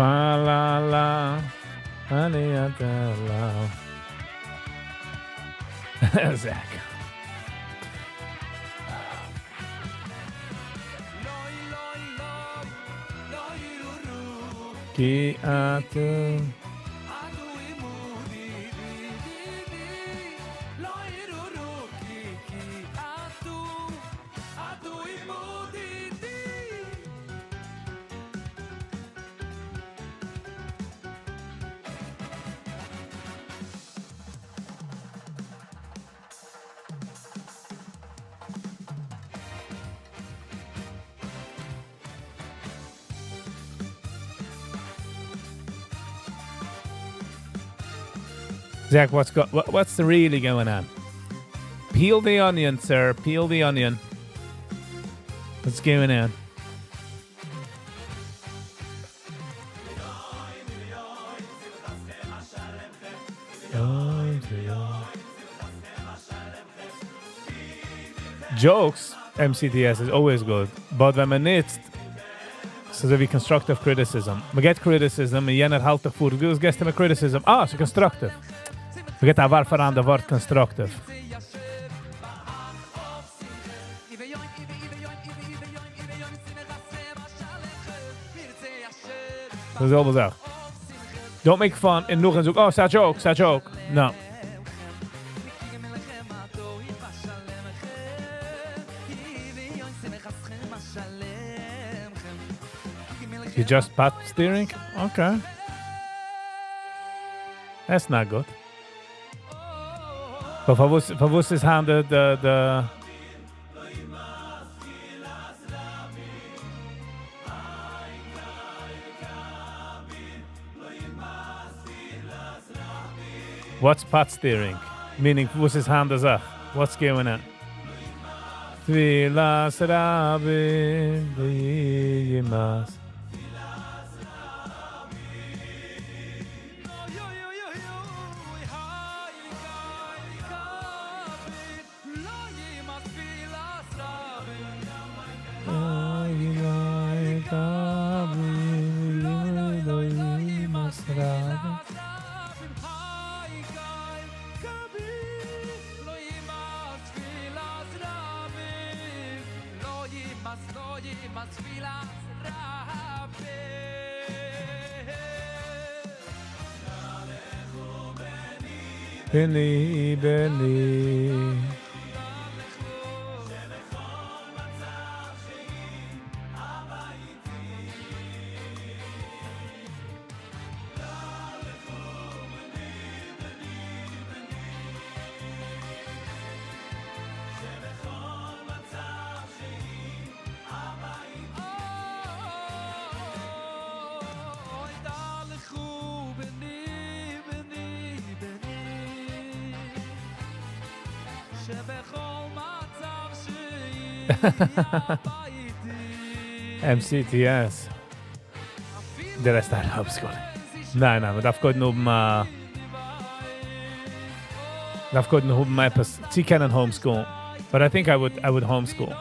Fa la la, la. Zach. כי אתם Zach, what's really going on? Peel the onion, sir. Peel the onion. What's going on? Jokes, MCTS is always good, but ווען מען ניצט, ס'איז ווי constructive criticism. מען גיט criticism, און יענער האלט דיך פאר, דו גיבסט אים criticism. Ah, ס'איז constructive. מען גיט א ווארף אריין דער ווארט constructive. דאס זעלבע זאך. Don't make fun און נאכדעם זאג, oh, it's a joke, it's a joke. No. You just pot steering? Okay. That's not good. But פארוואס איז היינט the What's pot steering? Meaning, וואס איז היינט די זאך? What's going on? תפילת רבים וימאס. בני, בני. MCTS. Did I start homeschooling? ניין, ניין, מ'דארף קודם האבן א... מ'דארף קודם האבן עפעס צו קענען homeschool. But I think I would homeschool.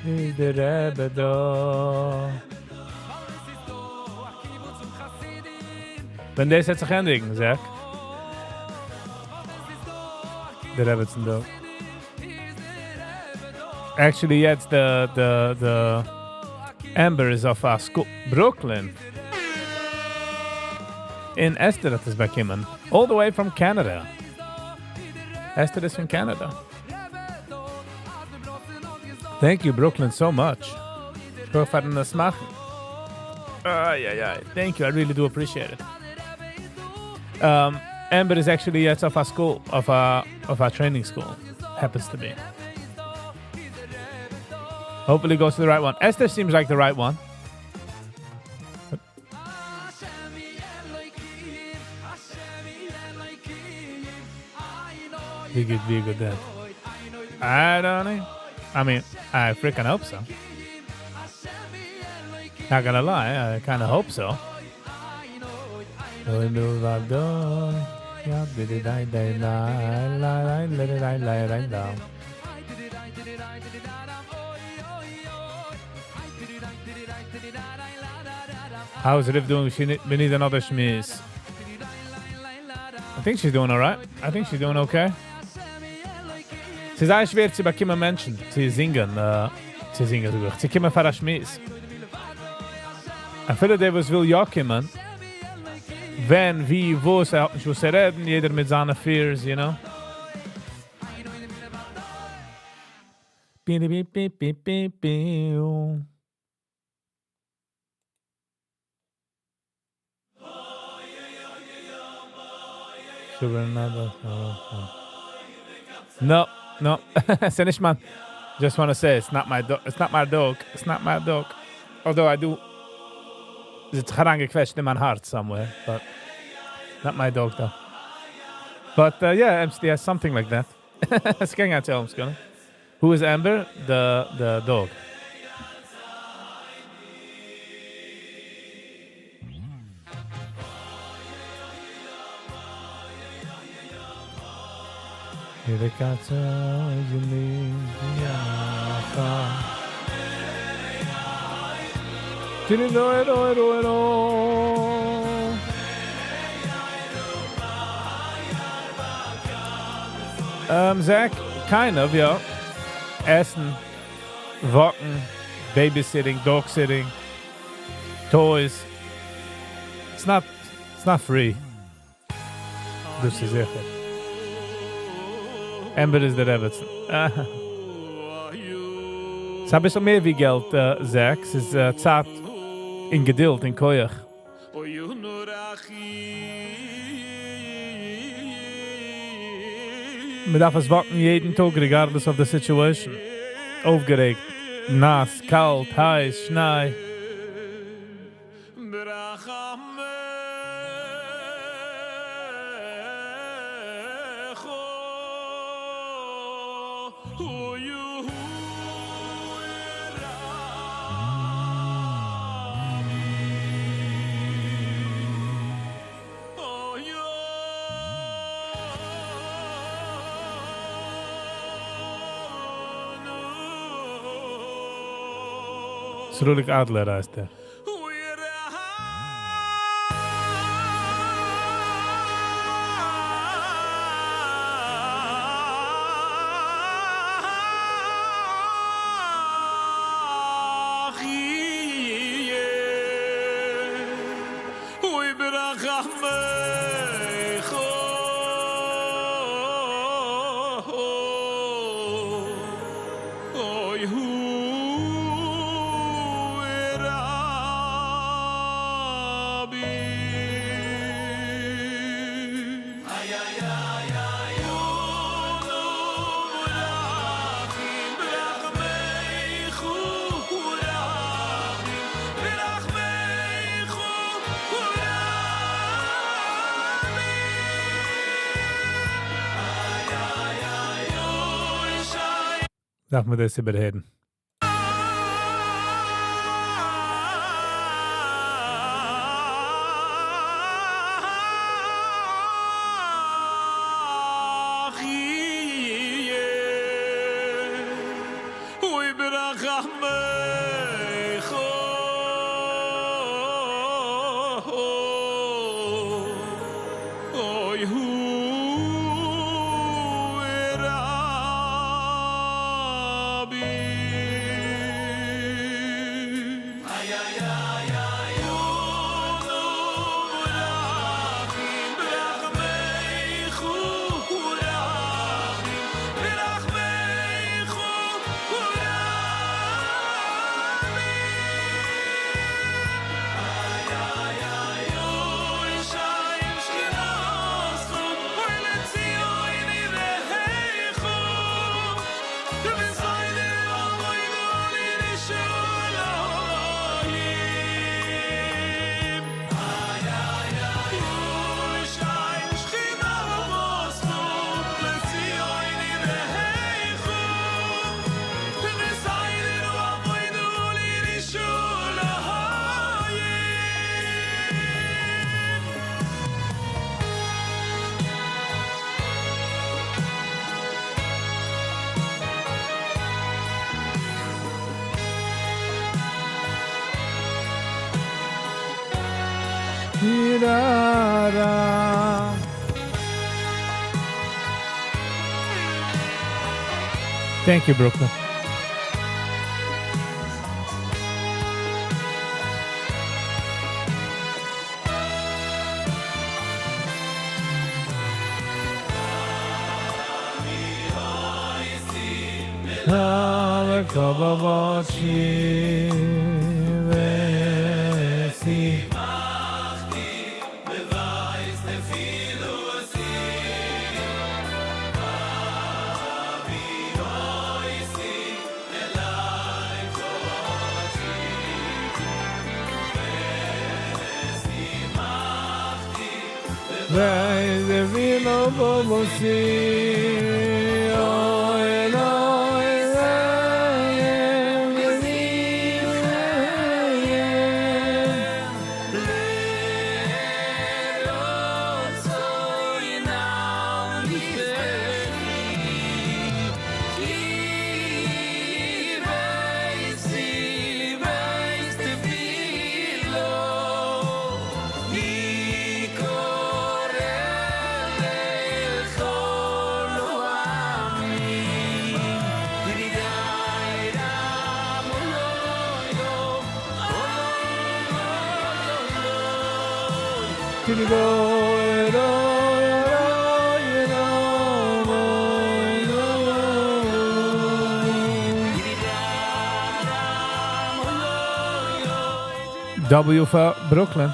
איז דער רבי דא? ווען דאס וועט זיך ענדיגן, Zach. דער רעבעצן דא. Actually, יעצט the Amber איז אויף א school. Brooklyn. און Esther האט עס באקומען. All the way from Canada. Esther איז פון Canada. Thank you, Brooklyn, so much. פארן דאס מאכן. Ay, ay, ay. Thank you. I really do appreciate it. Amber is actually יעצט אויף א school, אויף א training school. Happens to be. Hopefully goes to the right one. Esther seems like the right one. Be good, be a good dad. I don't know. I mean, I freaking hope so. Not gonna lie, I kind of hope so. How is Riv doing? She need, we need another שמועס. I think she's doing all right. I think she's doing okay. ס'איז זייער שווער צו באקומען מענטשן, צו זינגען, צו זינגען, זאג איך, צו קומען פאר א שמועס. אפילו דער וואס וויל יא קומען, ווען, ווי, וואס, ער האט נישט וואס צו רעדן, יעדער מיט זיינע fears, you know? Bi, bi, bi, bi, bi, bi. Sugar another. No, no. ס'איז נישט מיין. Just want to say it's not my dog. It's not my dog. It's not my dog. Although I do. ס'איז אריינגעקוועטשט אין מיין הארץ somewhere, but not my dog though. But yeah, MCDS, something like that. Who is Amber? The dog. Zach, kind of, יא. עסן, walking, babysitting, dog sitting, toys. It's not free. דאס איז זיכער. Amber איז די רעבעצן. ס'איז א ביסל מער ווי געלט, Zach. ס'איז צייט און געדולד און כח. מ'דארף עס walk ן יעדן טאג, regardless of the situation. אויפגערעגט, נאס, קאלט, הייס, שניי. Srulik Adler הייסט ער. דארף מען דאס איבערהערן. Thank you, Brooklyn. W for Brooklyn.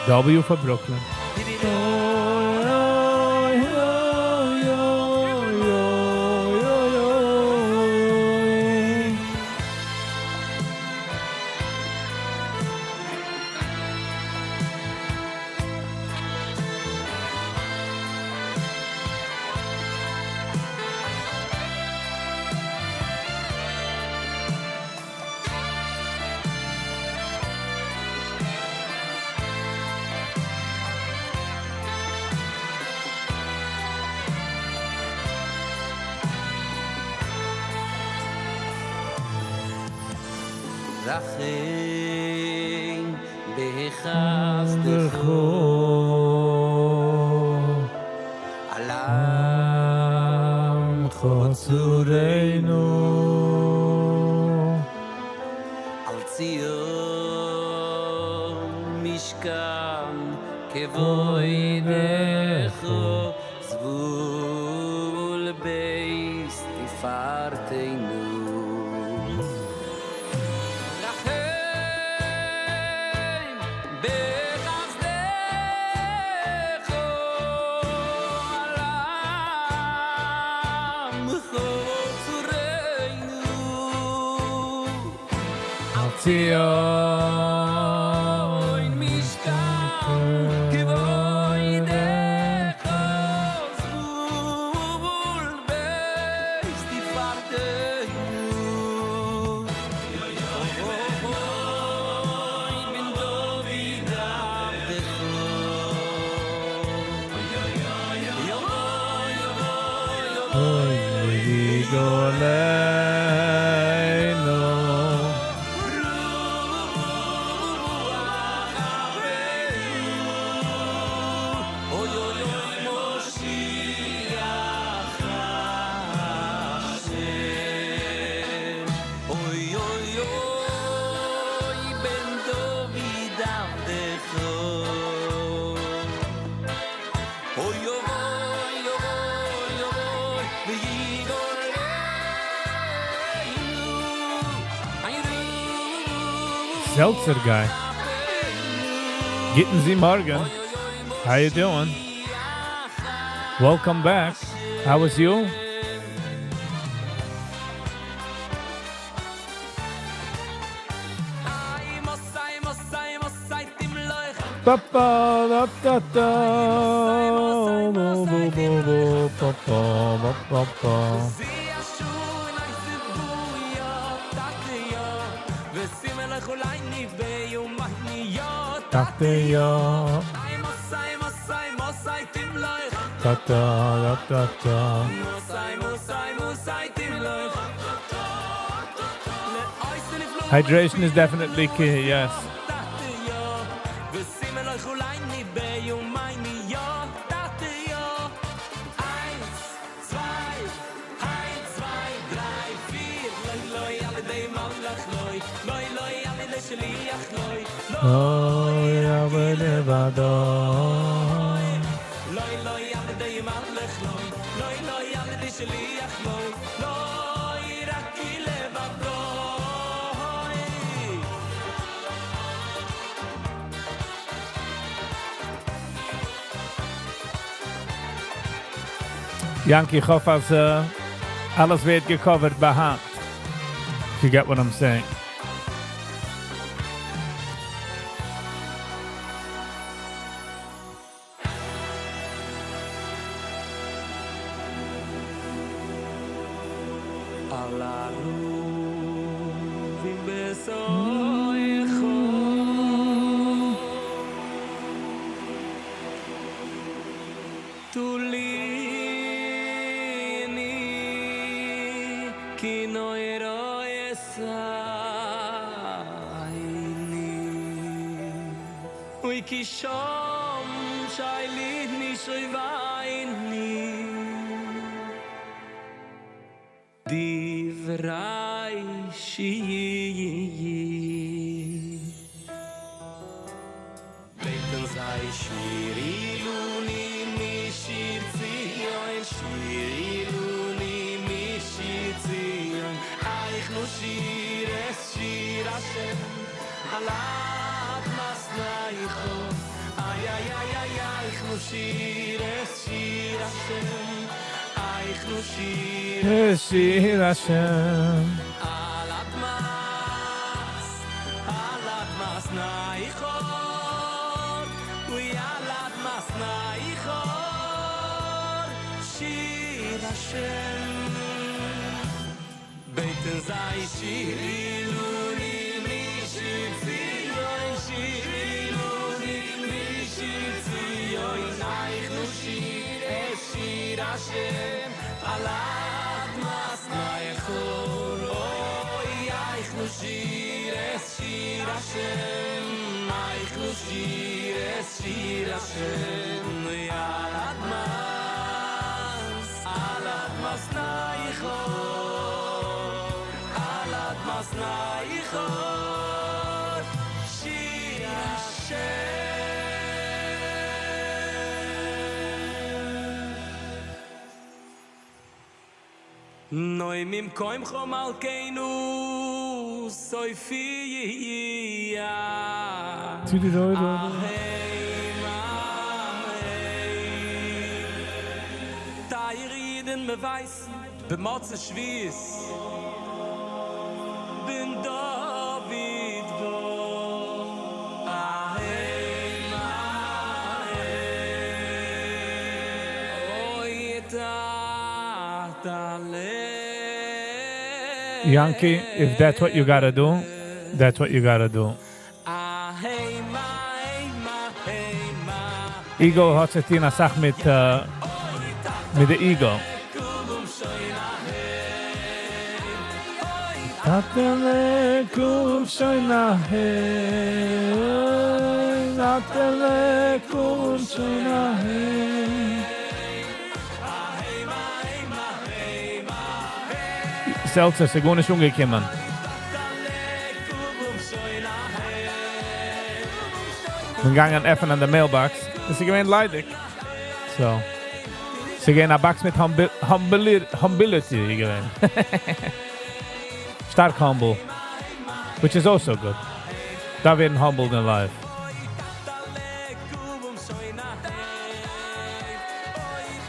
W for Brooklyn. רחם בחסדך על עמך צורנו על ציון משכן כבודך זבול בית תפארתנו רחם בחסדך על עמך צורנו על ציון משכן כבודך זבול בית תפארתנו. אוי ויגאלנו. Seltzer guy. גוטן זי מארגן. How you doing? Welcome back. How was you? Ba ba da da da bo bo bo bo ba ba ba ba ba. טאטע יא. Da da da da da. Hydration is definitely key, yes. אוי אבער לבדו. Yankee, איך האף אז אלעס ווערט גע covered ביי היינט. If you get what I'm saying. שיר השם. Yankee, if that's what you gotta do, that's what you gotta do. Ego האט צו טון א סאך מיט, מיט די ego. טאטעלע קום שוין אהיים, טאטעלע קום שוין אהיים. Seltzer, ס'איז גארנישט אנגעקומען. כ'בין געגאנגען עפענען די mailbox, עס איז געווען ליידיג. So, ס'איז געווען א box מיט humility געווען. שטארק humble. Which is also good. דארף ווערן humbled in life.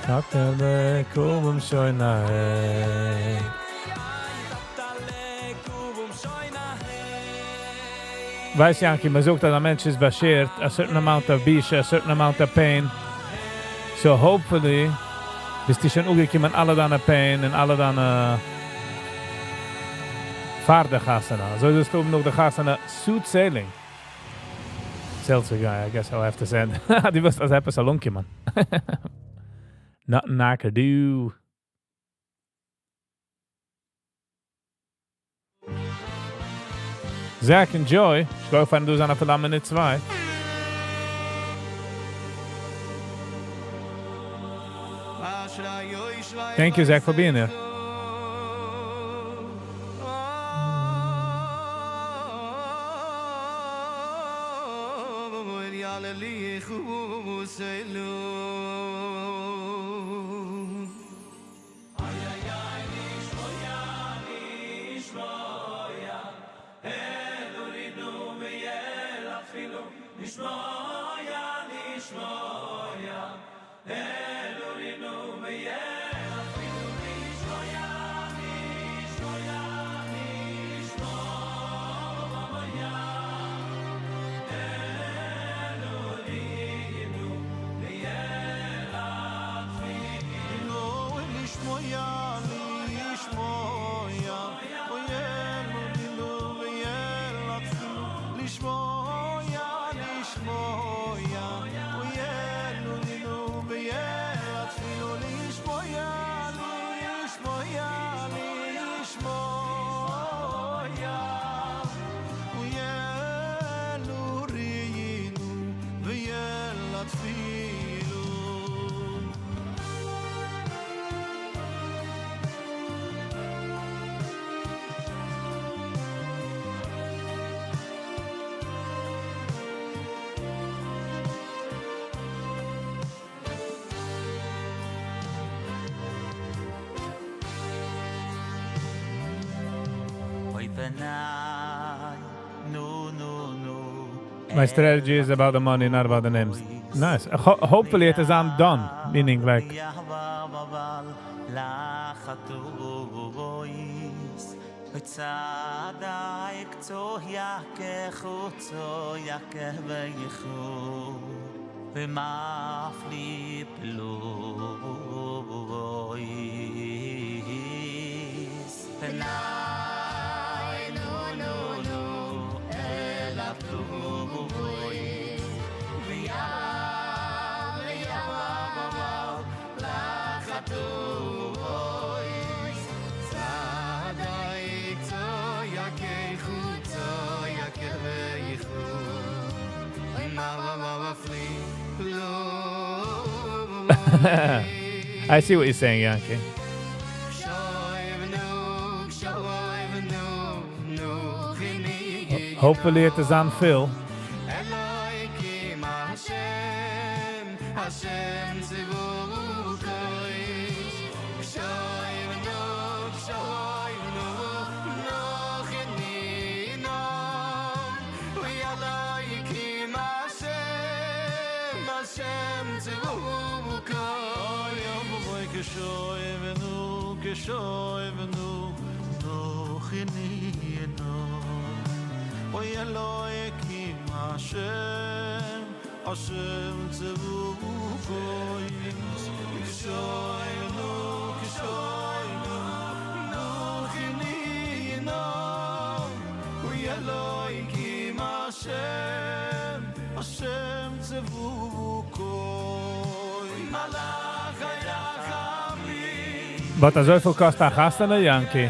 טאטעלע קום שוין אהיים. ווייסט יענקי, מען זאגט אז א מענטש איז באשערט a certain amount of בושה, a certain amount of pain. So hopefully ביסטו שוין אפגעקומען אלע דיינע pain און אלע דיינע פאר די חתונה. אזוי זאלסטו האבן נאך די חתונה smooth sailing. Seltzer guy, I guess I'll have to send. דו ווילסט אז עפעס זאל אנקומען. Nothing I could do. Zach and Joy, שכוח פארן דא זיין אפילו א מינוט צוויי. Thank you Zach for being here. My strategy is about the money, not about the names. Nice. Hopefully it is I'm done. Meaning like I see what you're saying, Yankee. Hopefully it is on Phil. But אזויפיל קאסט א חתונה, Yankee?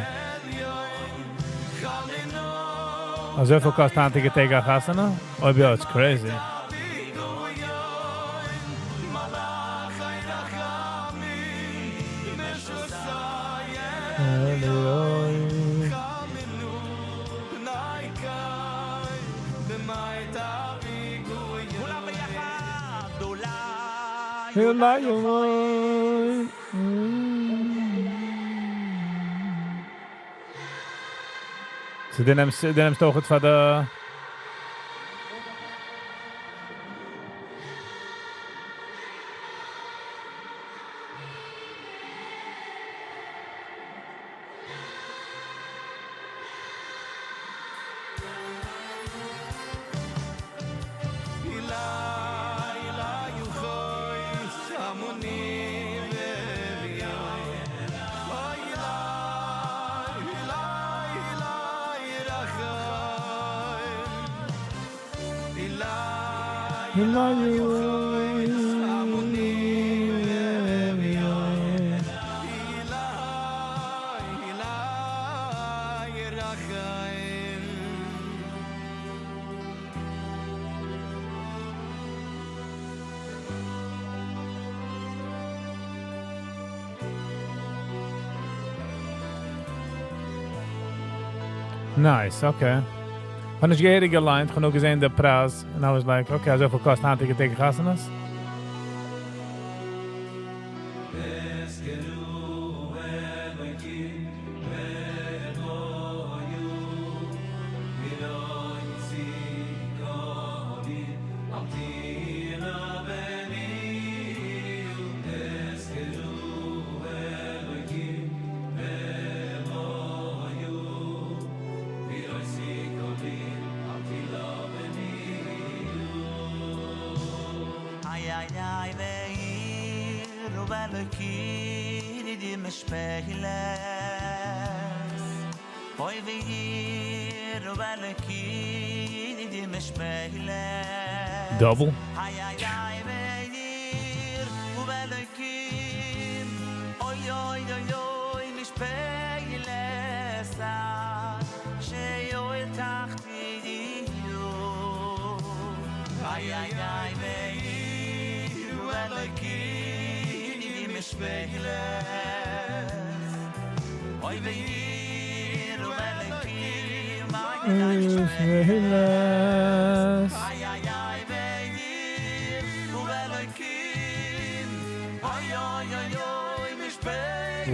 אזוי פיל קאסט היינטיגע טעג א חתונה? אויב יא, it's crazy. So דו נעמסט, דו נעמסט אויך פאר די Nice, okay. האב נישט געהעריג געליינט, איך האב נאר געזען די פרייז, and I was like, okay, אזוי פיל קאסט היינטיגע טעג חתונות. Double?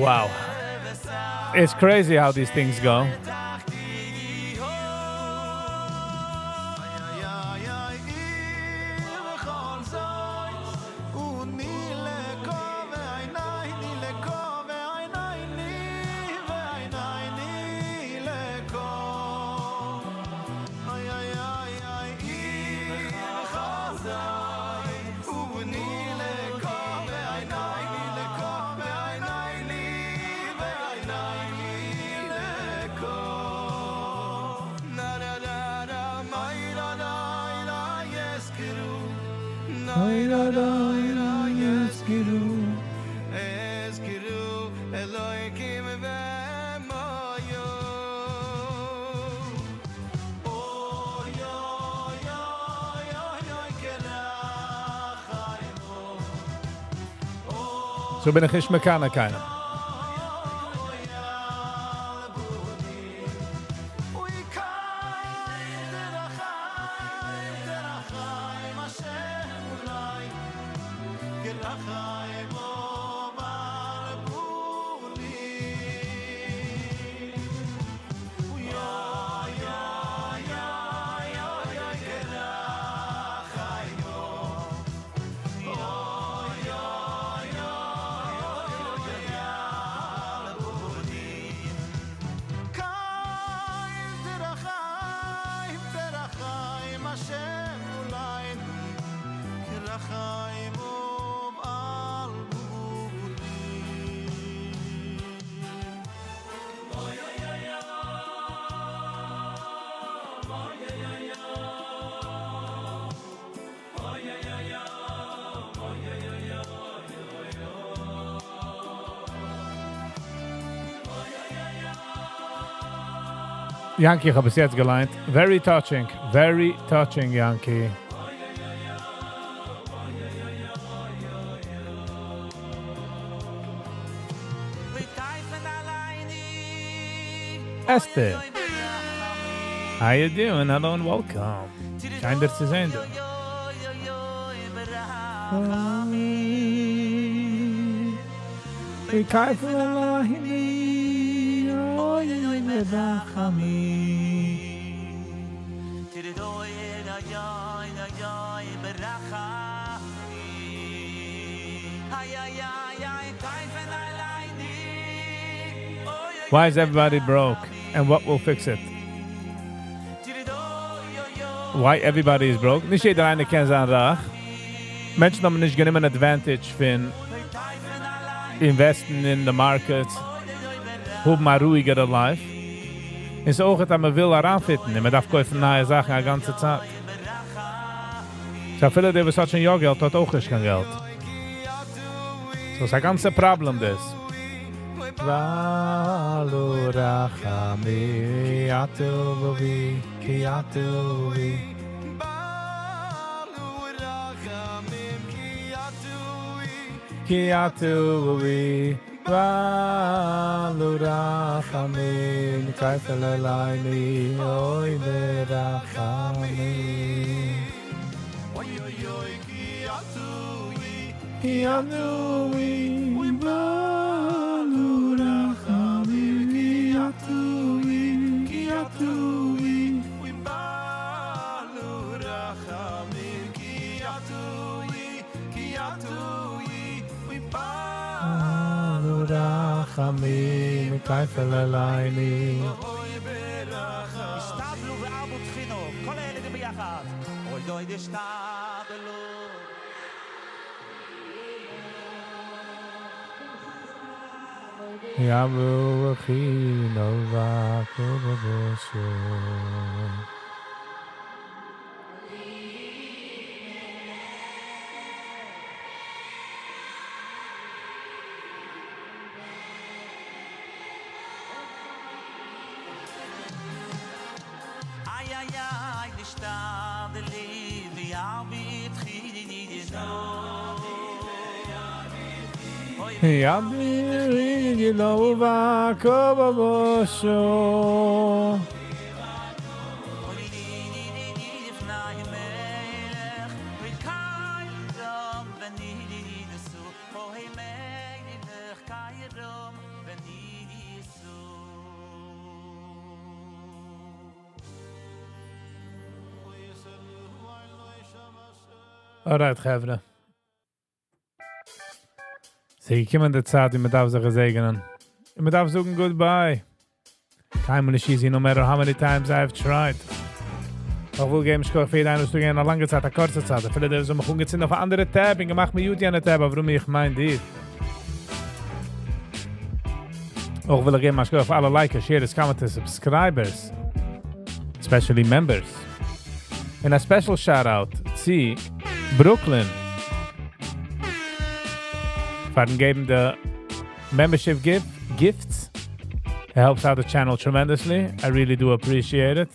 Wow. It's crazy how these things go. So בין איך נישט מקנא קיינעם. Yanky, איך האב עס יעצט געליינט. Very touching, very touching, Yanky. Esther. How you doing? Hello and welcome. שיין דיר צו זען דא. Why is everybody broke? And what will fix it? Why everybody is broke? נישט יעדער איינער קען זיין רייך. מענטשן האבן נישט גענומען advantage פון invest ן אין the market, האבן א רואיגערע life. און ס'איז אויך אז מען וויל אריינ fit ן און מען דארף קויפן נייע זאכן א גאנצע צייט. So אפילו דער וואס האט שוין יא געלט האט אויך נישט קיין געלט. So ס'איז א גאנצע פראבלעם דאס. ואלו רחמי אתו ווי כי אתו ווי כי אתו ווי ואלו רחמים כפל אליי אוי ורחמים אוי אוי אוי כי אתו כי אתו ווי ואלו רחמים כי אתו כי אתו ווי ואלו רחמים כי אתו כי אתו ווי ואלו רחמים כפל אליי אוי ברחמים השתדלו ואבו תחינו, כל הילדים ביחד. אוי דוי דשתדלו. יאבו חינו ואקו איי איי איי, נשתדלי ויעבי תחינו. יאבי לו ואקו בושו אוי לי לי לי לי לפני מלך וקיירם וניסו אוי מלך קיירם וניסו Alright, חברה. ס'איז געקומען די צייט, ווי מען דארף זיך געזעגענען. און מען דארף זאגן goodbye. קיינמאל נישט easy, no matter how many times I've tried. איך וויל געבן שכוח פאר יעדן איינער וואס איז געווען א לאנגע צייט, א קורצע צייט. אפילו דער וואס האט מיך אנגעצינדן אויף א אנדערע tab און געמאכט mute יענע tab, אבער איך מיין דיר. אויך וויל איך געבן א שכוח פאר אלע likers, sharers, commenters, subscribers. Especially members. And a special shout out צו Brooklyn. פארן געבן the membership gift, gifts. It helps out the channel tremendously. I really do appreciate it.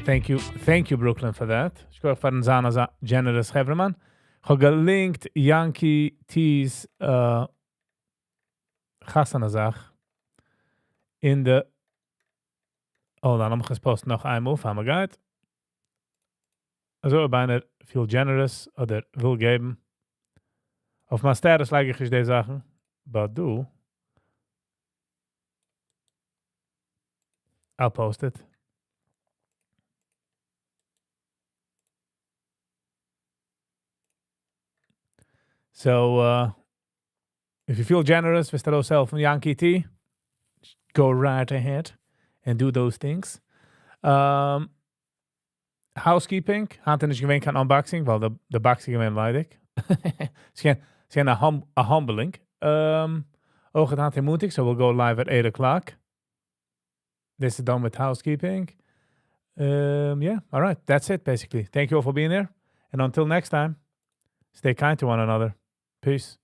Thank you, thank you Brooklyn for that. שכוח פארן זיין אזא generous חברהמאן. איך האב גע link ט Yankee T's חתונה זאך אין the Oh, דאן לאמיך עס post ן נאך איינמאל, פאר מען גייט. אזוי אויב איינער feel generous אדער וויל געבן. אויף מיין status לייג איך נישט די זאכן. But דא, I'll post it. So, if you feel generous, ווילסט ארויסהעלפן Yankee T, go right ahead and do those things. Housekeeping, היינט איז נישט געווען קיין unboxing, ווייל the box איז געווען ליידיג. ס'איז געווען א humbling. אויך היינט מאנטאג, so we'll go live at 8 o'clock. This is done with housekeeping. Yeah, all right. That's it, basically. Thank you all for being here. And until next time, stay kind to one another. Peace.